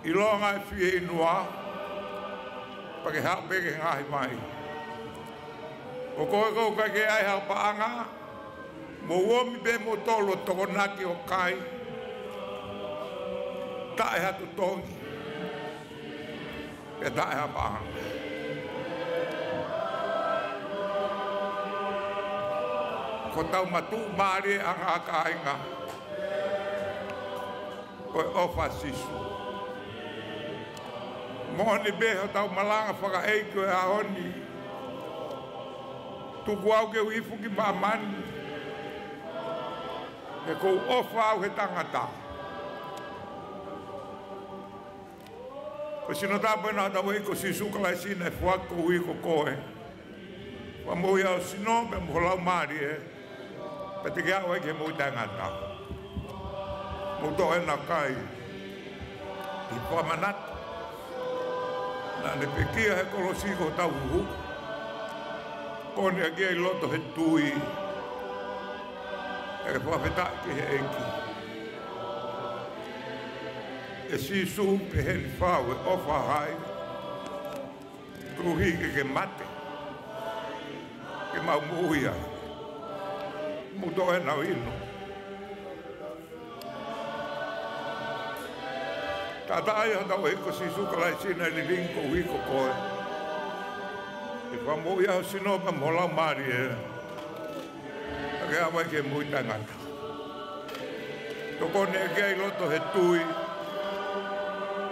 ʻilonga e fieinua, pea ke haʻu pē ki he ngaahi vai. Ko koe ʻoku ʻikai ke ʻi ai haʻo paʻanga, mou omi pē moutolu ʻo tokonaki ʻo kai, taʻe ha totongi, pea taʻe ha paʻanga. Ko hotau matuʻumālieʻanga kāinga, ko e ʻofa ʻa Sīsū. Moʻoni pē hotau malanga fakaʻeiki ʻo e ʻaho ni, tuku au ke u hifo ki māmani, he ʻoku ou ʻofa au he tangata. Ko e sino tapu ena hotau ʻEiki ko Sīsū Kalaisi naʻe foaki koeʻuhi ko koe. Fakamoʻui ʻa ho sino pea mo ho laumālie, pea te ke aʻu ai ki he moʻui taʻengata. Mou toʻo ena ʻo kai. ʻi he fakamanatu naʻa ne pekia he kolosi ko hotau huhuʻi. Ko eni ʻa e ʻi loto he tui, ʻe fakafetaʻi ki he ʻEiki. ʻE Sīsū, pehē ʻi he fai ʻofa hai, koeʻuhi ke ke mate, ke mau moʻui ai. Mou toʻo ena ʻo inu. Taʻataʻa ʻi hotau ʻEiki ko Sīsū Kalaisi naʻe lilingi koeʻuhi ko koe, ʻe fakamoʻui ʻa ho sino pea mo ho laumālie, ʻa ke ʻave ki he moʻui taʻengata. Tokoni ʻEiki ʻi loto he tui,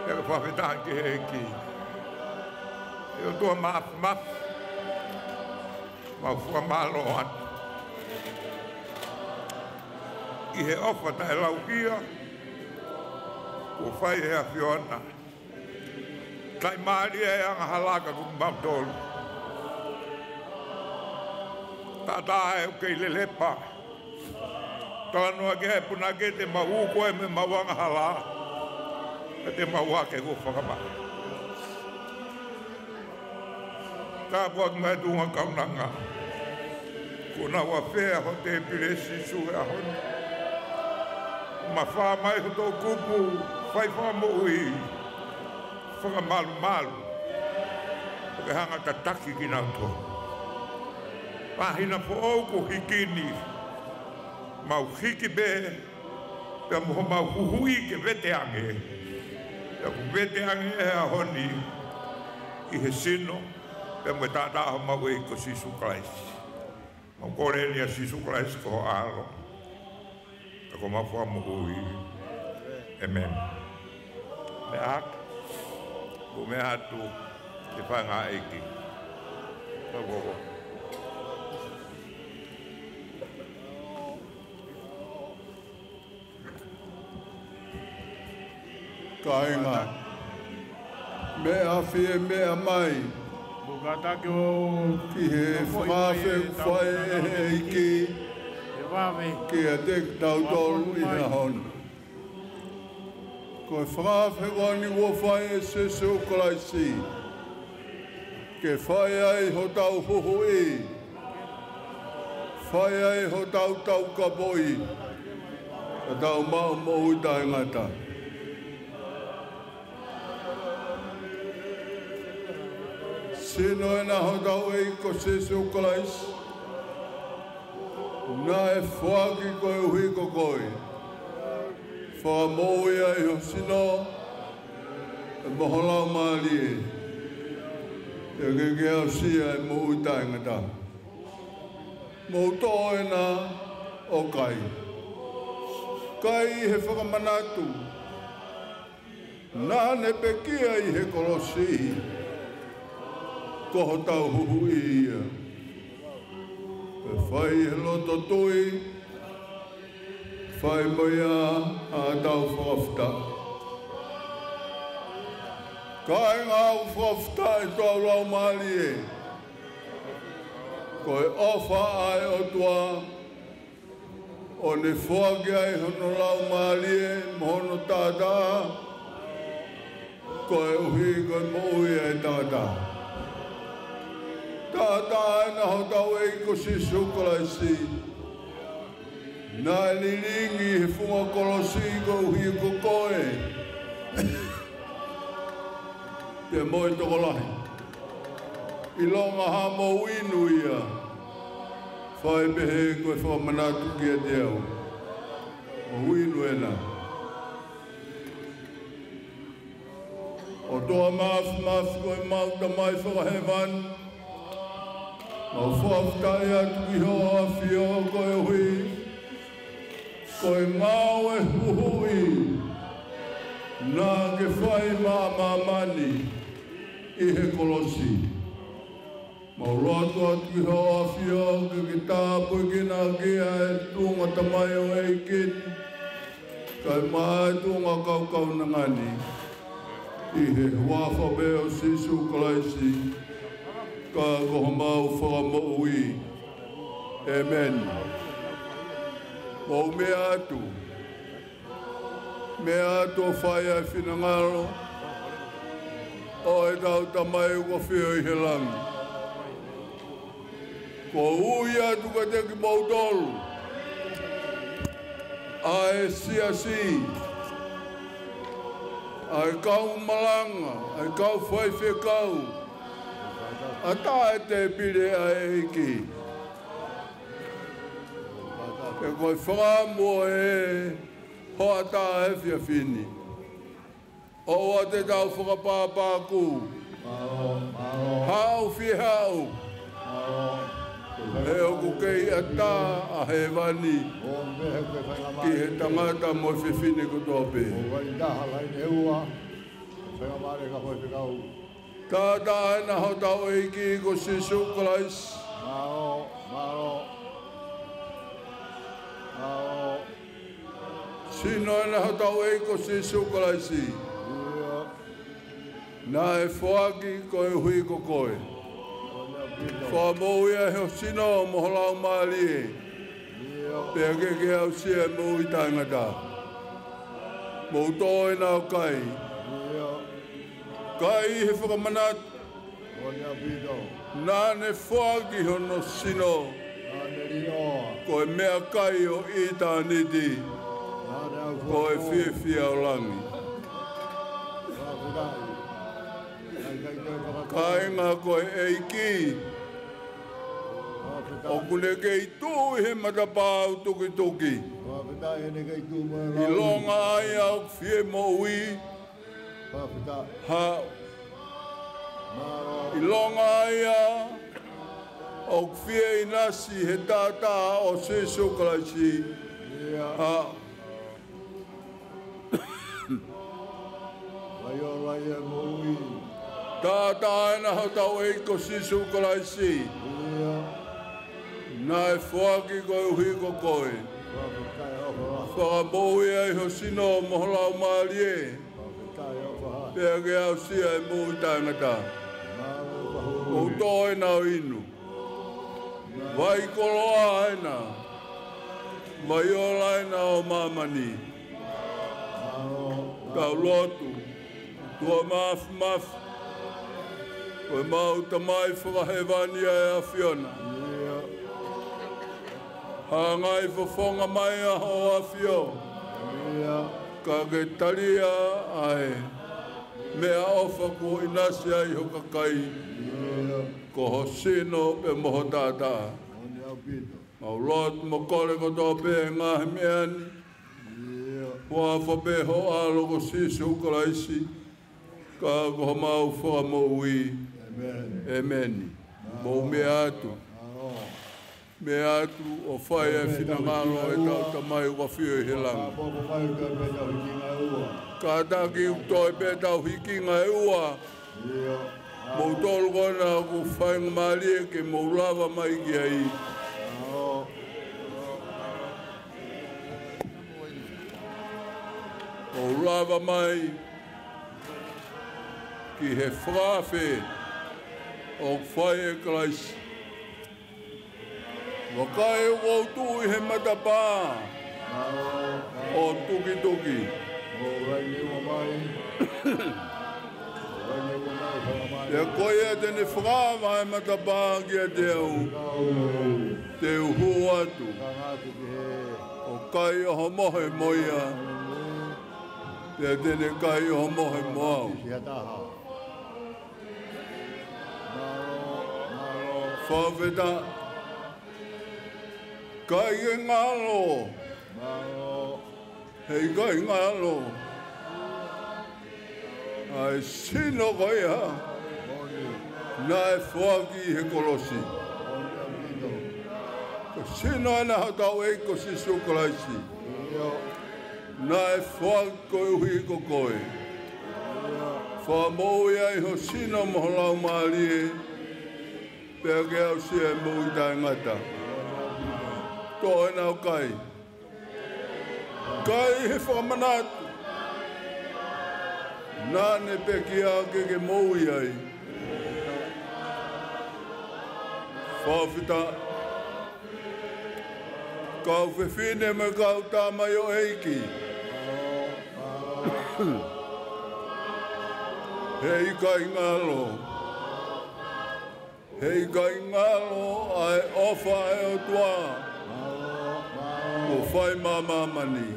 ʻe fakafetaʻi ki he ʻEiki. ʻE ʻOtua Māfimafi, mau fakamālō atu ʻi he ʻofa taʻelauhia kuo fai ʻe he ʻAfiona. Taʻimālie ʻa e angahala kiate kimautolu. Taʻataʻa ʻoku kei lelepa. Talanoa ki ai e punake, te mau ʻū koe mei heʻemau angahala, pea te mau ʻā ke ʻoua fakamā. Tāpuaki mai tuʻunga kaunanga kuo nau ʻafea ho tēpile, Sīsū, he ʻaho ni. Mafā mai ho toʻukupu fai fakamoʻui, fakamalumalu, ke hanga ʻo tataki kinautolu. Māhina foʻou kuo hiki ni, mau hiki pē, pea mo homau huhuʻi ke vete ange. Pea kuo vete ange he ʻaho ni ʻi he sino pea mo e taʻataʻa ʻo homau ʻEiki ko Sīsū Kalaisi. Mau kole ni ʻia Sīsū Kalaisi ko ho ʻAlo, pea ko homau Fakamoʻui. ʻĒmeni. Meʻa hake, mou meʻa atu ki he faiʻanga ʻeiki. Pea ko Kāinga, meʻa fie meʻa mai. Mou kātaki ʻo ki he fakaafe kuo fai ʻe he ʻEiki kiate kitautolu ʻi he ʻaho ni. Ko e fakaafe ko eni kuo fai ʻe Sīsū Kalaisi, ke fai ai hotau huhuʻi, fai ai hotau taukapoʻi, ka tau maʻu moʻui taʻengata. Sino ena hotau ʻEiki ko Sīsū Kalaisi, naʻe foaki koeʻuhi ko koe. Fakamoʻui ai ho sino pea mo ho laumālie, pea ke ke aʻusia e moʻui taʻengata. Mou toʻo ena ʻo kai. Kai ʻi he fakamanatu naʻa ne pekia ʻi he kolosi ko hotau huhuʻi ia. Pea fai ʻi he loto tui, fai mo ia ʻa ʻetau fakafetaʻi. Kāinga, ʻoku fakafetaʻi hotau laumālie. Ko e ʻofa ʻa e ʻOtua, ʻo ne foaki ai hono laumālie mo hono taʻataʻa, koeʻuhi ko e moʻui ʻa e tangata. Taʻataʻa ena hotau ʻEiki ko Sīsū Kalaisi, naʻe lilingi he funga kolosi koeʻuhi ko koe, pea mo e tokolahi. ʻIlonga haʻamou inu ia, fai pehē ko e fakamanatu kiate au. Mou inu ena. ʻOtua Māfimafi, ko ʻemau Tamai Fakahēvani, mau fakafetaʻi atu ki hoʻo ʻAfio koeʻuhi ko e ngāue huhuʻi naʻa ke fai maʻa māmani ʻi he kolosi. Mau lotu atu ki hoʻo ʻAfio ke ke tāpuekina ʻaki ʻa e tuʻunga tamaioʻeiki ni, kae ʻumaʻā e tuʻunga kaukaunanga ni, ʻi he huafa pē ʻo Sīsū Kalaisi, ka ko homau Fakamoʻui. ʻĒmeni. Mou meʻa atu. Meʻa atu ʻo fai ʻa e finangalo ʻo ʻetau Tamai ʻoku ʻafio ʻi he langi. Ko e ui atu kiate kimoutolu ʻa e siasi, ʻa e kau malanga, ʻa e kau faifekau, ʻa e tēpile ʻa e ʻEiki. He ko e fakaʻamu ʻo e hoʻatā efiafi ni. ʻOua te tau fakapāpākū. Haʻu, fie haʻu. He ʻoku kei ʻatā ʻa hēvani ki he tangata mo e fefine kotoa pē. Tātā ʻena hotau ʻEiki ko Sīsū Kalaisi. Sino ʻena hotau ʻEiki ko Sīsū Kalaisi. Naʻe foaki koeʻuhi ko koe. Fakamoʻui ʻa ho sino mo ho laumālie, pea ke ke aʻusia e moʻui taʻengata. Mou tō ʻena ʻo kai. Kai he fakamanatu. Naʻa ne foaki hono sino ko e meʻakai ʻo ʻitāniti, ko e fiefia ʻo langi. Kāinga, ko e ʻEiki ʻoku ne kei tuʻu ʻi he matapā ʻoku tukituki. ʻIlonga ʻa ia ʻoku fie moʻui, haʻu. ʻIlonga ʻa ia ʻoku fie ʻinasi he taʻataʻa ʻo Sīsū Kalaisi, haʻu. Tātā ʻena hotau ʻEiki ko Sīsū Kalaisi. Naʻe foaki koeʻuhi ko koe. Fakamoʻui ʻa ho sino mo ho laumālie, pea ke aʻusia e moʻui taʻengata. Mou tō ʻena ʻo inu. Vai koloa ʻena, vai ola ʻena ʻo māmani. Tau lotu. ʻOtua Māfimafi, ko ʻemau Tamai fakahēvani ʻa e ʻAfiona. Hangai fofonga mai ʻa hoʻo ʻAfio, ka ke talia ʻa e meʻaʻofa kuo ʻinasi ai ho kakai, ko ho sino pea mo ho taʻataʻa. Mau lotu mo kole kotoa pē ngaahi meʻa ni, huafa pē ho ʻAlo ko Sīsū Kalaisi, ka ko homau Fakamoʻui. ʻĒmeni. Mou meʻa atu. Meʻa atu ʻo fai ʻa e finangalo ʻo ʻetau Tamai ʻoku ʻafio ʻi he langi. Kātaki ʻoku toe pē ʻetau hiki ngae ua. Moutolu ko ena ʻoku faingamālie ke mou lava mai ki ai. Mou lava mai ki he fakaafe ʻoku fai ʻe Kalaisi. Vakai, ʻoku ou tuʻu ʻi he matapā ʻo tukituki. Pea ko ia te ne fakaava e matapā kiate au, te u hū atu ʻo kai ʻa hoʻo mohe mo ia, pea te ne kai ʻa hoʻo mohe mo au. Fakafetaʻi. ʻIkai ke ngalo. Heʻikai ngalo ʻa e sino ko ia naʻe foaki he kolosi. Ko e sino ʻena hotau ʻEiki ko Sīsū Kalaisi, naʻe foaki koeʻuhi ko koe. Fakamoʻui ʻa ho sino mo ho laumālie, pea ke aʻusia e moʻui taʻengata. Tō ʻena ʻo kai. Kai he fakamanatu, naʻa ne pekia ke ke moʻui ai. Fakafetaʻi. Kau fefine mo e kau tama ʻo e ʻEiki, He ʻikai ngalo. He ʻikai ngalo ʻa e ʻofa ʻa e ʻOtua ʻoku fai maʻa māmani.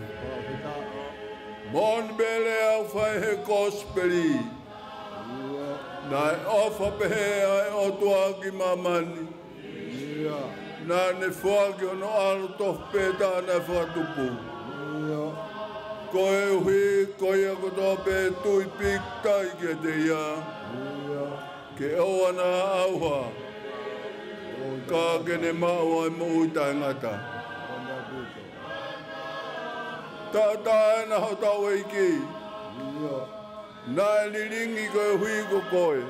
Moʻoni pē lea ʻoku fai he kosipeli. Naʻe ʻofa pehē ʻa e ʻOtua ki māmani. Naʻa ne foaki hono ʻAlo tofu pē taha naʻe fakatupu. Koeʻuhi ko ia kotoa pē tui pīkitai kiate ia, ke ʻoua naʻa ʻauha, ka ke ne maʻu ʻa e moʻui taʻengata. Taʻataʻa ena hotau ʻEiki. Naʻe lilingi koeʻuhi ko koe.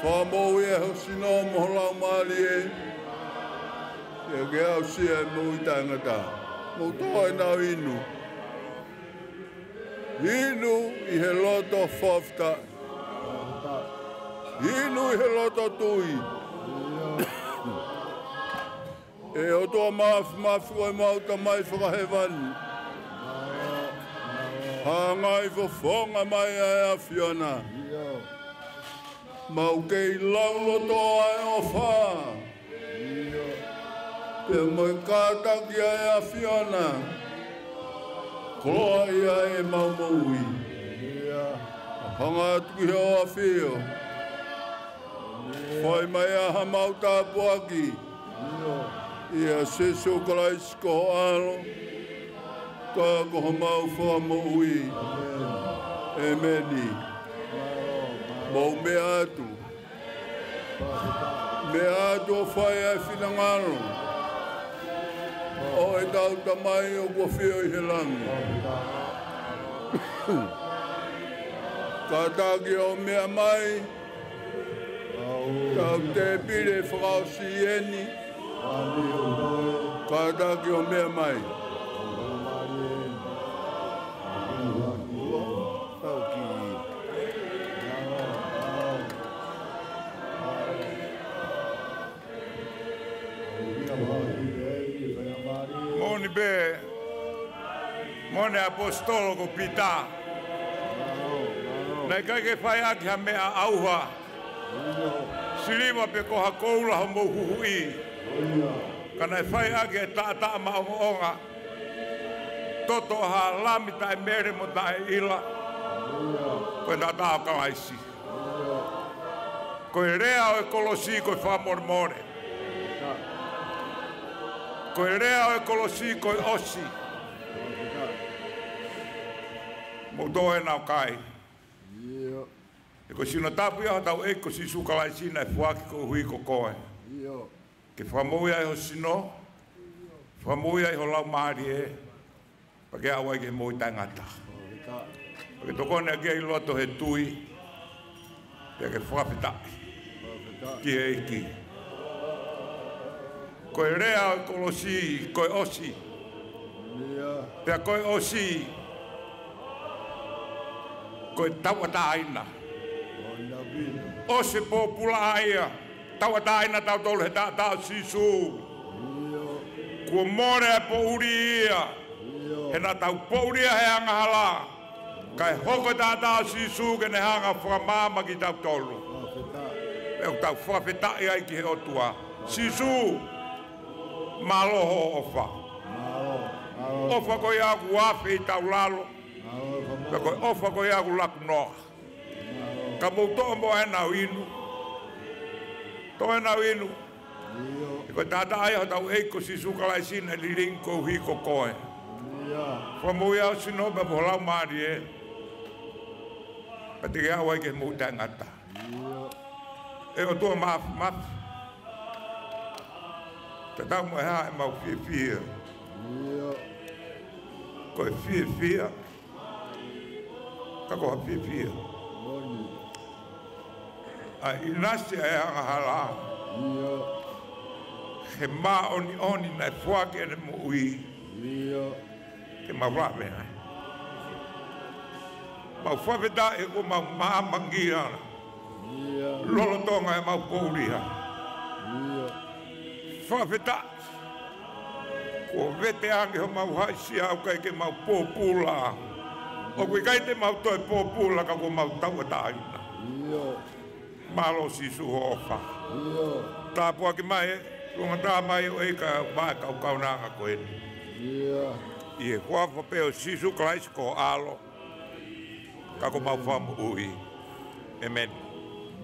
Fakamoʻui ʻa ho sino mo ho laumālie, ke ke aʻusia ʻa e moʻui taʻengata. Mou toe nau inu. Inu ʻi he loto fakafetaʻi. Inu ʻi he loto tui. ʻE ʻOtua Māfimafi, ko ʻemau Tamai Fakahēvani, hangai fofonga mai ʻa e ʻAfiona. Mau kei lauloto ʻa e ʻofa pea mo e kātaki ʻa e ʻAfiona. Koloaʻia ʻemau moʻui. Hanga atu ki hoʻo ʻAfio. Fai mai ʻa haʻamau tāpuaki ʻia Sīsū Kalaisi ko ho ʻAlo, ka ko homau Fakamoʻui. ʻEmeni. Mou meʻa atu. Meʻa atu ʻo fai ʻa e finangalo ʻo ʻetau Tamai ʻoku ʻafio ʻi he langi. Kātaki ʻo meʻa mai. Tau tēpile fakaʻosi eni. Kātaki ʻo meʻa mai. Moʻoni pē, moʻoni ʻaposetolo ko Pita. Naʻe ʻikai ke fai ʻaki ha meʻa ʻauha, siliva pe ko ha koula homou huhuʻi. Ka naʻe fai ʻaki ʻa e taʻataʻa maʻongoʻonga, toto ʻo ha lami taʻemele mo taʻeʻila, ko e taʻataʻa ʻo Kalaisi. Ko e lea ʻo e kolosi ko e fakamolemole. Ko e lea ʻo e kolosi ko e ʻosi. Mou tō ena ʻo kai. He ko e sino tapu ia hotau ʻEiki ko Sīsū Kalaisi naʻe foaki koeʻuhi ko koe. Ke fakamoʻui ai ho sino, fakamoʻui ai ho laumālie, pea ke aʻu ai ki he moʻui taʻengata. Pea ke tokoni ʻaki ʻi loto he tui, pea ke fakafetaʻi ki he ʻEiki. Ko e lea ʻo e kolosi ko e ʻosi. Pea ko e ʻosi ko e tauʻatāina. ʻOsi e pōpula ia, tauʻatāina tautolu he taʻataʻa ʻo Sīsū. Kuo mole ʻa e poʻuli ia, he naʻa tau poʻuli ia he angahala. Kae hoko e taʻataʻa ʻo Sīsū ke ne hanga ʻo fakamaama kitautolu. Pea ʻoku tau fakafetaʻi ai ki he ʻOtua. Sīsū, mālō hoʻo ʻofa. ʻOfa ko ia ʻoku afe ʻi taulalo. Pea ko e ʻofa ko ia ʻoku laku noa. Ka mou toʻo muʻa ena ʻo inu. Toʻo ena ʻo inu. He ko e taʻataʻa ia hotau ʻEiki ko Sīsū Kalaisi naʻe lilingi koeʻuhi ko koe. Fakamoʻui ai ho sino pea mo ho laumālie, pea te ke aʻu ai ki he moʻui taʻengata. ʻE ʻOtua Māfimafi, tatau mo e hā ʻemau fiefia, ko e fiefia, ka ko ha fiefia. ʻA e ʻinasi ʻa e angahala, he māʻoniʻoni naʻe foaki ʻene moʻui ke mau lave ai. Mau fakafetaʻi kuo mau maamangia lolotonga ʻemau poʻuli. Fakafetaʻi Kuo vete ange homau haʻisia ʻoku ʻikai ke mau pōpula. ʻOku ʻikai te mau toe pōpula ka kuo mau tauʻatāina. ʻIo. Mālō Sīsū hoʻo ʻofa. ʻIo. Tāpuaki mai, tuʻunga tā mai ʻo e ka mai kau kaunanga ko eni. ʻIo. ʻI he huafa pē ʻo Sīsū Kalaisi ko ho ʻAlo. Ka ko homau Fakamoʻui. ʻĒmeni.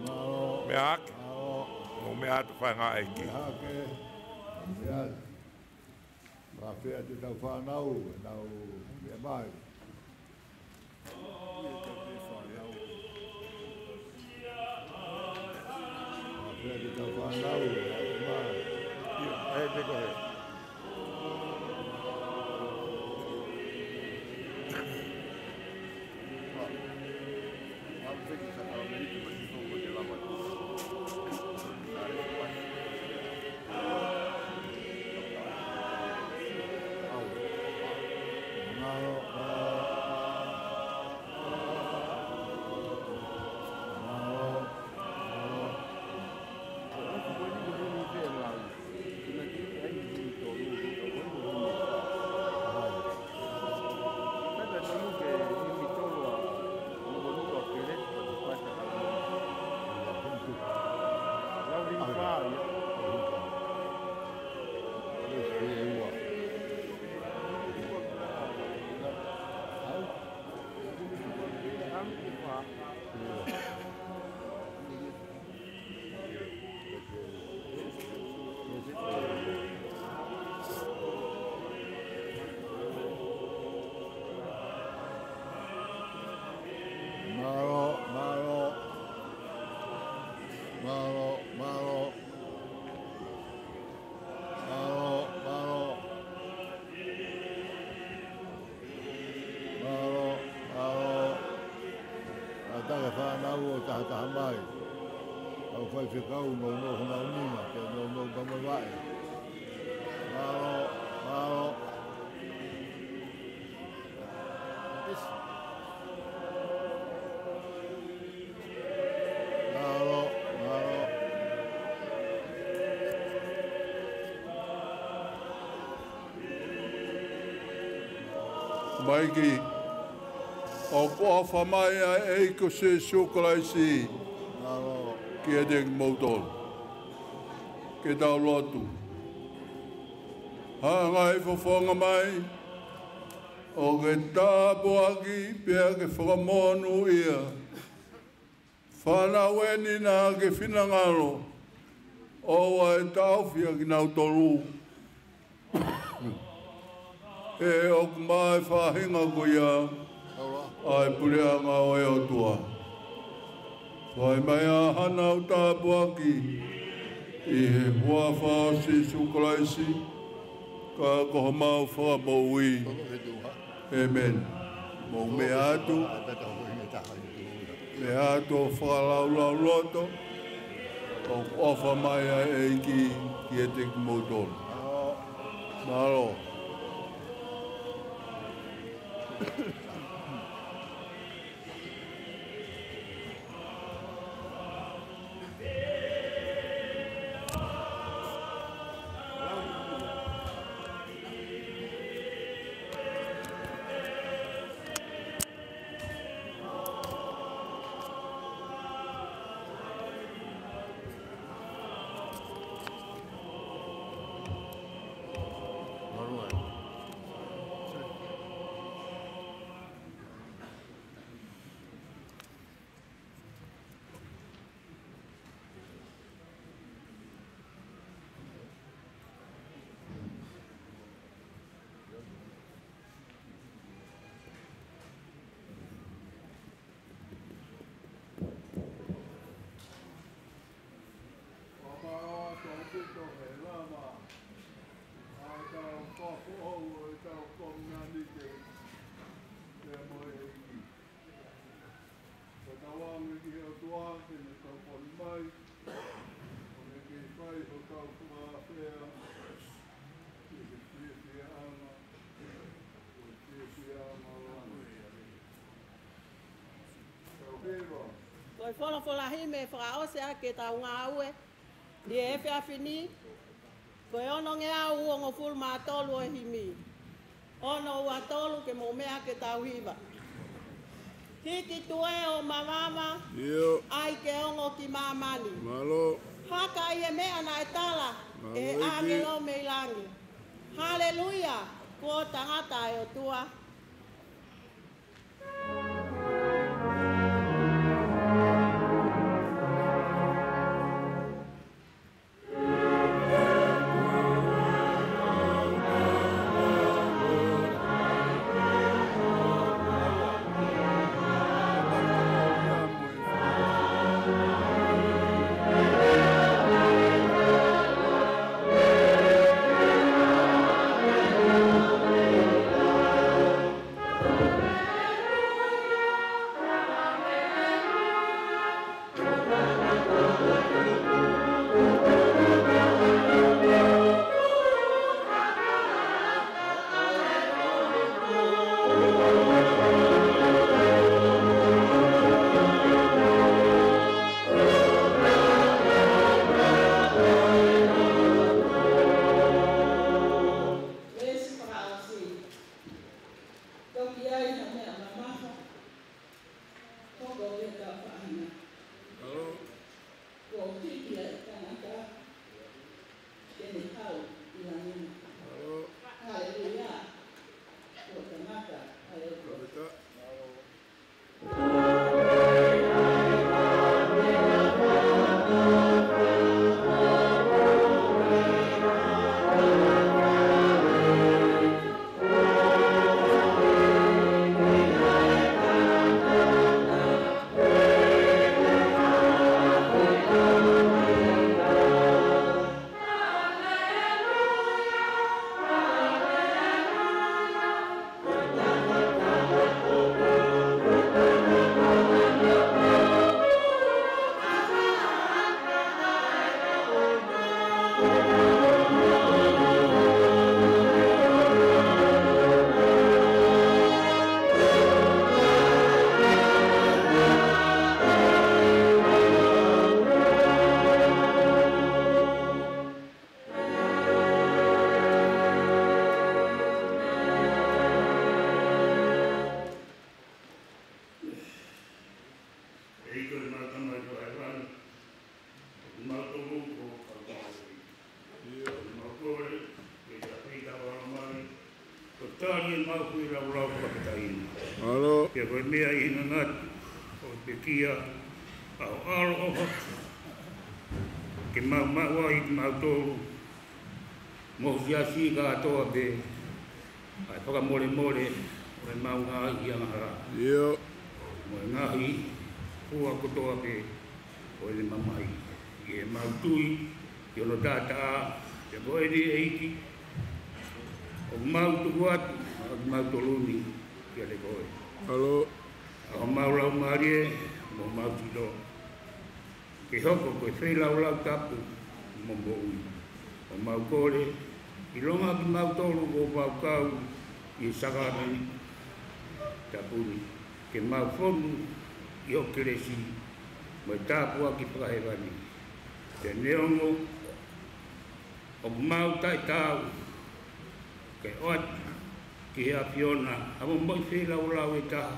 Mālō. Meʻa hake. Mālō. Mou meʻa atu fanga ʻeiki. Meʻa hake. Meʻa. Mafea te tau fānau, nau meʻa mai. Mafea te tau fānau, nau meʻa mai. ʻIo, ʻe te koe. Mālō, mālō. Mālō, mālō. Mālō, mālō. Mālō, mālō. ʻA e fānau ʻoku tahataha mai. ʻA e faifekau nounou honau nima, ke nounou pea mo e vaʻe. Mālō, mālō. Mālō, mālō. Maiki, ʻoku ʻofa mai ʻa e ʻEiki ko Sīsū Kalaisi. Mālō. Kiate kimoutolu. Ke tau lotu. Hanga ʻe he fofonga mai, ʻo ke tāpuaki pea ke fakamonūʻia. Fānau eni naʻa ke finangalo, ʻoua ʻe taʻofi ʻa kinautolu. He ʻoku maʻa e faʻahinga ko ia ʻa e puleʻanga ʻo e ʻOtua. Fai mai ʻa hanau tāpuaki ʻi he huafa ʻo Sīsū Kalaisi, ka ko homau Fakamoʻui. ʻĒmeni. Mou meʻa atu. Meʻa atu ʻo fakalaulauloto. ʻOku ʻofa mai ʻa e ʻEiki kiate kimoutolu. Mālō. Fakamaau atu ʻaupito he lava ʻa e kau kōfuʻou ʻo e kau kominanite pea mo e ʻEiki. Ko e tauange ki he ʻOtua ke ne tokoni mai, ʻo ne kei fai hotau fakaafeʻi ki he fiefiaʻanga, ʻo e fiefiaʻanga langi. Tau hiva. Ko e folofola himi fakaʻosi ʻaki ʻetau ngāue ʻi he efiafi ni. Ko e onongeau uongofulu mā tolu ʻo e himi. Ono ua tolu, ke mou meʻa ke tau hiva. Hiki tuʻe ʻo mavava, ʻio, ʻai ke ongo ki māmani. Mālō. Haka ʻi he meʻa naʻe tala ʻe he ʻEiki, ʻāngelo mei langi. Haleluia, kuo tangata ʻa e ʻOtua. Veesi fakaʻosi. Toki ʻi ai ha meʻa mamafa, hoko ʻo ka faʻahinga. Mālō. Kuo hiki ʻa e tangata, ke ne haʻu ʻi langi na. Mālō. Haleluia. Kuo tangata ʻa e ʻOtua. Fakafetaʻi. ʻEiki ko e mau Tamai ʻoku ʻi hēvani, ʻoku mau tōmui ko e kau tau. ʻIo. ʻOku mau kole, ke ta pita wala mai, ko e tali ʻemau feilaulau fakataha ni. Mālō. Pea ko e meʻa ʻi he ngangatu, ʻo pekia, ʻa ho ʻAlo ʻofa, ke mau maʻu ai kimautolu, mo e siasi kātoa pē, ʻa e fakamolemole ʻo ʻemau ngaahi angahala. ʻIo. Mo e ngaahi fua kotoa pē ʻo ʻene mamahi. ʻI heʻemau tui ki hono taʻataʻa, pea ko eni ʻEiki, ʻoku mau tuku atu ʻa kimautolu ni kiate koe. Mālō. ʻA homau laumālie mo homau sino, ke hoko ko e feilaulau tapu mo moʻui. ʻOku mau kole, ʻilonga kimautolu kuo mau kau ʻi he sākalamēniti tapu ni, ke mau fonu ʻi ho kelesi mo e tāpuaki fakahēvani. Pea neongo ʻoku mau taʻetaau ke ʻoatu ki he ʻAfiona ha momoʻi feilaulau ʻe taha,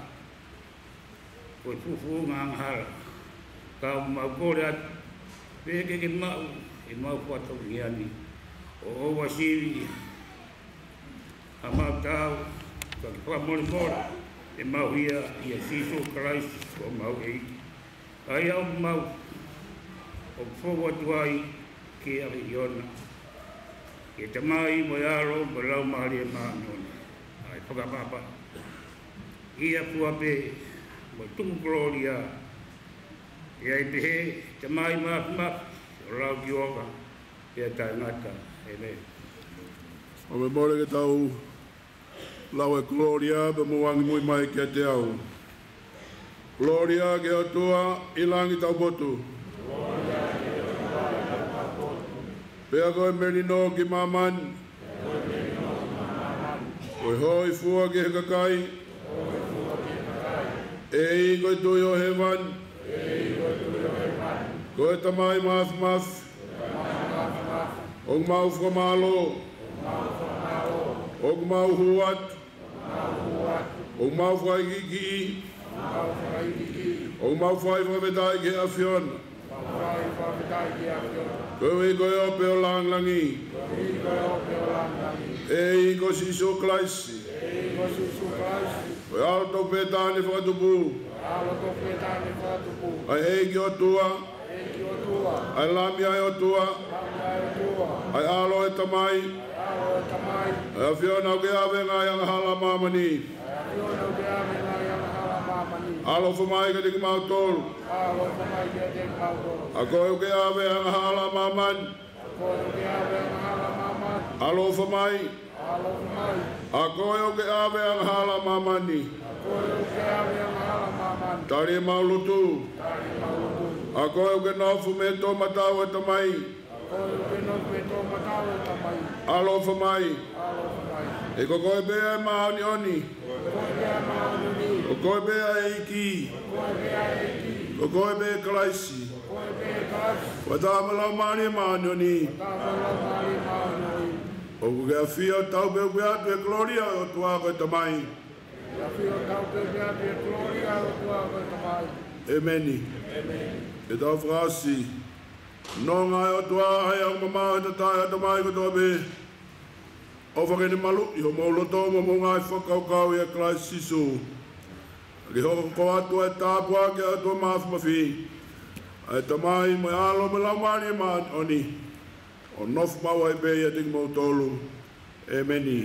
ko e fufuuʻanga angahala. Ka ʻoku mau kole atu, pea ke ke maʻu ʻemau fatongia ni, ʻo ʻoua sivi ʻa homau taau, ka ke fakamolemole ʻemau hia ʻia Sīsū Kalaisi ko homau ʻEiki. ʻA ia ʻoku mau, ʻoku fou atu ai ki he ʻAfiona, ki he Tamai mo e ʻAlo mo e Laumālie Māʻoniʻoni, ʻa e fakaʻapaʻapa, ʻi he ʻafua pē mo e tuku kolōlia. ʻE ʻi ai pē ʻa e Tamai Māfimafi, ʻo lau ki ʻolunga pea taʻengata. ʻĒmeni. ʻOfa pē mole ke tau lau e kolōlia pea mou angimui mai kiate au. Kolōlia ki he ʻOtua ʻi langi taupotu. Pea ko e melino ki māmani, ko e hōifua ki he kakai, ʻEiki ko e Tuʻi ʻo hēvani, ko e Tamai Māfimafi, ʻOku mau fakamālō. ʻOku mau hū atu. ʻOku mau fakaikiiki. ʻOku mau fai fakafetaʻi ki he ʻAfiona. Koeʻuhi ko e ope ʻo e lāngilangi. ʻEiki ko Sīsū Kalaisi. Ko e ʻAlo tofu pē taha naʻe fakatupu. ʻA e ʻEiki ʻOtua. ʻA e Lami ʻa e ʻOtua. ʻA e ʻAlo ʻo e Tamai. ʻA e ʻAfiona ʻoku ʻave ʻa e ngaahi angahala ʻa māmani. ʻAloʻofa mai kiate kimautolu. ʻA koe ʻoku ʻave ʻa e angahala ʻa māmani. ʻAloʻofa mai. ʻA koe ʻoku ʻave ʻa e angahala ʻa māmani. Tali ʻemau lotu. ʻA koe ʻoku nofo mei he toʻomataʻu ʻo e Tamai. ʻAloʻofa mai. He ko koe pē ʻa e māʻoniʻoni. Ko koe pē ʻa e ʻEiki. Ko koe pē Kalaisi. Fakataha mo e Laumālie Māʻoniʻoni. ʻOku ke ʻafio tautefito pē ʻo ʻoatu e kolōlia ʻo e ʻOtua ko e Tamai. ʻEmeni. ʻE tau fakaʻosi. Nonga ʻe ʻOtua ʻa e ʻaho mamaʻo he tatae ʻa e ʻatamai kotoa pē. ʻOfa ke ne maluʻi homou loto mo hoʻomou ngaahi fakakaukau ʻia Kalaisi Sīsū. Ke hoko atu ʻa e tāpuaki ʻa e ʻOtua Māfimafi, ʻa e Tamai mo e ʻAlo mo e Laumālie Māʻoniʻoni, ʻo nofo maʻu ai pē ʻiate kimoutolu. ʻEmeni.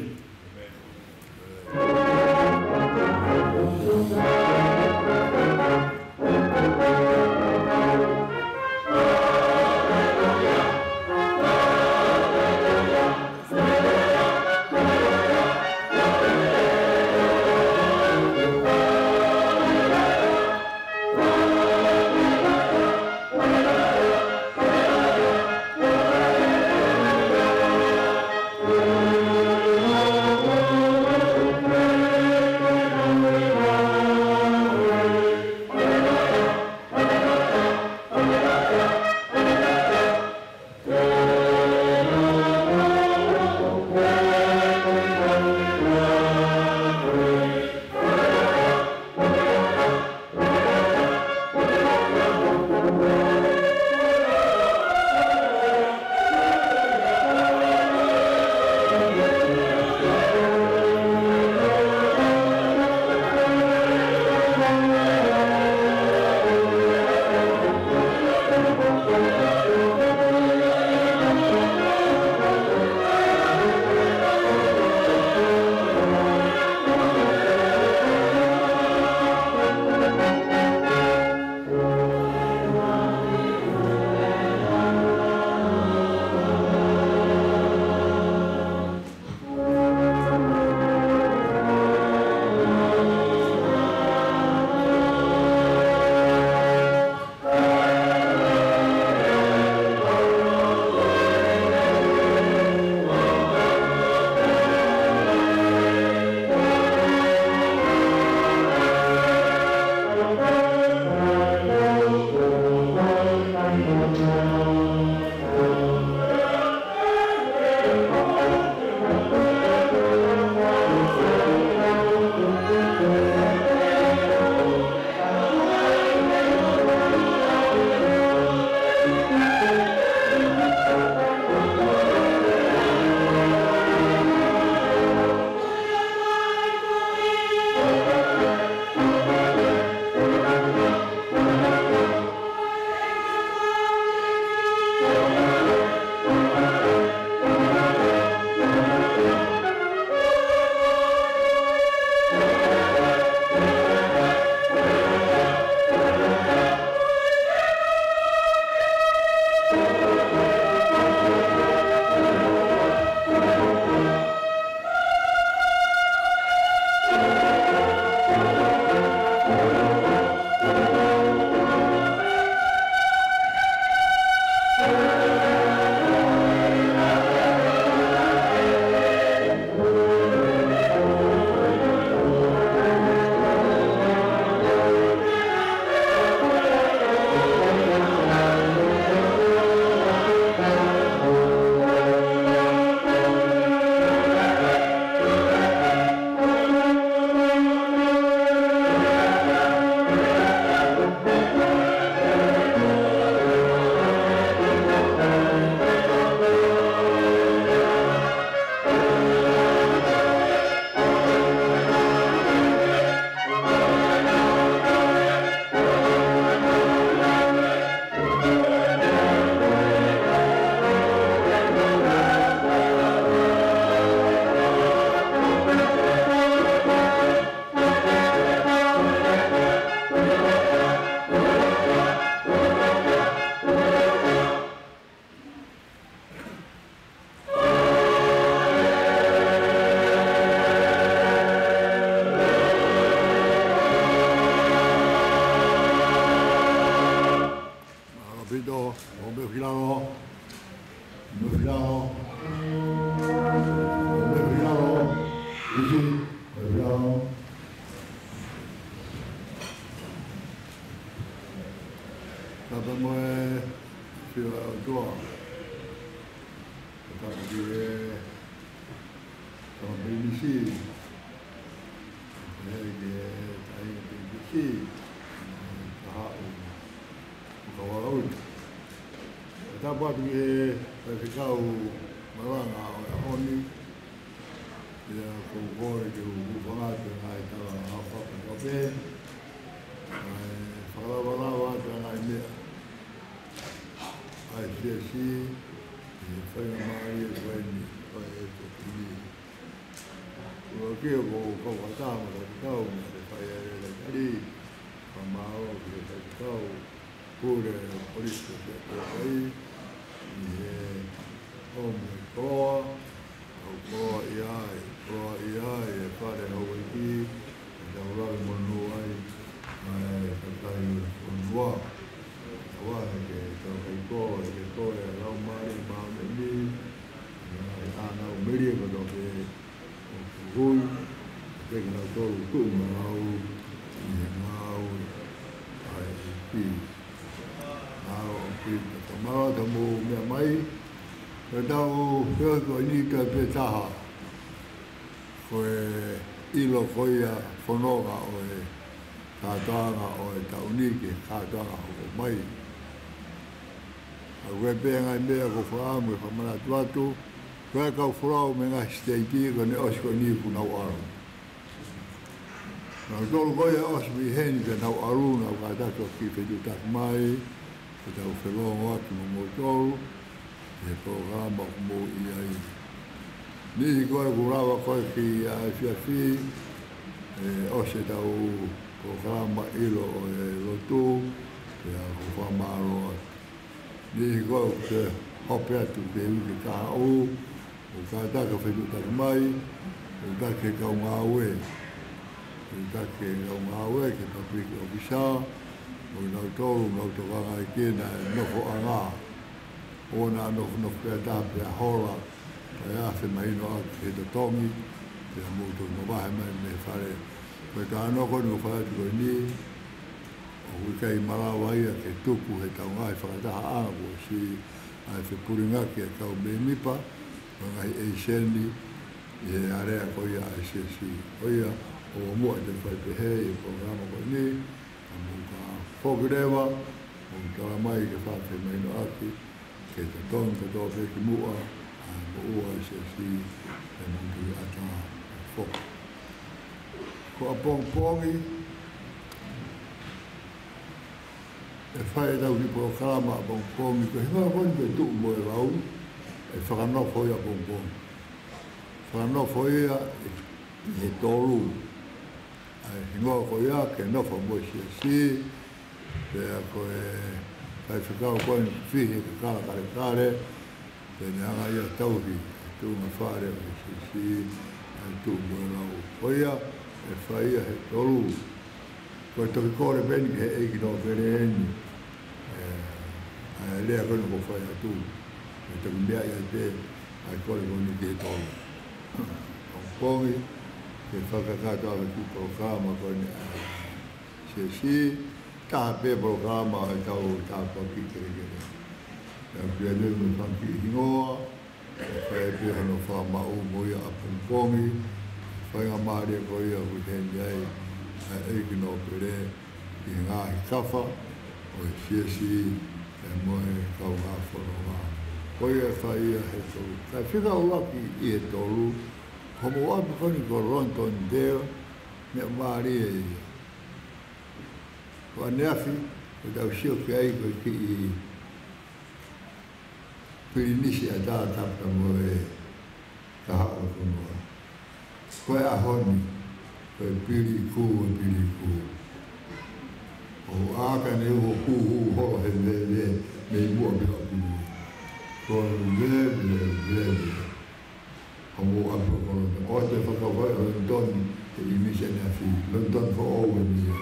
Yao. Mefilalo. Isi. Mefilalo. Tapa mo e fila ʻOtua. Tapa ki he Tama Pilinisi. Pehē ki he Taʻahine Pilinisi. Kahaʻu. Kawalaut. Tapa atu ki he Faifekau Malanga ʻo e ʻaho ni. ʻIa, ko e kole ke u hūfanga atu he ngaahi tala ʻa e fakapape. ʻA e fakalavalava atu ʻa e ngaahi meʻa ʻa e siasi, ʻi he faingamālie ko eni ʻo e tokoni. Ua ke ko ka wata ma ka tau ma te fai e le tali, ka mao ke ka tau, pule polisi ke te kai, ʻi he ʻomi koa, ʻo koa ʻi ai, koa ʻi ai, e fale Hauaiki, e tau lave monū ai, ʻa e kakai ʻo e fonua. Tau ʻai ke tau kai koa, ke koa e lau mali, mali ni, ʻa e ʻanau melie kotoa pē, ʻo kuhui, ʻo te kinautolu tuʻu malau, ʻi he ngāue, ʻa e pi. Mālō ʻaupito, mālō ʻaupito mou meʻa mai. Ko e tau feohi ko eni toe pē taha. Ko e ʻilo ko ia fononga ʻo e kātoanga ʻo e taʻu ni ki he kātoanga hoko mai. ʻA ko e pē ngaahi meʻa ʻoku ou fakaʻamu ke fakamanatu atu, ko e kau folau mei he ngaahi siteiti ko eni ʻosi ko eni kuo nau ʻalu. Nautolu ko ia ʻosi mei heni pea nau ʻalu, nau kātaki ʻo kiʻi fetuʻutaki mai, ke tau felōngoaki mo moutolu, ʻi he polokalama ʻoku mou ʻi ai. Niʻihi ko ē kuo lava ko ē ki he efiafi, ʻe ʻosi ʻetau polokalama ʻilo ʻo e lotu, pea ʻoku ou fakamālō atu. Niʻihi ko ē ʻoku te hope atu ki he uike kahaʻu, ʻoku kātaki ʻo fetuʻutaki mai, ʻoku kātaki he kau ngāue, ʻoku kātaki he kau ngāue, ki he public officer, mo kinautolu, nau tokanga ai ke nau nofoʻanga. ʻO nau nofonofo pea taha pea hola, pea afe mahino ʻaki he totongi, pea mou toki mavahe mai mei he fale. Ko e kānoa ko eni ʻoku fai atu ko eni, ʻoku ʻikai malava ia ke tuku he tau ngaahi fakatahaʻanga kuo ʻosi ʻa e fepulingaki ʻa e kau mēmipa, mo e ngaahi ʻeiseni, ʻi he area ko ia ʻa e siasi. Ko ia, ʻoua muʻa te fai pehē ʻi he polokalama ko eni, ka mou ka foki leva, mou tala mai ke fakamahinoʻaki, ke totongi kotoa pē ki muʻa, ʻa e moʻua ʻa e siasi, ʻe mou tui ʻatā foki. Ko ʻapongipongi, ʻe fai ʻetau kiʻi polokalama ʻapongipongi, ko e hingoa ko eni ko e Tuʻu mo e Lau, ʻe fakanofo ia ʻapongipongi. Fakanofo ia ʻi he tolu. ʻA e hingoa ko ia ke nofo mo e siasi, pea ko e faifekau ko eni fihi ke kala kalekale, pea ne hanga ia ʻo tauhi e tuʻunga fale ʻo e siasi, ʻa e Tuʻu mo e Lau. Ko ia, ʻe fai ia he tolu. Ko e toki kole pē eni ki he ʻEiki Nōpele eni, ʻa e, ʻa e lea ko eni ʻoku fai atu, ʻe toki meaʻi ai pē ʻa e kole ko eni ki he tolu. ʻApongipongi, ke fakakakato ʻa e kiʻi polokalama ko eni ʻa e siasi, taha pē polokalama ʻa e tau tāpuaki kelekele. ʻE pia leo me fanga kiʻi hingoa, ʻe fai pē hano fakamaʻu mo ia ʻapongipongi, faingamālie ko ia ʻoku ʻi heni ai ʻa e ʻEiki Nōpele ʻi he ngaahi kafa ʻo e siasi ʻe mo e kaungā fononga. Ko ia ʻe fai ia he tolu. Kae fika ʻuluaki ʻi he tolu, ko homou ʻapi ko eni ko Londondale, meʻa mālie ia. Ko ʻaneafi, ʻoku tau sio ki ai ko e kiʻi pilinisi ʻatā tapu mo e kahaʻu ʻo e fonua. Ko e ʻaho ni, ko e pili kū, e pili kū. ʻO ʻaka ne ʻo kū hū holo he veve, mei muʻa pē ʻapi ni. Ko e veve, veve. Homou ʻapi ʻo Kolonitoni. ʻOua te fakavai ʻa Londoni he ʻinisi ʻaneafi. Londoni foʻou eni ia.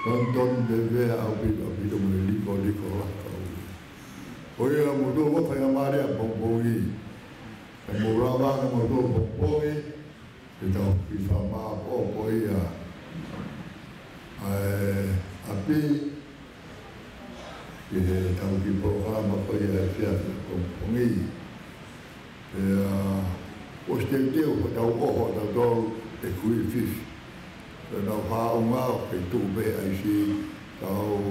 Londoni veve ʻaupito, ʻaupito mo e liko, liko laka ʻo ia. Ko ia mou tuʻu ʻo faingamālie ʻapongipongi. Mou lava ʻo mou tō pongipongi, ke tau kiʻi fakamāʻopoʻopo ia ʻa e ʻapi, ki heʻetau kiʻi polokalama ko ia he efiafi pongipongi. Pea ʻosi teuteu hotau ʻoho ʻatautolu ʻe Kuini Fifi. Pea naʻa ku faʻa ngāue ke tuku pē ʻa e siʻi tau,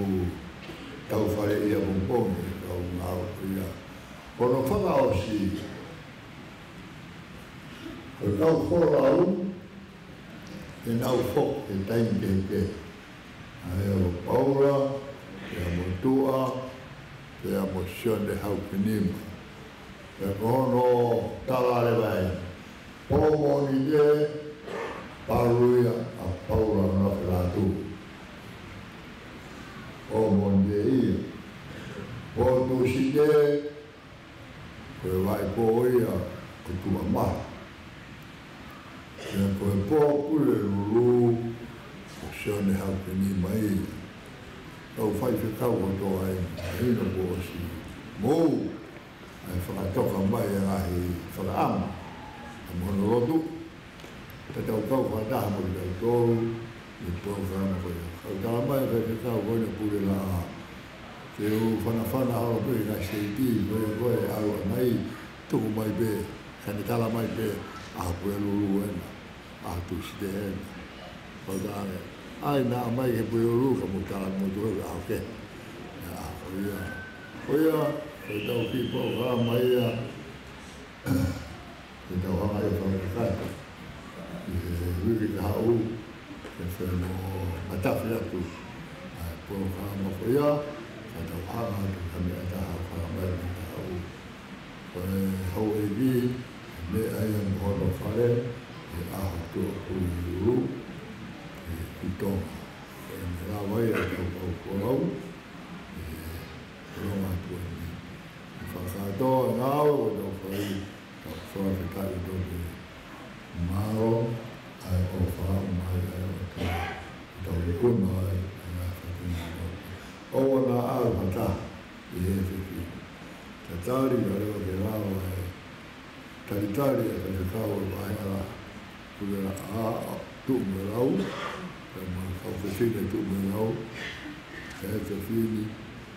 tau fale ia pongipongi, tau ngāue ko ia. Ko hono fakaʻosi, ko ʻetau folau, ʻe nau foki he taimi kehekehe. ʻA ia ko Paula, pea mo Tuʻa, pea mo Sione Haukinima. Pea ko hono tala leva ē, pō Mōnite, palu ia ʻa Paula ʻo nofo ʻi Lātū. Pō Mōnite ia. Pō Tūsite, ko e vaʻe pō ia ko Tuʻa Mahe. Pea ko e pō Pulelulu, ko Sione Haukinima ia. Kau faifekau kotoa eni, ʻa ia kuo ʻosi mou ʻa e fakatoka mai ʻa e ngaahi fakaʻamu ʻa e mono lotu. Pea tau kau fakataha mo kitautolu ʻi he polokalama ko ia. Kau tala mai ʻe he faifekau ko eni Pulelaʻā, ke u fanafana holo pē ʻi he ngaahi seiti, ko e, ko e ʻalu ʻanai, tuku mai pē, ka ne tala mai pē ʻa Pulelulu ena, ʻa Tūsite ena. Kau tala mai, ʻai naʻa mai ki he Pulelulu ka mou tala mo tuku ʻa oke. ʻA, ko ia, ko ia, ko ʻetau kiʻi polokalama ia, ke tau hanga ʻo fakakakato ʻi he uike kahaʻu, ke fai mo matafi atu ʻa e polokalama ko ia, ka tau hanga atu ki ha meʻa ʻe taha ʻo fakamai mo kahaʻu. Ko e houʻeiki, meʻa ia mo hono fale, he ʻaho Tuʻapulelulu, ʻi Tonga. Ko e meʻa lava ia ʻetau kau folau, ʻi he ʻolunga atu eni. Fakakātoa ngāue ʻoku tau fai, tau fakafetaʻi ʻoku tau pē. Mālō ʻa e ʻofa mai ʻa e ʻOtua, tau ikuna ai ʻa e ngaahi fatongia ʻoku tau pē. ʻOua naʻa ʻalu ha taha ʻi he efiafi. Tatali ka leva ke lava ʻa e talitali ʻa e faifekau ʻo e vaʻe ʻa Pulelaʻā, Tuʻumoʻelau, pea mo e kau fefine Tuʻumoʻelau, ʻa e fefine,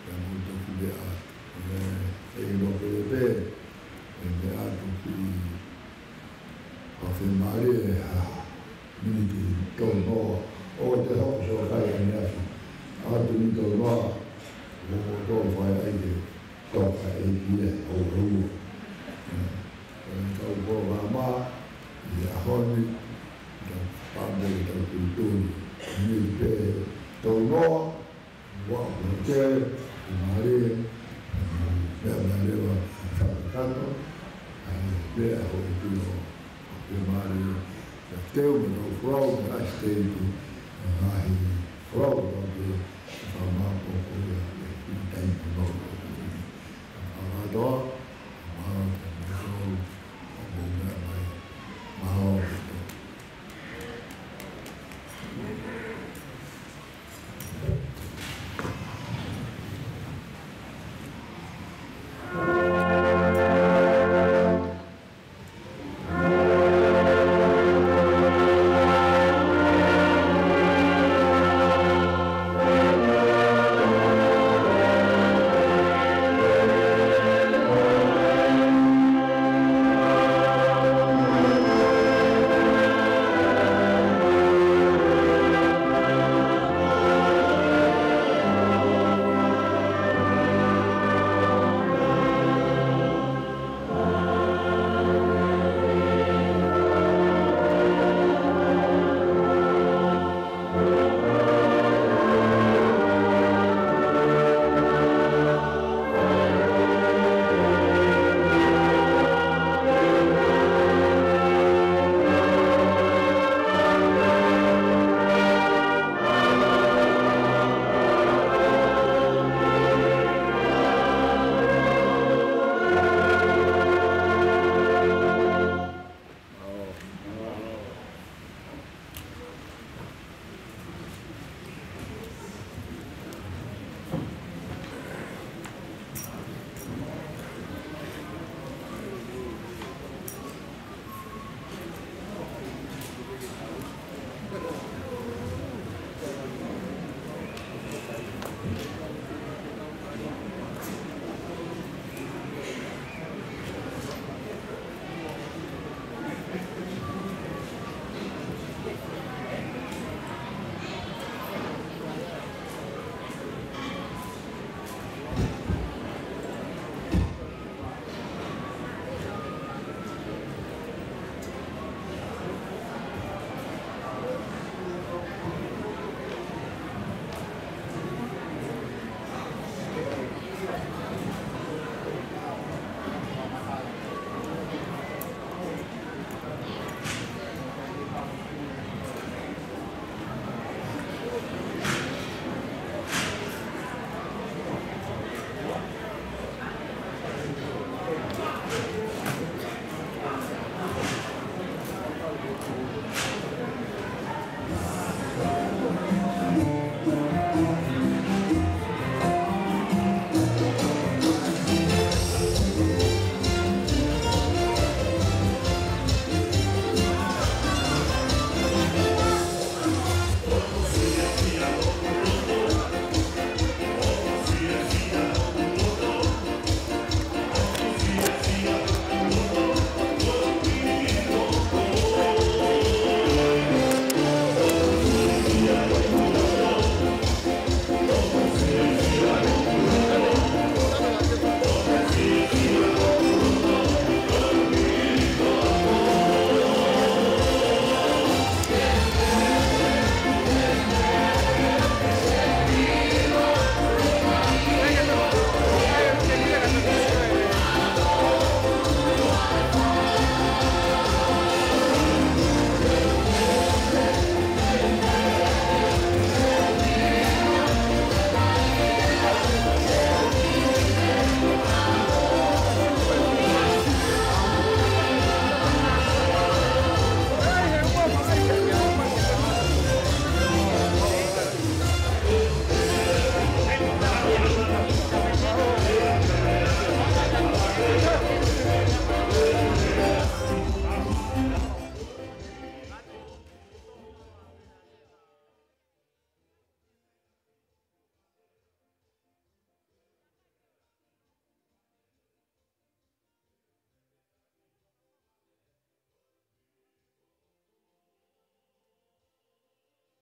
pea mo e toki meʻa atu. ʻE, ʻe ʻilo pē pē, ʻe meʻa atu ki he fakamālie ha miniti tolu noa, ʻo te hoko so kai ʻaneafi. ʻAtu miniti tolu noa, ʻo, ʻo tō fai ai ke toka e ki e houhou. ʻE, ʻe tau polokalama ʻi he ʻaho ni, tau pambe, tau tuitui. Miniti pē tolu noa, ua, ua te, ʻe mālie, ʻe mālie wa, fakakakato, ʻe, pea houhou, ʻe mālie, ʻe teu mo tau folau mo e siteiti, ʻe ngaahi folau mo tau te, fakamāʻopoʻopo ia.